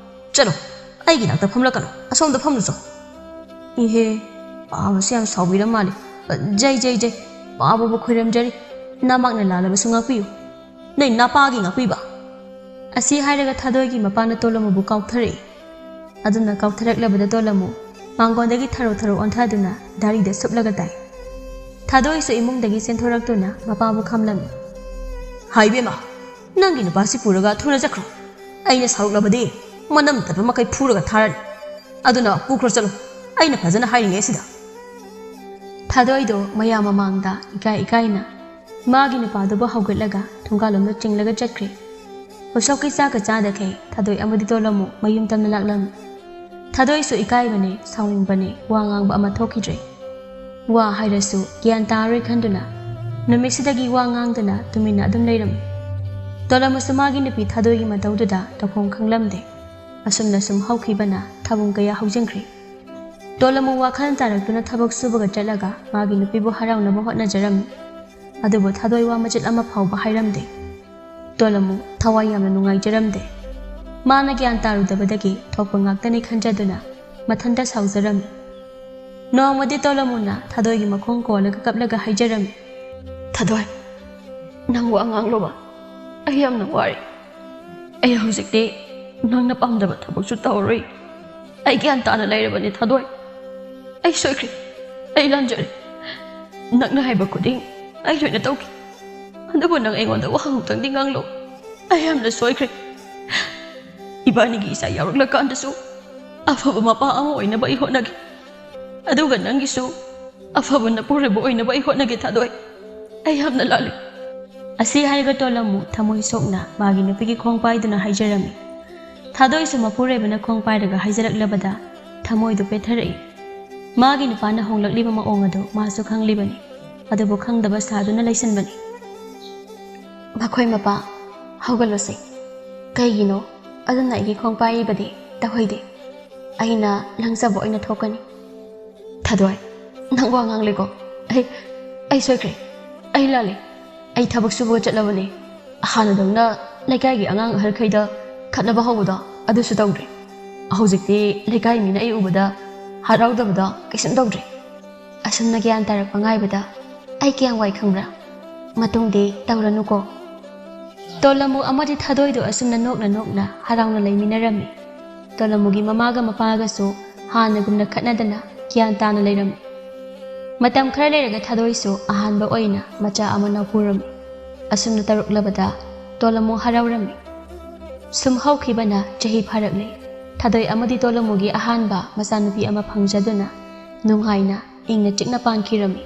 ꯆꯠꯂꯣ, ꯑꯩꯒꯤ ꯅꯥꯛꯇ ꯐꯝꯂꯛꯀꯅꯨ, ꯑꯁꯣꯝꯗ ꯐꯝꯂꯨꯆꯣ꯫ ꯏꯍꯦ, ꯄꯥꯕꯁꯦ ꯌꯥꯝ ꯁꯥꯎꯕꯤꯔ ꯃꯥꯜꯂꯦ꯫ "ꯖꯩ, ꯖꯩ, ꯖꯩ, ꯄꯥꯕꯕꯨ ꯈꯣꯏꯔꯝꯖꯔꯤ꯫ ꯅꯃꯥꯛꯅ ꯂꯥꯜꯂꯕꯁꯨ ꯉꯥꯛꯄꯤꯌꯨ꯫ ꯅꯣꯏ ꯅꯄꯥꯒꯤ ꯉꯥꯛꯄꯤꯕ"꯫ ꯑꯁꯤ ꯍꯥꯏꯔꯒ ꯊꯥꯗꯣꯏꯒꯤ ꯃꯄꯥꯅ ꯇꯣꯂꯝꯃꯨꯕꯨ ꯀꯥꯎꯊꯔꯛꯏ꯫ ꯑꯗꯨꯅ ꯀꯥꯎꯊꯔꯛꯂꯕꯗ ꯇꯣꯂꯝꯃꯨ ꯃꯥꯡꯒꯣꯟꯗꯒꯤ ꯊꯔꯣ ꯊꯔꯣ ꯑꯣꯟꯊꯗꯨꯅ ꯗꯥꯔꯤꯗ ꯁꯨꯞꯂꯒ ꯇꯥꯏ꯫ ꯊꯥꯗꯣꯏꯁꯨ ꯏꯃꯨꯡꯗꯒꯤ ꯆꯦꯟꯊꯣꯔꯛꯇꯨꯅ ꯃꯄꯥꯕꯨ ꯈꯥꯝꯂꯝꯃꯤ꯫ "ꯍꯥꯏ ꯏꯕꯦꯝꯃ, ꯅꯪꯒꯤ ꯅꯨꯄꯥꯁꯤ ꯄꯨꯔꯒ ꯊꯨꯅ ꯆꯠꯈ꯭ꯔꯣ꯫ ꯑꯩꯅ ꯁꯥꯎꯔꯛꯂꯕꯗꯤ ꯃꯅꯝ ꯇꯠꯄ ꯃꯈꯩ ꯐꯨꯔꯒ ꯊꯥꯔꯅꯤ꯫ ꯑꯗꯨꯅ ꯄꯨꯈ꯭ꯔꯣ ꯆꯠꯂꯣ, ꯑꯩꯅ ꯐꯖꯅ ꯍꯥꯏꯔꯤꯉꯩꯁꯤꯗ"꯫ ꯊꯥꯗꯣꯏꯗꯣ ꯃꯌꯥꯝ ꯃꯃꯥꯡꯗ ꯏꯀꯥꯏ ꯏꯀꯥꯏꯅ ꯃꯥꯒꯤ ꯅꯨꯄꯥꯗꯨꯕꯨ ꯍꯧꯒꯠꯂꯒ ꯊꯣꯡꯒꯥꯜꯂꯣꯝꯗ ꯆꯤꯡꯂꯒ ꯆꯠꯈ꯭ꯔꯦ꯫ ꯎꯁꯣꯞꯀꯤ ꯆꯥꯛꯀ ꯆꯥꯗꯈꯩ ꯊꯥꯗꯣꯏ ꯑꯃꯗꯤ ꯇꯣꯂꯝꯃꯨ ꯃꯌꯨꯝ ꯇꯝꯅ ꯂꯥꯛꯂꯝꯃꯤ꯫ ꯊꯥꯗꯣꯏꯁꯨ ꯏꯀꯥꯏꯕꯅꯦ, ꯁꯥꯎꯅꯤꯡꯕꯅꯦ, ꯋꯥ ꯉꯥꯡꯕ ꯑꯃ ꯊꯣꯛꯈꯤꯗ꯭ꯔꯦ꯫ ꯋꯥ ꯍꯥꯏꯔꯁꯨ ꯒ꯭ꯌꯥꯟ ꯇꯥꯔꯣꯏ ꯈꯟꯗꯨꯅ ꯅꯨꯃꯤꯠꯁꯤꯗꯒꯤ ꯋꯥ ꯉꯥꯡꯗꯅ ꯇꯨꯃꯤꯟꯅ ꯑꯗꯨꯝ ꯂꯩꯔꯝꯃꯤ꯫ ꯇꯣꯂꯝꯃꯨꯁꯨ ꯃꯥꯒꯤ ꯅꯨꯄꯤ ꯊꯥꯗꯣꯏꯒꯤ ꯃꯇꯧꯗꯨꯗ ꯇꯧꯐꯝ ꯈꯪꯂꯝꯗꯦ꯫ ꯑꯁꯨꯝꯅ ꯁꯨꯝ ꯍꯧꯈꯤꯕꯅ ꯊꯥꯕꯨꯡ ꯀꯌꯥ ꯍꯧꯖꯤꯟꯈ꯭ꯔꯦ꯫ ꯇꯣꯂꯝꯃꯨ ꯋꯥꯈꯜ ꯇꯥꯔꯛꯇꯨꯅ ꯊꯕꯛ ꯁꯨꯕꯒ ꯆꯠꯂꯒ ꯃꯥꯒꯤ ꯅꯨꯄꯤꯕꯨ ꯍꯔꯥꯎꯅꯕ ꯍꯣꯠꯅꯖꯔꯝꯃꯤ꯫ ꯑꯗꯨꯕꯨ ꯊꯥꯗꯣꯏ ꯋꯥ ꯃꯆꯦꯠ ꯑꯃ ꯐꯥꯎꯕ ꯍꯥꯏꯔꯝꯗꯦ꯫ ꯇꯣꯂꯝꯃꯨ ꯊꯋꯥꯏ ꯌꯥꯝꯅ ꯅꯨꯡꯉꯥꯏꯖꯔꯝꯗꯦ꯫ ꯃꯥꯅ ꯒ꯭ꯌꯥꯟ ꯇꯥꯔꯨꯗꯕꯗꯒꯤ ꯊꯣꯛꯄ ꯉꯥꯛꯇꯅꯤ ꯈꯟꯖꯗꯨꯅ ꯃꯊꯟꯇ ꯁꯥꯎꯖꯔꯝꯃꯤ꯫ ꯅꯣꯡꯃꯗꯤ ꯇꯣꯂꯝꯃꯨꯅ ꯊꯥꯗꯣꯏꯒꯤ ꯃꯈꯣꯡ ꯀꯣꯜꯂꯒ ꯀꯞꯂꯒ ꯍꯥꯏꯖꯔꯝꯃꯤ꯫ "ꯊꯥꯗꯣꯏ, ꯅꯪ ꯋꯥ ꯉꯥꯡꯂꯣꯕ꯫ ꯑꯩ ꯌꯥꯝꯅ ꯋꯥꯔꯦ꯫ ꯑꯩ ꯍꯧꯖꯤꯛꯇꯤ ꯅꯪꯅ ꯄꯥꯝꯗꯕ ꯊꯕꯛꯁꯨ ꯇꯧꯔꯔꯣꯏ꯫ ꯑꯩ ꯒ꯭ꯌꯥꯟ ꯇꯥꯅ ꯂꯩꯔꯕꯅꯤ ꯊꯥꯗꯣꯏ꯫ ꯑꯩ ꯁꯣꯏꯈ꯭ꯔꯦ꯫ ꯑꯩ ꯂꯥꯟꯖꯔꯦ꯫ ꯅꯪꯅ ꯍꯥꯏꯕ ꯈꯨꯗꯤꯡ ꯑꯩ ꯂꯣꯏꯅ ꯇꯧꯈꯤ꯫ ꯑꯗꯨꯕꯨ ꯅꯪ ꯑꯩꯉꯣꯟꯗ ꯋꯥꯍꯪ ꯑꯃꯇꯪꯗꯤ ꯉꯥꯡꯂꯣ꯫ ꯑꯩ ꯌꯥꯝꯅ ꯁꯣꯏꯈ꯭ꯔꯦ꯫ ꯏꯕꯥꯅꯤꯒꯤ ꯏꯆꯥ ꯌꯥꯎꯔꯛꯂꯀꯥꯟꯗꯁꯨ ꯑꯐꯕ ꯃꯄꯥ ꯑꯃ ꯑꯣꯏꯅꯕ ꯑꯩ ꯍꯣꯠꯅꯒꯦ꯫ ꯑꯗꯨꯒ ꯅꯪꯒꯤꯁꯨ ꯑꯐꯕ ꯅꯄꯨꯔꯣꯏꯕ ꯑꯣꯏꯅꯕ ꯑꯩ ꯍꯣꯠꯅꯒꯦ ꯊꯥꯗꯣꯏ꯫ ꯑꯩ ꯌꯥꯝꯅ ꯂꯥꯜꯂꯤ"꯫ ꯑꯁꯤ ꯍꯥꯏꯔꯒ ꯇꯣꯂꯝꯃꯨ ꯊꯃꯣꯏ ꯁꯣꯛꯅ ꯃꯥꯒꯤ ꯅꯨꯄꯤꯒꯤ ꯈꯣꯡ ꯄꯥꯏꯗꯨꯅ ꯍꯥꯏꯖꯔꯝꯃꯤ꯫ ꯊꯥꯗꯣꯏꯁꯨ ꯃꯄꯨꯔꯣꯏꯕꯅ ꯈꯣꯡ ꯄꯥꯏꯔꯒ ꯍꯥꯏꯖꯔꯛꯂꯕꯗ ꯊꯃꯣꯏꯗꯨ ꯄꯦꯠꯊꯔꯛꯏ꯫ ꯃꯥꯒꯤ ꯅꯨꯄꯥꯅ ꯍꯣꯡꯂꯛꯂꯤꯕ ꯃꯑꯣꯡ ꯑꯗꯨ ꯃꯥꯁꯨ ꯈꯪꯂꯤꯕꯅꯤ꯫ ꯑꯗꯨꯕꯨ ꯈꯪꯗꯕ ꯁꯥꯗꯨꯅ ꯂꯩꯁꯤꯟꯕꯅꯤ꯫ "ꯃꯈꯣꯏ ꯃꯄꯥ, ꯍꯧꯒꯠꯂꯨꯁꯦ꯫ ꯀꯩꯒꯤꯅꯣ ꯑꯗꯨꯅ ꯑꯩꯒꯤ ꯈꯣꯡ ꯄꯥꯏꯔꯤꯕꯗꯤ? ꯇꯧꯍꯩꯗꯦ꯫ ꯑꯩꯅ ꯂꯪꯖꯕ ꯑꯣꯏꯅ ꯊꯣꯛꯀꯅꯤ"꯫ "ꯊꯥꯗꯣꯏ, ꯅꯪ ꯋꯥ ꯉꯥꯡꯂꯦꯀꯣ꯫ ꯑꯩ, ꯑꯩ ꯁꯣꯏꯈ꯭ꯔꯦ꯫ ꯑꯩ ꯂꯥꯜꯂꯦ꯫ ꯑꯩ ꯊꯕꯛ ꯁꯨꯕꯒ ꯆꯠꯂꯕꯅꯦ꯫ ꯍꯥꯟꯅꯗꯧꯅ ꯂꯩꯀꯥꯏꯒꯤ ꯑꯉꯥꯡ ꯑꯍꯜꯈꯩꯗ ꯈꯠꯅꯕ ꯍꯧꯕꯗꯣ ꯑꯗꯨꯁꯨ ꯇꯧꯗ꯭ꯔꯦ꯫ ꯍꯧꯖꯤꯛꯇꯤ ꯂꯩꯀꯥꯏ ꯃꯤꯅ ꯑꯩ ꯎꯕꯗ ꯍꯔꯥꯎꯗꯕꯗꯣ ꯀꯩꯁꯨꯝ ꯇꯧꯗ꯭ꯔꯦ"꯫ ꯑꯁꯨꯝꯅ ꯒ꯭ꯌꯥꯟ ꯇꯥꯔꯛꯄ ꯉꯥꯏꯕꯗ ꯑꯩ ꯀꯌꯥꯝ ꯋꯥꯏ ꯈꯪꯕ꯭ꯔꯥ? ꯃꯇꯨꯡꯗꯤ ꯇꯧꯔꯅꯨꯀꯣ꯫ ꯇꯣꯂꯃꯨ ꯑꯃꯗꯤ ꯊꯥꯗꯣꯏꯗꯨ ꯑꯁꯨꯝꯅ ꯅꯣꯛꯅ ꯅꯣꯛꯅ ꯍꯔꯥꯎꯅ ꯂꯩꯃꯤꯟꯅꯔꯝꯃꯤ꯫ ꯇꯣꯂꯃꯨꯒꯤ ꯃꯃꯥꯒ ꯃꯄꯥꯒꯁꯨ ꯍꯥꯟꯅꯒꯨꯝꯅ ꯈꯠꯅꯗꯅ ꯒ꯭ꯌꯥꯟ ꯇꯥꯅ ꯂꯩꯔꯝꯃꯤ꯫ ꯃꯇꯝ ꯈꯔ ꯂꯩꯔꯒ ꯊꯥꯗꯣꯏꯁꯨ ꯑꯍꯥꯟꯕ ꯑꯣꯏꯅ ꯃꯆꯥ ꯑꯃ ꯅꯧꯄꯨꯔꯝꯃꯤ꯫ ꯑꯁꯨꯝꯅ ꯇꯧꯔꯛꯂꯕꯗ ꯇꯣꯂꯃꯨ ꯍꯔꯥꯎꯔꯝꯃꯤ꯫ ꯁꯨꯝ ꯍꯧꯈꯤꯕꯅ ꯆꯍꯤ ꯐꯥꯔꯛꯂꯦ꯫ ꯊꯥꯗꯣꯏ ꯑꯃꯗꯤ ꯇꯣꯂꯃꯨꯒꯤ ꯑꯍꯥꯟꯕ ꯃꯆꯥꯅꯨꯄꯤ ꯑꯃ ꯐꯪꯖꯗꯨꯅ ꯅꯨꯡꯉꯥꯏꯅ ꯏꯪꯅ ꯆꯤꯛꯅ ꯄꯥꯟꯈꯤꯔꯝꯃꯤ꯫